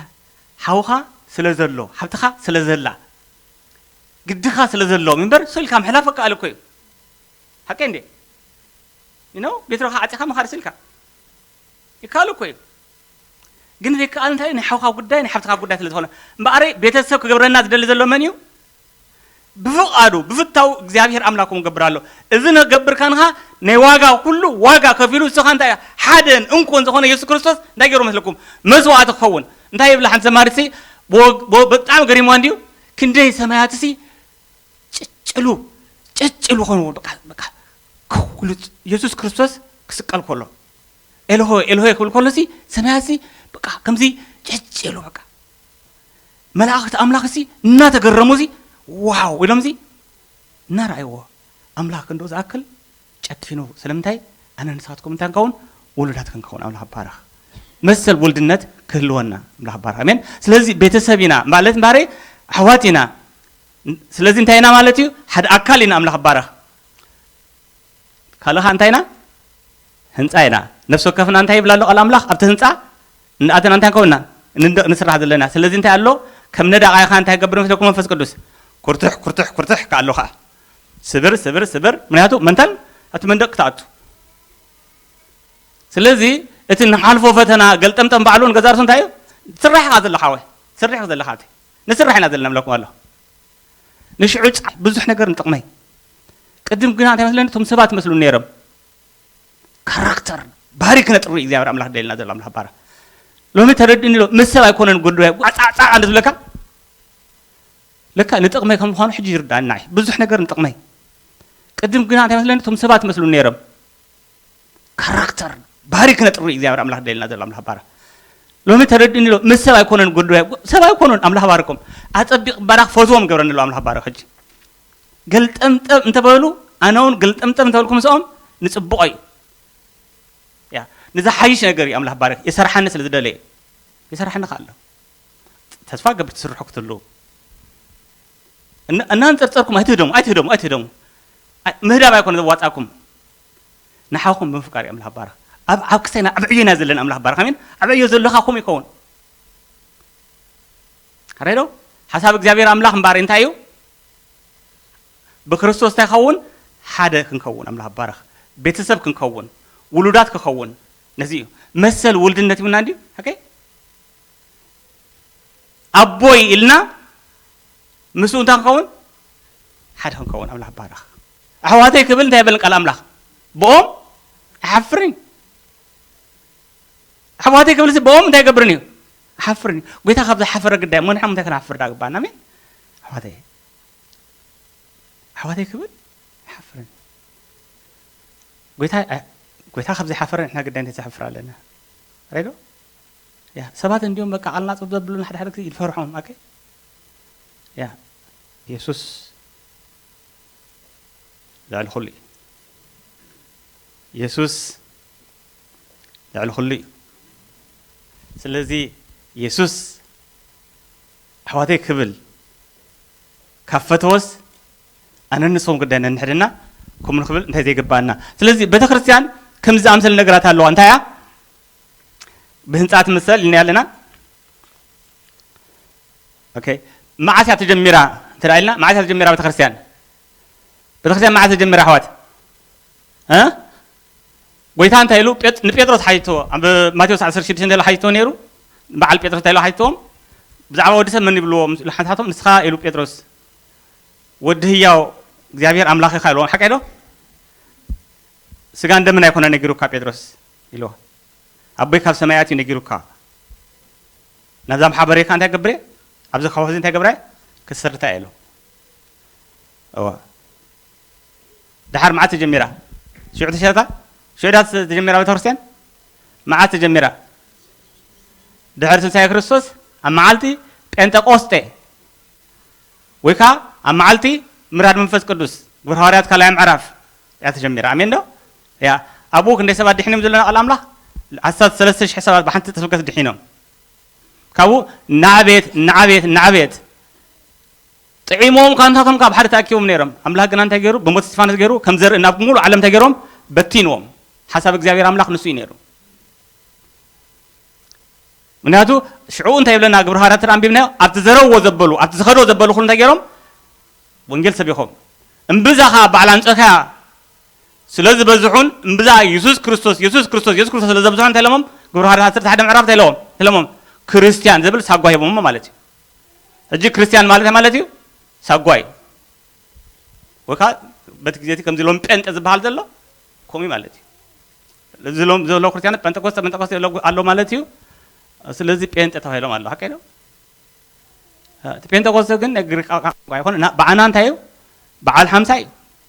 ሓውኻ ስለ ዘሎ፣ ሓብትኻ ስለ ዘላ፣ ግድኻ ስለ ዘለዎም እምበር፣ ስልካ ምሕላፍ ይከኣል እኮ እዩ። ሓቀይ እንዴ? You know፣ ቤትሮኻ ዓጺኻ ምኻድ ስልካ ይከኣል እኮ እዩ። ግን ዘይከኣል እንታይ እዩ? ናይ ሓውኻ ጉዳይ፣ ናይ ሓብትኻ ጉዳይ ስለ ዝኾነ። እምበኣር ቤተሰብ ክገብረና ዝደሊ ዘሎ መን እዩ? ብፍቓዱ ብፍታው እግዚኣብሔር ኣምላኩም ገብር ኣሎ። እዚ ነገብር ካንኻ ናይ ዋጋ ኩሉ ዋጋ ከፊሉ ንስኻ እንታይ ሓደን እንኮን ዝኾነ የሱስ ክርስቶስ እንታይ ገይሩ መስለኩም? መስዋዕቲ ክኸውን። እንታይ ይብላ ሓንቲ ዘማሪት ሲ? ብወግ- ብወ- ብጣዕሚ ገሪምዋ እንድዩ። ክንደይ ሰማያት ሲ ጭጭሉ ጭጭሉ ኾንዎ። በቃ በቃ ኩሉ የሱስ ክርስቶስ ክስቀል ከሎ ኤልሆ ኤልሆ ክብል ከሎ ሲ ሰማያት ሲ በቃ ከምዚ ጭጭሉ በቃ መላእኽቲ ኣምላኽ ሲ እናተገረሙ ሲ ዋው ኢሎም ሲ እናረኣይዎ ኣምላኽ ክንዶ ዝኣክል ጨፊኑ። ስለምንታይ? ኣነ ንስኻትኩም እንታይ ንከውን? ውሉዳት ክንከውን ኣምላኽ ባረኽ። መሰል ውልድነት ክህልወና ኣምላኽ ባረኽ። ኣሜን። ስለዚ ቤተሰብ ኢና ማለት እምበረ ኣሕዋት ኢና። ስለዚ እንታይ ኢና ማለት እዩ? ሓደ ኣካል ኢና ኣምላኽ ባረኽ። ካልእ ኸኣ እንታይ ኢና? ህንጻ ኢና። ነፍሲ ወከፍና እንታይ ይብላ ኣሎ ቃል ኣምላኽ? ኣብቲ ህንጻ እንኣተና እንታይ ከውና? ንንደቕ ንስራሕ ዘለና። ስለዚ እንታይ ኣሎ? ከም ነዳቓ ኢኻ እንታይ ገብር መስለኩም መንፈስ ቅዱስ? ኩርትሕ ኩርትሕ ኩርትሕ ከኣሎ ኸኣ ስብር ስብር ስብር። ምክንያቱ መንታን ኣብቲ መንደቕ ክትኣቱ። ስለዚ እቲ ንሓልፎ ፈተና ገልጠምጠም ባዕሉ ንገዛ ርእሱ እንታይ እዩ? ትስራሕ ኢኻ ዘለኻ ወይ ትስርሕ ዘለኻ እቲ ንስራሕ ኢና ዘለና እብለኩም ኣሎ። ንሽዑ ጻ- ብዙሕ ነገር ንጥቕመይ። ቅድም ግና እንታይ መስለኒ? እቶም ሰባት መስሉ ነይሮም። ካራክተር ባህሪ ክነጥሪ እግዚኣብሔር ኣምላኽ ደልና ዘሎ ኣምላኽ ባራ። ሎሚ ተረድእኒ ሎ ምስ ሰብ ኣይኮነን ጉዳይ ጻዕጻዕ እንደ ዝብለካ ለካ ንጥቕመይ ከም ዝኾኑ ሕጂ ይርዳእኒ። ንዓይ ብዙሕ ነገር ንጥቕመይ። ቅድም ግና እንታይ መስለኒ? እቶም ሰባት መስሉ ነይሮም። ካራክተር ባህሪ ክነጥሪ እግዚኣብሔር ኣምላኽ ደልና ዘሎ ኣምላኽ ባራ። ሎሚ ተረድእኒ ሎ ምስ ሰብ ኣይኮነን ጉዳይ ሰብ ኣይኮኑን ኣምላኽ ባርኮም። ኣጸቢቕ ባራኽ ፈትዎም ገብረኒ ሎ ኣምላኽ ባርክ። ሕጂ ገልጠምጠም እንተበሉ ኣነ እውን ገልጠምጠም እንተበልኩ ምስኦም ንጽብቆ እዩ። ያ ንዝሓይሽ ነገር እዩ ኣምላኽ ባርክ። የሰርሓኒ ስለ ዝደለየ የሰርሓኒ ከ ኣሎ። ተስፋ ገብር ትስርሑ ክትህልው እና እናንጸርጸርኩም ኣይትህደሙ ኣይትህደሙ ኣይትህደሙ። ኣይ- ምህዳም ኣይኮነ ዘዋጻኩም። ንሓኹም ብምፍቃር እዩ ኣምላኽ ባርኽ። ኣብ ኣብ ክሳይና ኣብ ዕዮና ዘለና ኣምላኽ ባርኽ። ኣሜን። ኣብ ዕዮ ዘለኻ ኹም ይኸውን። ኣረዶ ሓሳብ እግዚኣብሔር ኣምላኽ እምባር እንታይ እዩ? ብክርስቶስ እንታይ ኸውን? ሓደ ክንከውን ኣምላኽ ባርኽ። ቤተሰብ ክንከውን ውሉዳት ክኸውን ነዚ እዩ መሰል ውልድነት ይብና እንዲ ኦኬ ኣቦይ ኢልና ምስኡ እንታይ ክንከውን? ሓደ ክንከውን ኣምላኽ ባረኽ። ኣሕዋተይ ክብል እንታይ ይበል ቃል ኣምላኽ? ብኦም ኣይሓፍርን። ኣሕዋተይ ክብል ሲ ብኦም እንታይ ይገብርን እዩ? ኣይሓፍርን እዩ። ጎይታ ካብ ዝሓፈረ ግዳይ እሞ ንሕና እንታይ ክንሓፍር ዳ ግባና? ኣሜን ኣሕዋተይ። ኣሕዋተይ ክብል ኣይሓፍርን። ጎይታ ኣይ- ጎይታ ካብ ዘይሓፈረ ንሕና ግዳይ እንታይ ዘሕፍር ኣለና? ሬዶ ያ ሰባት እንዲዮም በቃ ቃልና ጽብ ዘብሉን ሓደ ሓደ ግዜ ይፈርሖም። ኦኬ ያ የሱስ ልዕሊ ኩሉ እዩ። የሱስ ልዕሊ ኩሉ እዩ። ስለዚ የሱስ ኣሕዋተይ ክብል ካብ ፈተወስ ኣነ ንስኹም ጉዳይ ነንሕድና ከምኡ ንክብል እንታይ ዘይግባኣና። ስለዚ ቤተክርስትያን ከምዚ ዝኣምሰለ ነገራት ኣለዋ። እንታይ እያ? ብህንፃ ትምሰል ኢልና ኣለና። ኦኬ፣ መዓስ እያ ተጀሚራ እንተ ኢልና፣ መዓስ እያ ተጀሚራ ቤተክርስትያን? ቤተክርስትያን መዓስ ተጀሚራ ኣሕዋት? እ? ጎይታ እንታይ ኢሉ ጴጥ- ንጴጥሮስ ሓይቶ ኣብ ማቴዎስ ዓሰርተ ሽዱሽተ እንተ ሓይቶ ነይሩ። በዓል ጴጥሮስ እንታይ ኢሉ ሓይቶም? ብዛዕባ ወዲ ሰብ መን ይብልዎ? ምስ ኢሉ ሓንሳቶም ንስኻ ኢሉ ጴጥሮስ ወዲ ህያው እግዚኣብሔር ኣምላኽ ኢኻ ኢልዎም። ሓቀ ዶ? ስጋን ደምን ኣይኮነ ነጊሩካ ጴጥሮስ ኢልዎ። ኣቦይ ካብ ሰማያት እዩ ነጊሩካ። ናብዛ ማሕበረካ እንታይ ገብረ? ኣብዚ ካብ ሕዚ እንታይ ገብረ? ክሰርታ ኢሉ። እዋ። ድሓር መዓት ተጀሚራ? ሽዑ ተሸርታ? ሽዑ ዳ ተጀሚራ ቤተክርስትያን? መዓት ተጀሚራ? ድሕሪ ትንሳኤ ክርስቶስ ኣብ መዓልቲ ጴንጠቆስጤ ወይ ከዓ ኣብ መዓልቲ ምራድ መንፈስ ቅዱስ ግብረ ሃዋርያት ካልኣይ ምዕራፍ እያ ተጀሚራ። ኣሜን ዶ? ያ ኣብኡ ክንደይ ሰባት ድሒኖም ዘለና ቃል ኣምላኽ ኣስታት ሰለስተ ሽሕ ሰባት ብሓንቲ ጥስብከት ድሒኖም ካብኡ ናዕቤት ናዕቤት ናዕቤት ጥዒሞም ካብ ንሳቶም ካብ ሓደ ተኣኪቦም ነይሮም። ኣምላኽ ግና እንታይ ገይሩ? ብሞት እስጢፋኖስ ገይሩ ከም ዘርኢ ናብ ሙሉእ ዓለም እንታይ ገይሮም? በቲንዎም። ሓሳብ እግዚኣብሔር ኣምላኽ ንሱ እዩ ነይሩ። ምክንያቱ ሽዑ እንታይ ይብለና? ግብረ ሃዋርያት ተደኣ ኣንቢብናዮ። ኣብቲ ዘረዎ ዘበሉ ኣብቲ ዝኸዶ ዘበሉ ኩሉ እንታይ ገይሮም? ወንጌል ሰቢኾም። እምብዛ ኸዓ በዓል ኣንጾኪያ ስለ ዝበዝሑን እምብዛ የሱስ ክርስቶስ የሱስ ክርስቶስ የሱስ ክርስቶስ ስለ ዘብዝሑ እንታይ ኢሎሞም? ግብረ ሃዋርያት ዓሰርተ ሓደ ምዕራፍ እንታይ ኢሎዎም? ኢሎሞም ክርስቲያን ዝብል ሳጓ ሂቦሞ ማለት እዩ። ሕጂ ክርስቲያን ማለት እንታይ ማለት እዩ? ሳጓ እዩ። ወይ ከዓ በቲ ግዜ እቲ ከምዚ ሎም ጴንጠ ዝበሃል ዘሎ ከምኡ ማለት እዩ። እዚ ሎም ዘሎ ክርስቲያን ጴንጠኮስተ ጴንጠኮስተ ኣሎ ኣሎ ማለት እዩ። ስለዚ ጴንጠ ተባሂሎም ኣሎ። ሓቀይ ነው። እቲ ጴንጠኮስተ ግን ናይ ግሪክ ቋንቋ ኣይኮነ። በዓና እንታይ እዩ? በዓል ሓምሳ እዩ።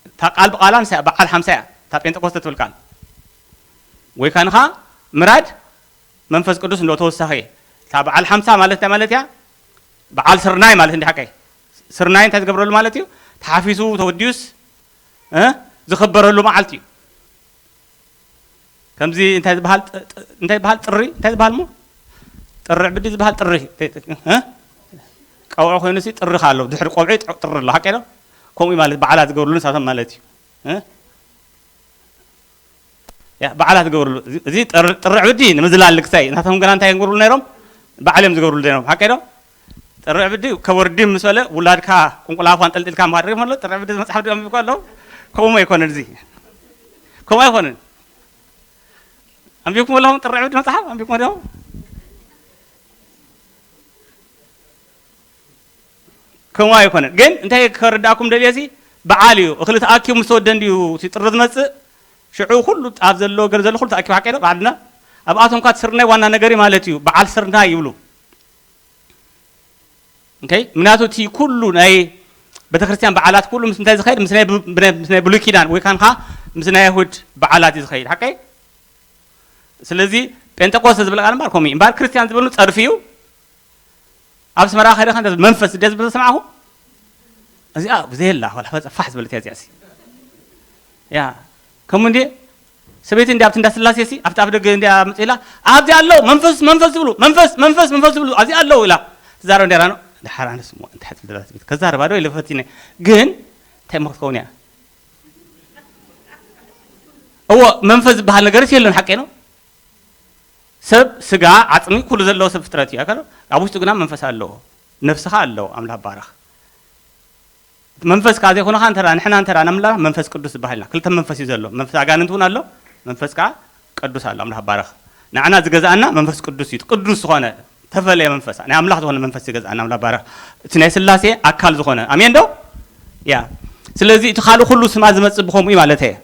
እታ ቃል ብቓላ ንሳ በዓል ሓምሳ እያ። እታ ጴንጠኮስተ ትብል ቃል ወይ ካንኻ ምራድ መንፈስ ቅዱስ እንዶ ተወሳኺ እታ በዓል ሓምሳ ማለት እንታይ ማለት እያ? በዓል ስርናይ ማለት እንዲ ሓቀይ ስርናይ እንታይ ዝገብረሉ ማለት እዩ? ተሓፊሱ ተወዲዩስ እ ዝኽበረሉ መዓልቲ እዩ። ከምዚ እንታይ ዝበሃል ጥ- ጥ- እንታይ ዝበሃል ጥሪ እንታይ ዝበሃል ሞ ጥሪ ዕብዲ ዝበሃል ጥሪ እ ቀውዒ ኮይኑ ሲ ጥሪ ከ ኣሎ ድሕሪ ቆብዒ ጥ- ጥሪ ኣሎ ሓቀይ ዶ? ከምኡ እዩ ማለት በዓላት ዝገብርሉ ንሳቶም ማለት እዩ። እ ያ በዓላት ዝገብርሉ እዚ ጥሪ ዕብዲ ንምዝላል ልክሳይ ናቶም ገና እንታይ ይገብርሉ ነይሮም? በዓል እዮም ዝገብርሉ ነይሮም ሓቀይ ዶ? ጥሪ ዕብዲ ከወርዲ ምስ በለ ውላድካ ቁንቁላፉ ኣንጠልጢልካ ምኳድ ሪፍ ኣሎ ጥሪ ዕብዲ መፅሓፍ ዲኦም ይኮ ኣለዉ። ከምኡ ኣይኮነን እዚ ከምኡ ኣይኮነን። ኣንቢብኩም ኣለኹም ጥሪ ዕብዲ መፅሓፍ ኣንቢብኩም ዲኹም? ከምኡ ኣይኮነን። ግን እንታይ ከረዳእኩም ደልየ ሲ በዓል እዩ። እኽሊ ተኣኪቡ ምስ ተወደ እንድዩ እቲ ጥሪ ዝመጽእ። ሽዑ ኩሉ ኣብ ዘሎ ገር ዘሎ ኩሉ ተኣኪቡ ሓቀ ዶ ዓድና ኣብኣቶም ካ ስርናይ ዋና ነገር እዩ ማለት እዩ። በዓል ስርናይ ይብሉ። ኦኬ ምክንያቱ እቲ ኩሉ ናይ ቤተክርስትያን በዓላት ኩሉ ምስ እንታይ ዝኸይድ ምስ ናይ ብ- ብናይ- ምስ ናይ ብሉይ ኪዳን ወይ ካንካ ምስ ናይ ኣይሁድ በዓላት እዩ ዝኸይድ ሓቀይ። ስለዚ ጴንጠቆስተ ዝብል ቃል እምበር ከምኡ እዩ። እምበር ክርስቲያን ዝብሉ ጸርፊ እዩ። ኣብ ኣስመራ ከይደ ከንተ መንፈስ እንደ ዝብል ዝሰማዕኹ እዚኣ ብዘየላ ወላ ፈፀ ፋሕ ዝበለት እያ እዚኣ ሲ ያ ከምኡ እንዴ ሰበይቲ እንዲ ኣብቲ እንዳ ስላሴ ሲ ኣብቲ ኣብ ደገ እንዲያ መፅላ ኣብዚ ኣለዉ መንፈስ መንፈስ ዝብሉ መንፈስ መንፈስ መንፈስ ዝብሉ ኣብዚ ኣለዉ ኢላ ትዛረብ እንዲያ ራኖ ድሓር ኣነስ እሞ እንታይ ትብል ደላ ቤት ከዛረባ ዶ ኢለ ፈቲነ ግን እንታይ እሞ ክትከውን እያ እዎ መንፈስ ዝበሃል ነገርስ የለን ሓቀይ ነው ሰብ ስጋ ዓፅሚ ኩሉ ዘለዎ ሰብ ፍጥረት እዩ ኣካል ኣብ ውሽጡ ግና መንፈስ ኣለዎ ነፍስኻ ኣለዎ ኣምላኽ ባረኽ መንፈስ ከዓ ዘይኮነኻ እንተ ንሕና እንተ ኣምላኽ መንፈስ ቅዱስ ዝበሃልና ክልተ መንፈስ እዩ ዘሎ መንፈስ ኣጋንንት እውን ኣሎ መንፈስ ከዓ ቅዱስ ኣሎ ኣምላኽ ባረኽ ንዓና ዝገዛኣና መንፈስ ቅዱስ እዩ ቅዱስ ዝኾነ ተፈለየ መንፈስ ናይ ኣምላኽ ዝኾነ መንፈስ ዝገዛኣና ኣምላኽ ባረኽ እቲ ናይ ስላሴ ኣካል ዝኾነ ኣሜን ዶ ያ ስለዚ እቲ ካልእ ኩሉ ስማ ዝመፅእ ብኸምኡ እዩ ማለት እየ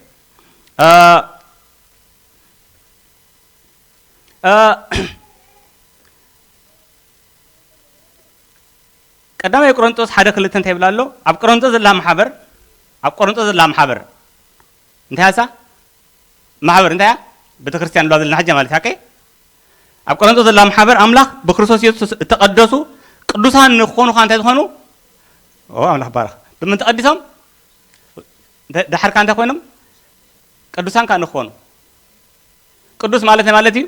ቀዳማይ ቆሮንጦስ ሓደ ክልተ እንታይ ይብል ኣሎ ኣብ ቆሮንጦስ ዘላ ማሕበር ኣብ ቆሮንጦስ ዘላ ማሕበር እንታይ ያሳ ማሕበር እንታይ ያ ቤተክርስትያን ብላ ዘለና ሕጃ ማለት ያከይ ኣብ ቆሮንጦስ ዘላ ማሕበር ኣምላኽ ብክርስቶስ የሱስ እተቐደሱ ቅዱሳን ንክኾኑ ካ እንታይ ዝኾኑ ኣምላኽ ባረኽ ብምን ተቐዲሶም ዳሓርካ እንታይ ኮይኖም ቅዱሳን ካ ንክኾኑ ቅዱስ ማለት ናይ ማለት እዩ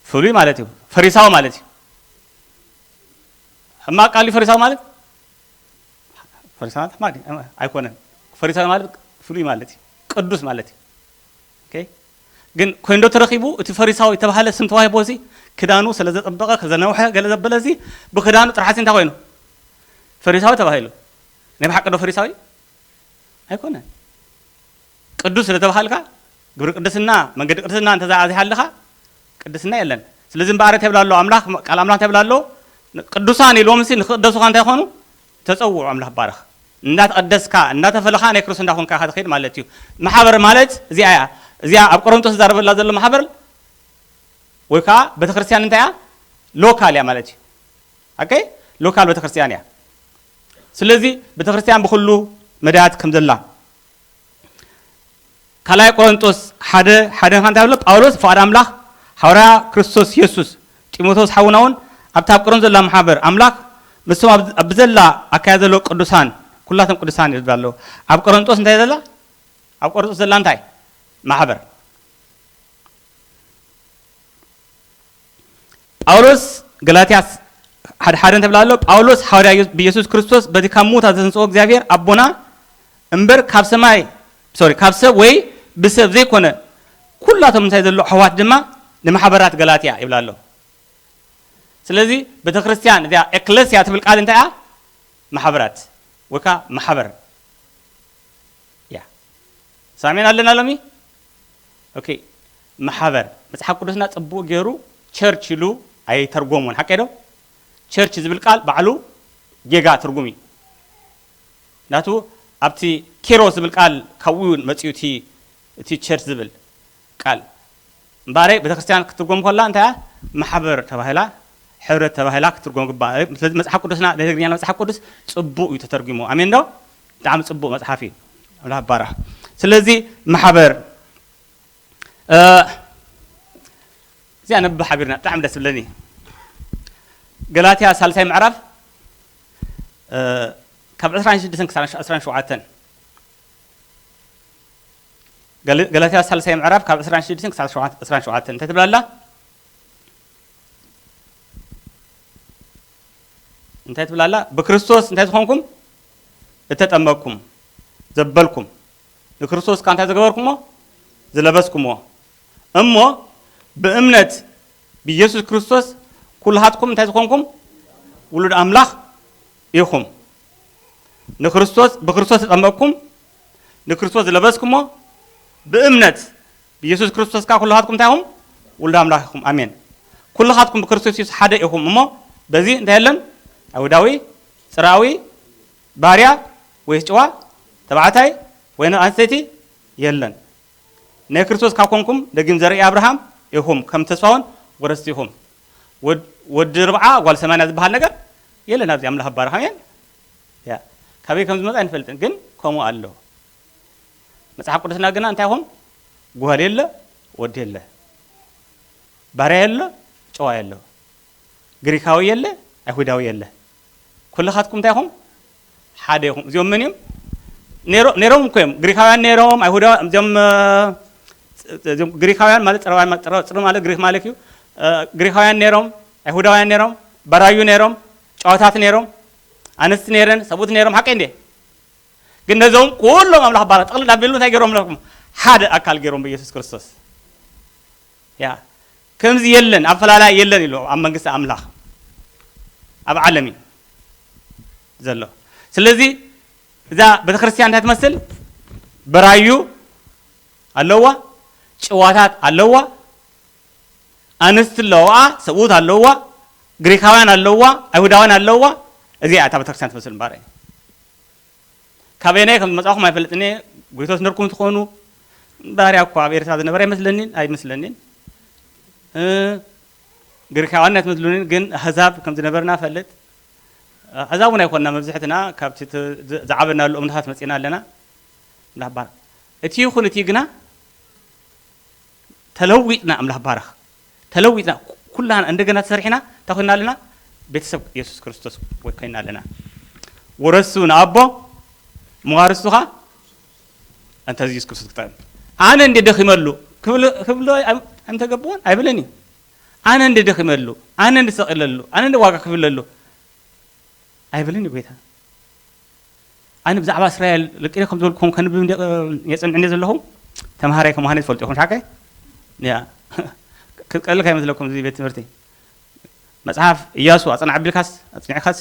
ፍሉይ ማለት እዩ ፈሪሳዊ ማለት እዩ ሕማቅ ቃል ፈሪሳዊ ማለት ፈሪሳዊ ማለት ሕማቅ ኣይኮነን ፈሪሳዊ ማለት ፍሉይ ማለት እዩ ቅዱስ ማለት እዩ ግን ኮይንዶ ተረኺቡ እቲ ፈሪሳዊ ተባሃለ ስም ተዋሂቦ ሲ ክዳኑ ስለ ዘጠበቐ ዘነውሐ ገለ ዘበለ ሲ ብክዳኑ ጥርሓሲ እንታይ ኮይኑ ፈሪሳዊ ተባሂሉ ናይ ብሓቂ ዶ ፈሪሳዊ ኣይኮነን ቅዱስ ስለተባሃልካ ግብሪ ቅድስና መንገዲ ቅድስና እንተዘይሃልኻ ቅድስና የለን ስለዚ እምበኣር ተብላ ኣሎ ኣምላኽ ቃል ኣምላኽ ተብላ ኣሎ ቅዱሳን ኢልዎም ሲ ንክቅደሱኻ እንታይ ይኾኑ ተፀውዑ ኣምላኽ ባረኽ እንዳተቀደስካ እንዳተፈለኻ ናይ ክርስቶስ እንዳኾንካ ኢኻ ትኸይድ ማለት እዩ ማሕበር ማለት እዚኣ እያ እዚኣ ኣብ ቆሮንቶስ ዝዛረበላ ዘሎ ማሕበር ወይ ከዓ ቤተክርስትያን እንታይ እያ ሎካል እያ ማለት እዩ ኣከይ ሎካል ቤተክርስትያን እያ ስለዚ ቤተክርስትያን ብኩሉ መዳያት ከም ዘላ ካልኣይ ቆሮንጦስ ሓደ ሓደ ካ እንታይ ብሎ ጳውሎስ ፍቓድ ኣምላኽ ሓዋርያ ክርስቶስ የሱስ ጢሞቴዎስ ሓውና እውን ኣብታ ኣብ ቆሮንቶስ ዘላ ማሕበር ኣምላኽ ምስቶም ኣብ ብዘላ ኣካያ ዘሎ ቅዱሳን ኩላቶም ቅዱሳን ይብል ኣሎ ኣብ ቆሮንጦስ እንታይ ዘላ ኣብ ቆሮንጦስ ዘላ እንታይ ማሕበር ጳውሎስ ገላትያ ሓደ ሓደ እንተብላ ኣሎ ጳውሎስ ሓዋርያ ብኢየሱስ ክርስቶስ በቲ ካብ ሙታ ዘተንስኦ እግዚኣብሔር ኣቦና እምበር ካብ ሰማይ ሶሪ ካብ ሰብ ወይ ብሰብ ዘይኮነ ኩላቶም እንታይ ዘሎ ኣሕዋት ድማ ንማሕበራት ገላትያ ይብላ ኣሎ ስለዚ ቤተክርስትያን እዚኣ ኤክለስያ ትብል ቃል እንታይ እያ ማሕበራት ወይ ከዓ ማሕበር ያ ሳሚዕና ኣለና ሎሚ ኦኬ ማሕበር መፅሓፍ ቅዱስና ፅቡቅ ገይሩ ቸርች ኢሉ ኣይተርጎሞን ሓቀ ዶ ቸርች ዝብል ቃል ባዕሉ ጌጋ ትርጉም እዩ ናቱ ኣብቲ ኬሮስ ዝብል ቃል ካብኡ እውን መፅኡ እቲ እቲ ቸርች ዝብል ቃል እምበኣረይ ቤተክርስትያን ክትትርጎም ከላ እንታይ እያ? ማሕበር ተባሂላ፣ ሕብረት ተባሂላ ክትትርጎም ግባ። ስለዚ መፅሓፍ ቅዱስና ናይ ትግርኛ መፅሓፍ ቅዱስ ፅቡቅ እዩ ተተርጉሙ። ኣሜን ዶ? ብጣዕሚ ፅቡቅ መፅሓፍ እዩ። ኣምላኽ ይባረኽ። ስለዚ ማሕበር እዚኣ ነብብ ሓቢርና ብጣዕሚ ደስ ዝብለኒ። ገላትያ ሳልሳይ ምዕራፍ ካብ ዕስራን ሽዱሽተን ክሳብ ዕስራን ሸውዓተን። ገላትያ ሳልሳይ ምዕራፍ ካብ ዕስራን ሽዱሽተን ክሳብ ዕስራን ሸውዓተን እንታይ ትብላላ? እንታይ ትብላላ? ብክርስቶስ እንታይ ዝኾንኩም? እተጠመቅኩም ዘበልኩም ንክርስቶስ ከኣ እንታይ ዝገበርኩሞ? ዝለበስኩሞ። እሞ ብእምነት ብኢየሱስ ክርስቶስ ኩልሃትኩም እንታይ ዝኾንኩም? ውሉድ ኣምላኽ ኢኹም። ንክርስቶስ ብክርስቶስ ተጠመቅኩም ንክርስቶስ ዝለበስኩሞ ብእምነት ብኢየሱስ ክርስቶስ ከኣ ኩልኻትኩም እንታይ ኢኹም? ውሉድ ኣምላኽ ኢኹም። ኣሜን። ኩልኻትኩም ብክርስቶስ ኢየሱስ ሓደ ኢኹም እሞ በዚ እንታይ የለን? ኣይሁዳዊ፣ ጽርኣዊ፣ ባርያ ወይስ ጭዋ፣ ተባዕታይ ወይ ኣንስተይቲ የለን። ናይ ክርስቶስ ካብ ኮንኩም ደጊም ዘርኢ ኣብርሃም ኢኹም ከም ተስፋውን ወረስቲ ኢኹም። ወዲ ርብዓ ጓል ሰማንያ ዝበሃል ነገር የለን ኣብዚ ኣምላኽ ይባረኽ። ኣሜን። ያ ካበይ ከም ዝመጽእ ኣይንፈልጥን ግን ከምኡ ኣሎ። መጽሓፍ ቅዱስና ግና እንታይ ይኹም? ጓል የለ፣ ወዲ የለ፣ ባርያ የለ፣ ጨዋ የለ፣ ግሪካዊ የለ፣ ኣይሁዳዊ የለ። ኩልኻትኩም እንታይ ይኹም? ሓደ ይኹም። እዚኦም መን እዮም? ነይሮም እኮ እዮም። ግሪካውያን ነይሮም፣ ኣይሁዳውያን እዚኦም እዚኦም ግሪካውያን ማለት ጽርባውያን ማለት ጽርባ ጽርባ ማለት ግሪክ ማለት እዩ። ግሪካውያን ነይሮም፣ ኣይሁዳውያን ነይሮም፣ በራዩ ነይሮም፣ ጨዋታት ነይሮም፣ ኣንስቲ ነይረን፣ ሰብኡት ነይሮም። ሓቀይ እንዴ? ግን ነዞም ኩሎም ኣምላኽ ባራ ጥቕልል ኣቢሉ እንታይ ገይሮም ኣለኩም? ሓደ ኣካል ገይሮም ብኢየሱስ ክርስቶስ። ያ ከምዚ የለን ኣፈላላይ የለን ኢሉ ኣብ መንግስቲ ኣምላኽ ኣብ ዓለም እዩ ዘሎ። ስለዚ እዛ ቤተክርስትያን እንታይ ትመስል? በራዩ ኣለዋ፣ ጭዋታት ኣለዋ፣ ኣንስቲ ኣለዋ፣ ሰብኡት ኣለዋ፣ ግሪካውያን ኣለዋ፣ ኣይሁዳውያን ኣለዋ። እዚኣ እታ ቤተክርስትያን ትመስል እምበኣር ካበየናይ ከም ዝመጻኹም ኣይፈልጥን እየ። ጎይቶስ ነርኩም ትኾኑ። ባርያ እኮ ኣብ ኤርትራ ዝነበረ ኣይመስለኒን ኣይመስለኒን። ግሪካውያን ኣይትመስሉንን ግን ኣህዛብ ከም ዝነበርና ፈልጥ። ኣህዛብ እውን ኣይኮንና መብዝሕትና ካብቲ ዝዓበናሉ እምነታት መጺና ኣለና። ላባር እቲ ይኹን እቲ ግና ተለዊጥና ኣምላኽ ባረኽ ተለዊጥና ኩላና እንደገና ተሰሪሕና እንታይ ኮይና ኣለና? ቤተሰብ የሱስ ክርስቶስ ኮይና ኣለና። ወረሱ ንኣቦ መዋርስቱኻ እንተ የሱስ ክርስቶስ ክጠቅም ኣነ እንደ ደኺመሉ ክብሎ ኣይምተገብዎን ኣይብልን እዩ። ኣነ እንደ ደኺመሉ ኣነ እንደ ሰቂለሉ ኣነ እንደ ዋጋ ክፍለሉ ኣይብልን እዩ ጎይታ። ኣነ ብዛዕባ እስራኤል ልቅነ ከም ዝበልኩኹም ከንብብ የፅንዕኒ ዘለኹ ተምሃራይ ከመዃነ ዝፈልጡ ኢኹም ሓቀይ ክትቀልል ከይመስለኩም እዚ ቤት ትምህርቲ መፅሓፍ እያሱ ኣፅናዕ ኣቢልካስ ኣፅኒዕካስ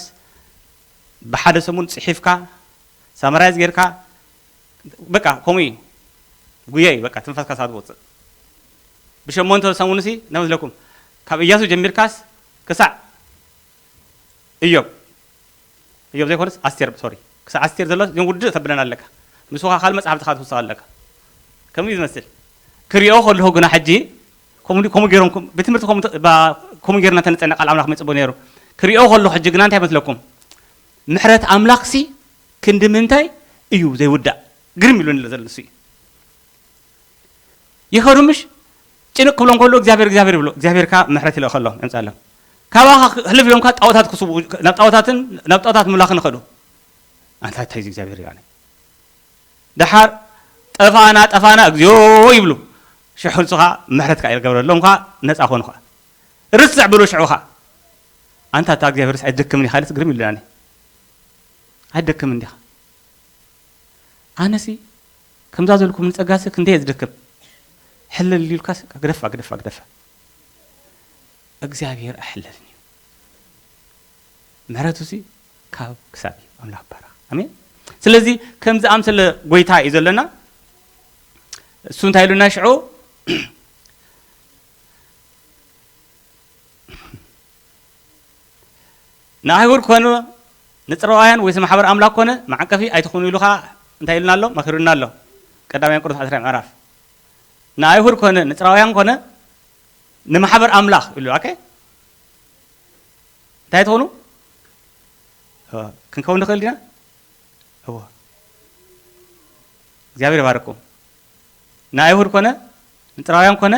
ብሓደ ሰሙን ፅሒፍካ ሳመራይዝ ጌርካ በቃ ከምኡ እዩ ጉያ እዩ በቃ ትንፋስካ ሳት ዝወፅእ ብሸሞንተ ሰሙንሲ ነመስለኩም ካብ እያሱ ጀሚርካስ ክሳዕ እዮብ እዮብ ዘይኮነስ ኣስቴር ሶሪ ክሳብ ኣስቴር ዘሎ እዚኦም ውድእ ተብለን ኣለካ ምስኻ ካልእ መፅሓፍትኻ ትውስኽ ኣለካ ከምኡ እዩ ዝመስል ክሪኦ ከለኹ ግና ሕጂ ከምኡ ገይሮም ብትምህርቲ ከምኡ ገይርና ተነፀና ቃል ኣምላኽ መፅቦ ነይሩ ክሪኦ ከለኹ ሕጂ ግና እንታይ መስለኩም ምሕረት ኣምላኽሲ ክንዲ ምንታይ እዩ ዘይውዳእ ግርም ኢሉኒ ዘሎ ንሱ እዩ ይኸዱ ምሽ ጭንቅ ክብሎም ከሎ እግዚኣብሔር እግዚኣብሔር ይብሎ እግዚኣብሔር ካ ምሕረት ይልእኸሎም የምፃሎም ካባኻ ህልፍ ኢሎም ካ ጣዖታት ክስቡ ናብ ጣዖታትን ናብ ጣዖታት ምላኽን ይኸዱ ኣንታ እንታይ እግዚኣብሔር ይባነ ደሓር ጠፋና ጠፋና እግዚኣብሔር ይብሉ ሽሑ ንስኻ ምሕረት ካ ይገብረሎም ካ ነፃ ኮኑ ካ ርስዕ ብሉ ሽዑ ካ ኣንታ እታ እግዚኣብሔርስ ኣይደክምን ኢኻ ኢለስ ግርም ይብለኒ ኣይደክምን እንዲኻ ኣነሲ ከምዛ ዘልኩም ንጸጋሲ ክንደይ ዝደክም ሕልል ኢልካስ ግደፋ ግደፋ ግደፋ እግዚኣብሔር ኣይሕለልን እዩ ምሕረቱሲ ካብ ክሳብ እዩ ኣምላኽ ባራ ኣሜን ስለዚ ከምዚ ኣምሰለ ጎይታ እዩ ዘለና እሱ እንታይ ኢሉና ሽዑ ንኣይሁድ ኮነ ንፅርባውያን ወይስ ማሕበር ኣምላክ ኮነ መዓቀፊ ኣይትኹኑ ኢሉ ከዓ እንታይ ኢሉና ኣሎ? መኺሩና ኣሎ። ቀዳማይ ቆሮንቶስ ዓሰርተ ምዕራፍ ንኣይሁድ ኮነ ንጽራውያን ኮነ ንማሕበር ኣምላኽ ኢሉ። ኦኬ፣ እንታይ ትኾኑ? እወ፣ ክንከውን ንኽእል ዲና? እወ። እግዚኣብሔር ይባርኩም። ንኣይሁድ ኮነ ንጽራውያን ኮነ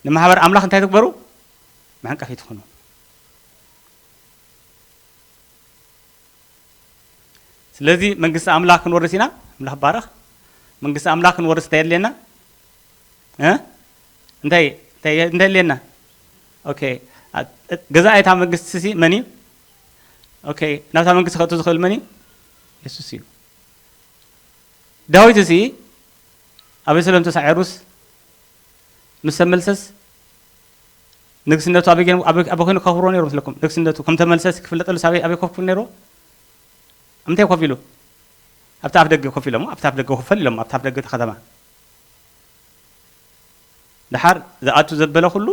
ንማሕበር ኣምላኽ እንታይ ትግበሩ? መዕንቀፊ ትኾኑ። ስለዚ መንግስቲ ኣምላኽ ክንወርስ ኢና። ኣምላኽ ባረኽ። መንግስቲ ኣምላኽ ክንወርስ እንታይ የድልየና? እ? እንታይ እንታይ እንታይ የድልየና? ኦኬ። አ- ገዛኢ እታ መንግስቲ ሲ መን እዩ? ኦኬ። ናብታ መንግስቲ ከእቱ ዝኽእል መን እዩ? የሱስ እዩ። ዳዊት እዚ ኣበሰሎም ተሳዒሩስ ምስ ተመልሰስ ንግስነቱ ኣበይ ገይሩ- ኣበይ ኣበይ ኮይኑ ከኽብሮ ነይሩ መስለኩም? ንግስነቱ ከም ተመልሰስ ክፍለጠሉ ኣበይ ኣበይ ኮፍ ክብል ነይሩ? ኣብ ምንታይ ኮፍ ኢሉ? ኣብቲ ኣፍ ደገ ኮፍ ኢሎም ኣብቲ ኣፍ ደገ ኮፍ ኢሎም ኣብቲ ኣፍ ደገ እቲ ከተማ። ደሓር ዝኣቱ ዘበለ ኩሉ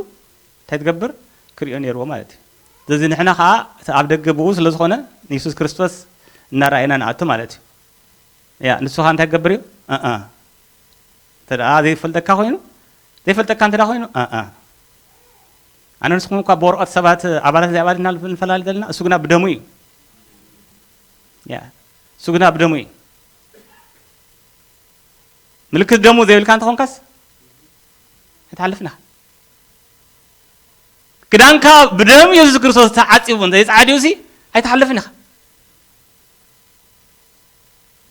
እንታይ ትገብር? ክሪኦ ነይርዎ ማለት እዩ። ስለዚ ንሕና ከዓ እቲ ኣብ ደገ ብኡ ስለ ዝኾነ ንየሱስ ክርስቶስ እናረኣየና ንኣቱ ማለት እዩ። ያ ንሱ ከዓ እንታይ ክገብር እዩ? ኣኣ እንተ ደኣ ዘይፈልጠካ ኮይኑ ዘይፈልጠካ እንተ ኮይኑ ኣኣ ኣነ ንስኹም እኳ ብወረቐት ሰባት ኣባላት ዘይኣባላት ኢና ንፈላለ ዘለና። እሱ ግና ብደሙ እዩ። ያ እሱ ግና ብደሙ እዩ። ምልክት ደሙ ዘይብልካ እንተኾንካስ ኣይትሓልፍና። ክዳንካ ብደም የሱስ ክርስቶስ ተዓፂቡ እንተዘይፀዓድዩ ሲ ኣይትሓልፍን ኢኻ።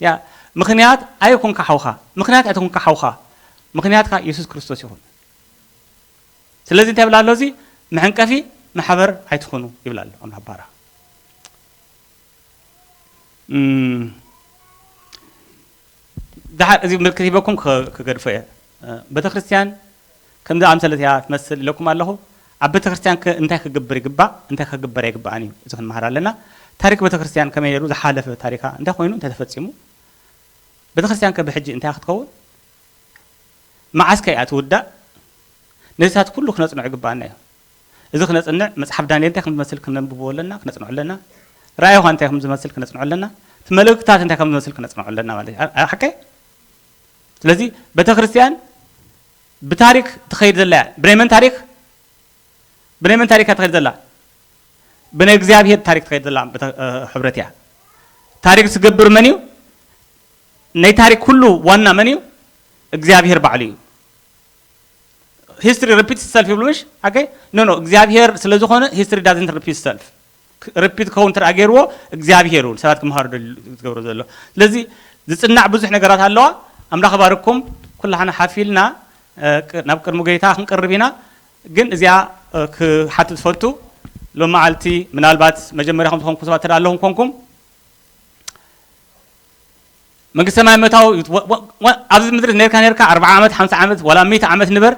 ያ ምኽንያት ኣይኮንካ ሓውኻ፣ ምኽንያት ኣይትኮንካ ሓውኻ፣ ምኽንያትካ የሱስ ክርስቶስ ይኹን። ስለዚ እንታይ ይብላ ኣሎ? እዚ መሐንቀፊ ማሕበር ኣይትኾኑ ይብላ ኣሎ ኣምላኽ ባራ። እም፣ ደሓር እዚ ምልክት ሂበኩም ክገድፎ እየ። ቤተ ክርስቲያን ከምዚ ኣምሰለት እያ ትመስል ኢለኩም ኣለኹ። ኣብ ቤተ ክርስቲያን ከ እንታይ ክግበር ይግባእ፣ እንታይ ክግበር ኣይግባእን እዩ። እዚ ክንመሃር ኣለና። ታሪክ ቤተ ክርስቲያን ከመይ ነይሩ፣ ዝሓለፈ ታሪካ እንታይ ኮይኑ፣ እንታይ ተፈጺሙ፣ ቤተ ክርስቲያን ከ ብሕጂ እንታይ ክትከውን፣ መዓስ ከ እያ ትውዳእ፣ ነዚታት ኩሉ ክነጽንዖ ይግባኣና እዩ። እዚ ክነጽንዕ መጽሓፍ ዳንኤል እንታይ ከም ዝመስል ክነንብቦ ኣለና፣ ክነጽንዖ ኣለና። ራእይ ዮሃን እንታይ ከም ዝመስል ክነጽንዖ ኣለና። እቲ መልእክታት እንታይ ከም ዝመስል ክነጽንዖ ኣለና ማለት እዩ። ኣ- ሓቀይ? ስለዚ ቤተ ክርስቲያን ብታሪክ ትኸይድ ዘላ እያ። ብናይ መን ታሪክ? ብናይ መን ታሪክ እያ ትኸይድ ዘላ? ብናይ እግዚኣብሔር ታሪክ ትኸይድ ዘላ ቤተ- እ፣ ሕብረት እያ። ታሪክ ዝገብር መን እዩ? ናይ ታሪክ ኩሉ ዋና መን እዩ? እግዚኣብሔር ባዕሉ እዩ። History repeats itself ይብሉ ምሽ? ኣገ ኖ ኖ እግዚኣብሔር ስለ ዝኾነ history doesn't repeat itself። Repeat ክኸውን እንተ ገይርዎ እግዚኣብሔር እዩ ሰባት ክምሃሩ ዝገብሮ ዘሎ። ስለዚ ዝጽናዕ ብዙሕ ነገራት ኣለዋ። ኣምላኽ ባርኩም። ኩላህና ሓፊልና ናብ ቅድሚ ጎይታ ክንቀርብ ኢና። ግን እዚኣ ክሓትት ዝፈቱ ሎም መዓልቲ ምናልባት መጀመርያ ከም ዝኾንኩም ሰባት ተዳ ኣለኹም ኮንኩም መንግስተ ሰማይ መታው ኣብዚ ምድሪ ነርካ ነርካ ኣርባዓ ዓመት ሓምሳ ዓመት ዋላ ሚእቲ ዓመት ንበር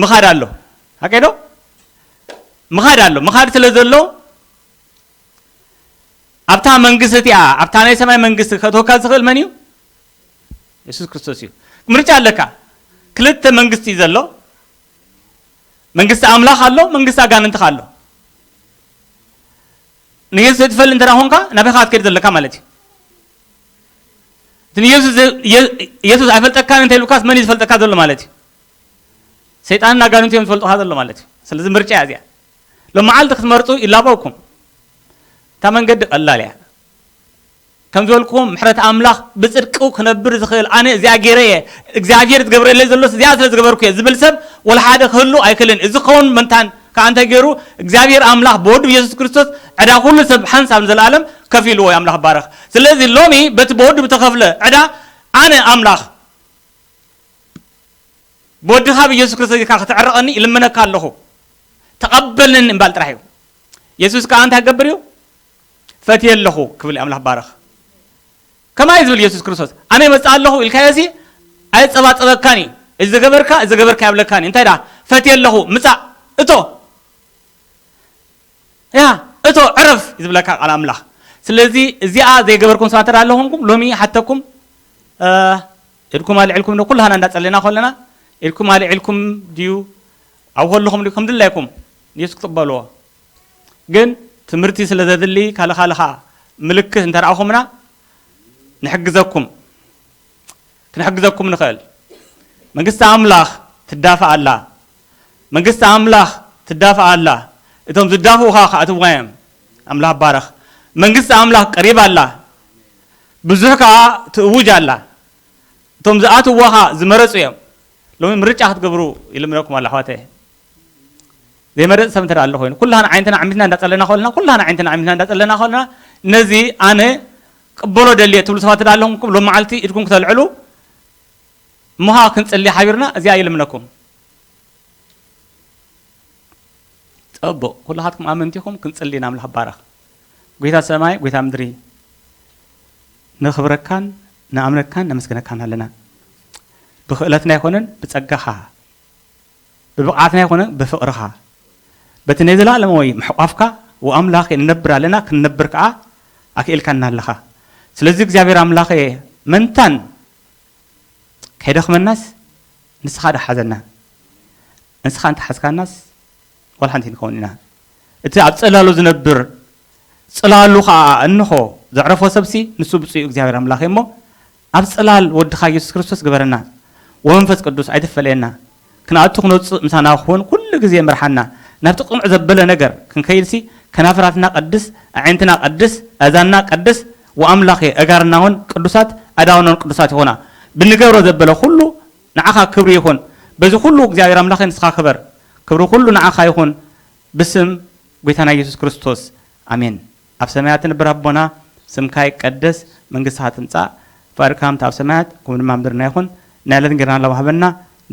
ምኻድ ኣሎ። ሓቀይ ዶ? ምኻድ ኣሎ። ምኻድ ስለ ዘሎ ኣብታ መንግስቲ እቲኣ ኣብታ ናይ ሰማይ መንግስቲ ከተወካ ዝኽእል መን እዩ? የሱስ ክርስቶስ እዩ። ምርጫ ኣለካ። ክልተ መንግስቲ እዩ ዘሎ። መንግስቲ ኣምላኽ ኣሎ፣ መንግስቲ ኣጋንንትኻ ኣሎ። ንየሱስ ዘይትፈል እንተ ኾንካ ናበይ ኻ ክትከይድ ዘለካ ማለት እዩ። እቲ ንየሱስ ዘ- የ- የሱስ ኣይፈልጠካን እንተ ኢልካስ መን እዩ ዝፈልጠካ ዘሎ ማለት እዩ? ሰይጣንን ኣጋንንቱ እዮም ዝፈልጡኻ ዘሎ ማለት እዩ። ስለዚ ምርጫ እያ እዚኣ። ሎም መዓልቲ ክትመርፁ ይላበውኩም። እታ መንገዲ ቀላል እያ። ከም ዝበልኩኹም ምሕረት ኣምላኽ ብፅድቁ ክነብር ዝኽእል ኣነ እዚኣ ገይረ እየ እግዚኣብሔር ዝገብረለይ ዘሎስ እዚኣ ስለ ዝገበርኩ እየ ዝብል ሰብ ወላ ሓደ ክህሉ ኣይክልን። እዚ ክኸውን መንታን ከዓ እንታይ ገይሩ እግዚኣብሔር ኣምላኽ ብወዱ ብየሱስ ክርስቶስ ዕዳ ኩሉ ሰብ ሓንሳብ ንዘለኣለም ከፊልዎ እዩ። ኣምላኽ ባረኽ። ስለዚ ሎሚ በቲ ብወዱ ብተኸፍለ ዕዳ ኣነ ኣምላኽ ብወድኻ ብየሱስ ክርስቶስ ኢልካ ክትዕረቐኒ ይልምነካ ኣለኹ። ተቐበልኒ እምባል ጥራሕ እዩ። የሱስ ከዓ እንታይ ክገብር እዩ? ፈትየ ኣለኹ ክብል እዩ። ኣምላኽ ባረኽ። ከማይ ዝብል የሱስ ክርስቶስ ኣነ ይመፅእ ኣለኹ ኢልካዮ ሲ ኣይፀባፀበካን እዩ። እዚ ዝገበርካ እዚ ዝገበርካ የብለካን እዩ። እንታይ ደኣ ፈትየ ኣለኹ ምፃእ እቶ ያ እቶ ዕረፍ ዝብለካ ቃል ኣምላኽ። ስለዚ እዚኣ ዘይገበርኩም ሰባት እንተ ኣለኹምኩም ሎሚ ሓተኩም ኢድኩም ኣልዕልኩም ዶ ኩላህና እንዳጸለና ከለና ኢድኩም ኣልዕልኩም ድዩ ኣብ ከለኹም ድዩ ከም ድላይኩም ንየሱስ ክትበልዎ ግን ትምህርቲ ስለ ዘድሊ ካልኻልኻ ምልክት እንተ ረኣኹምና ንሕግዘኩም፣ ክንሕግዘኩም ንኽእል። መንግስቲ ኣምላኽ ትዳፋእ ኣላ። መንግስቲ ኣምላኽ ትዳፋእ ኣላ። እቶም ዝዳፍኡ ኸዓ ክኣትውዋ እዮም። ኣምላኽ ባረኽ። መንግስቲ ኣምላኽ ቀሪባ ኣላ። ብዙሕ ከኣ ትእውጅ ኣላ። እቶም ዝኣትውዋ ኸዓ ዝመረጹ እዮም። ሎሚ ምርጫ ክትገብሩ ይልምነኩም ኣሎ ኣሕዋተይ። ዘይመረጽ ሰብ እንተ ኣሎ ኮይኑ፣ ኩላህና ዓይነትና ዓሚትና እንዳጸለና ከለና፣ ኩላህና ዓይነትና ዓሚትና እንዳጸለና ከለና፣ ነዚ ኣነ ቅበሎ ደልየ ትብሉ ሰባት ኣለኹም፣ ሎም መዓልቲ ኢድኩም ክተልዕሉ፣ እሞ ኸዓ ክንጽሊ ሓቢርና፣ እዚኣ ይልምነኩም። ጸቡቕ፣ ኩላኻትኩም ኣመንቲ ኢኹም፣ ክንጽሊ ኢና፣ ኣምላኽ ባረኽ። ጐይታ ሰማይ፣ ጐይታ ምድሪ፣ ነኽብረካን ንኣምነካን ነመስግነካን ኣለና። ብኽእለትና ኣይኮነን፣ ብጸጋኻ፣ ብብቕዓትና ኣይኮነን፣ ብፍቕርኻ። በቲ ናይ ዘላለማዊ ምሕቋፍካ፣ ወኣምላኽ ንነብር ኣለና፣ ክንነብር ከኣ ኣክኢልካና ኣለኻ። ስለዚ እግዚኣብሔር ኣምላኸ መንታን ከይደኽመናስ ንስኻ ዶ ሓዘና። ንስኻ እንተሓዝካናስ ዋላ ሓንቲ ንኸውን ኢና። እቲ ኣብ ጽላሉ ዝነብር ጽላሉ ኸኣ እንሆ ዘዕረፎ ሰብሲ ንሱ ብፁዕ እዩ እግዚኣብሔር ኣምላኽ እሞ ኣብ ጽላል ወድኻ ኢየሱስ ክርስቶስ ግበረና። ወመንፈስ ቅዱስ ኣይትፈለየና። ክንኣቱ ክንወጽእ ምሳና ክኹን ኩሉ ግዜ ምርሓና። ናብቲ ቅኑዕ ዘበለ ነገር ክንከይድሲ ከናፍራትና ቀድስ፣ ኣዒንትና ቀድስ፣ ኣእዛንና ቀድስ፣ ወኣምላኸ ኣእጋርና እውን ቅዱሳት፣ ኣእዳውና እውን ቅዱሳት ይኹና። ብንገብሮ ዘበለ ኩሉ ንዓኻ ክብሪ ይኹን። በዚ ኩሉ እግዚኣብሔር ኣምላኸ ንስኻ ክበር። ክብሪ ኩሉ ንዓኻ ይኹን። ብስም ጐይታና ኢየሱስ ክርስቶስ ኣሜን። ኣብ ሰማያት ትነብር ኣቦና፣ ስምካ ይቀደስ፣ መንግስትኻ ትምጻእ፣ ፍቓድካ ከምቲ ኣብ ሰማያት ከምኡ ድማ ኣብ ምድርና ይኹን። ናይ ዕለት እንጀራና ሎሚ ሃበና፣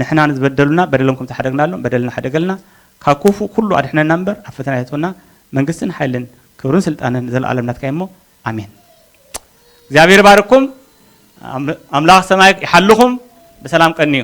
ንሕና ንዝበደሉና በደሎም ከም ዝሓደግናሎም በደልና ሓደገልና፣ ካብ ክፉእ ኩሉ ኣድሕነና እምበር ኣብ ፈተና ኣይተእትወና፣ መንግስትን ሓይልን ክብርን ስልጣንን ንዘለኣለም ናትካ እዩ እሞ ኣሜን። እግዚኣብሔር ይባርኩም። ኣም-፣ ኣምላኽ ሰማይ ይሓልኹም። ብሰላም ቀንዩ።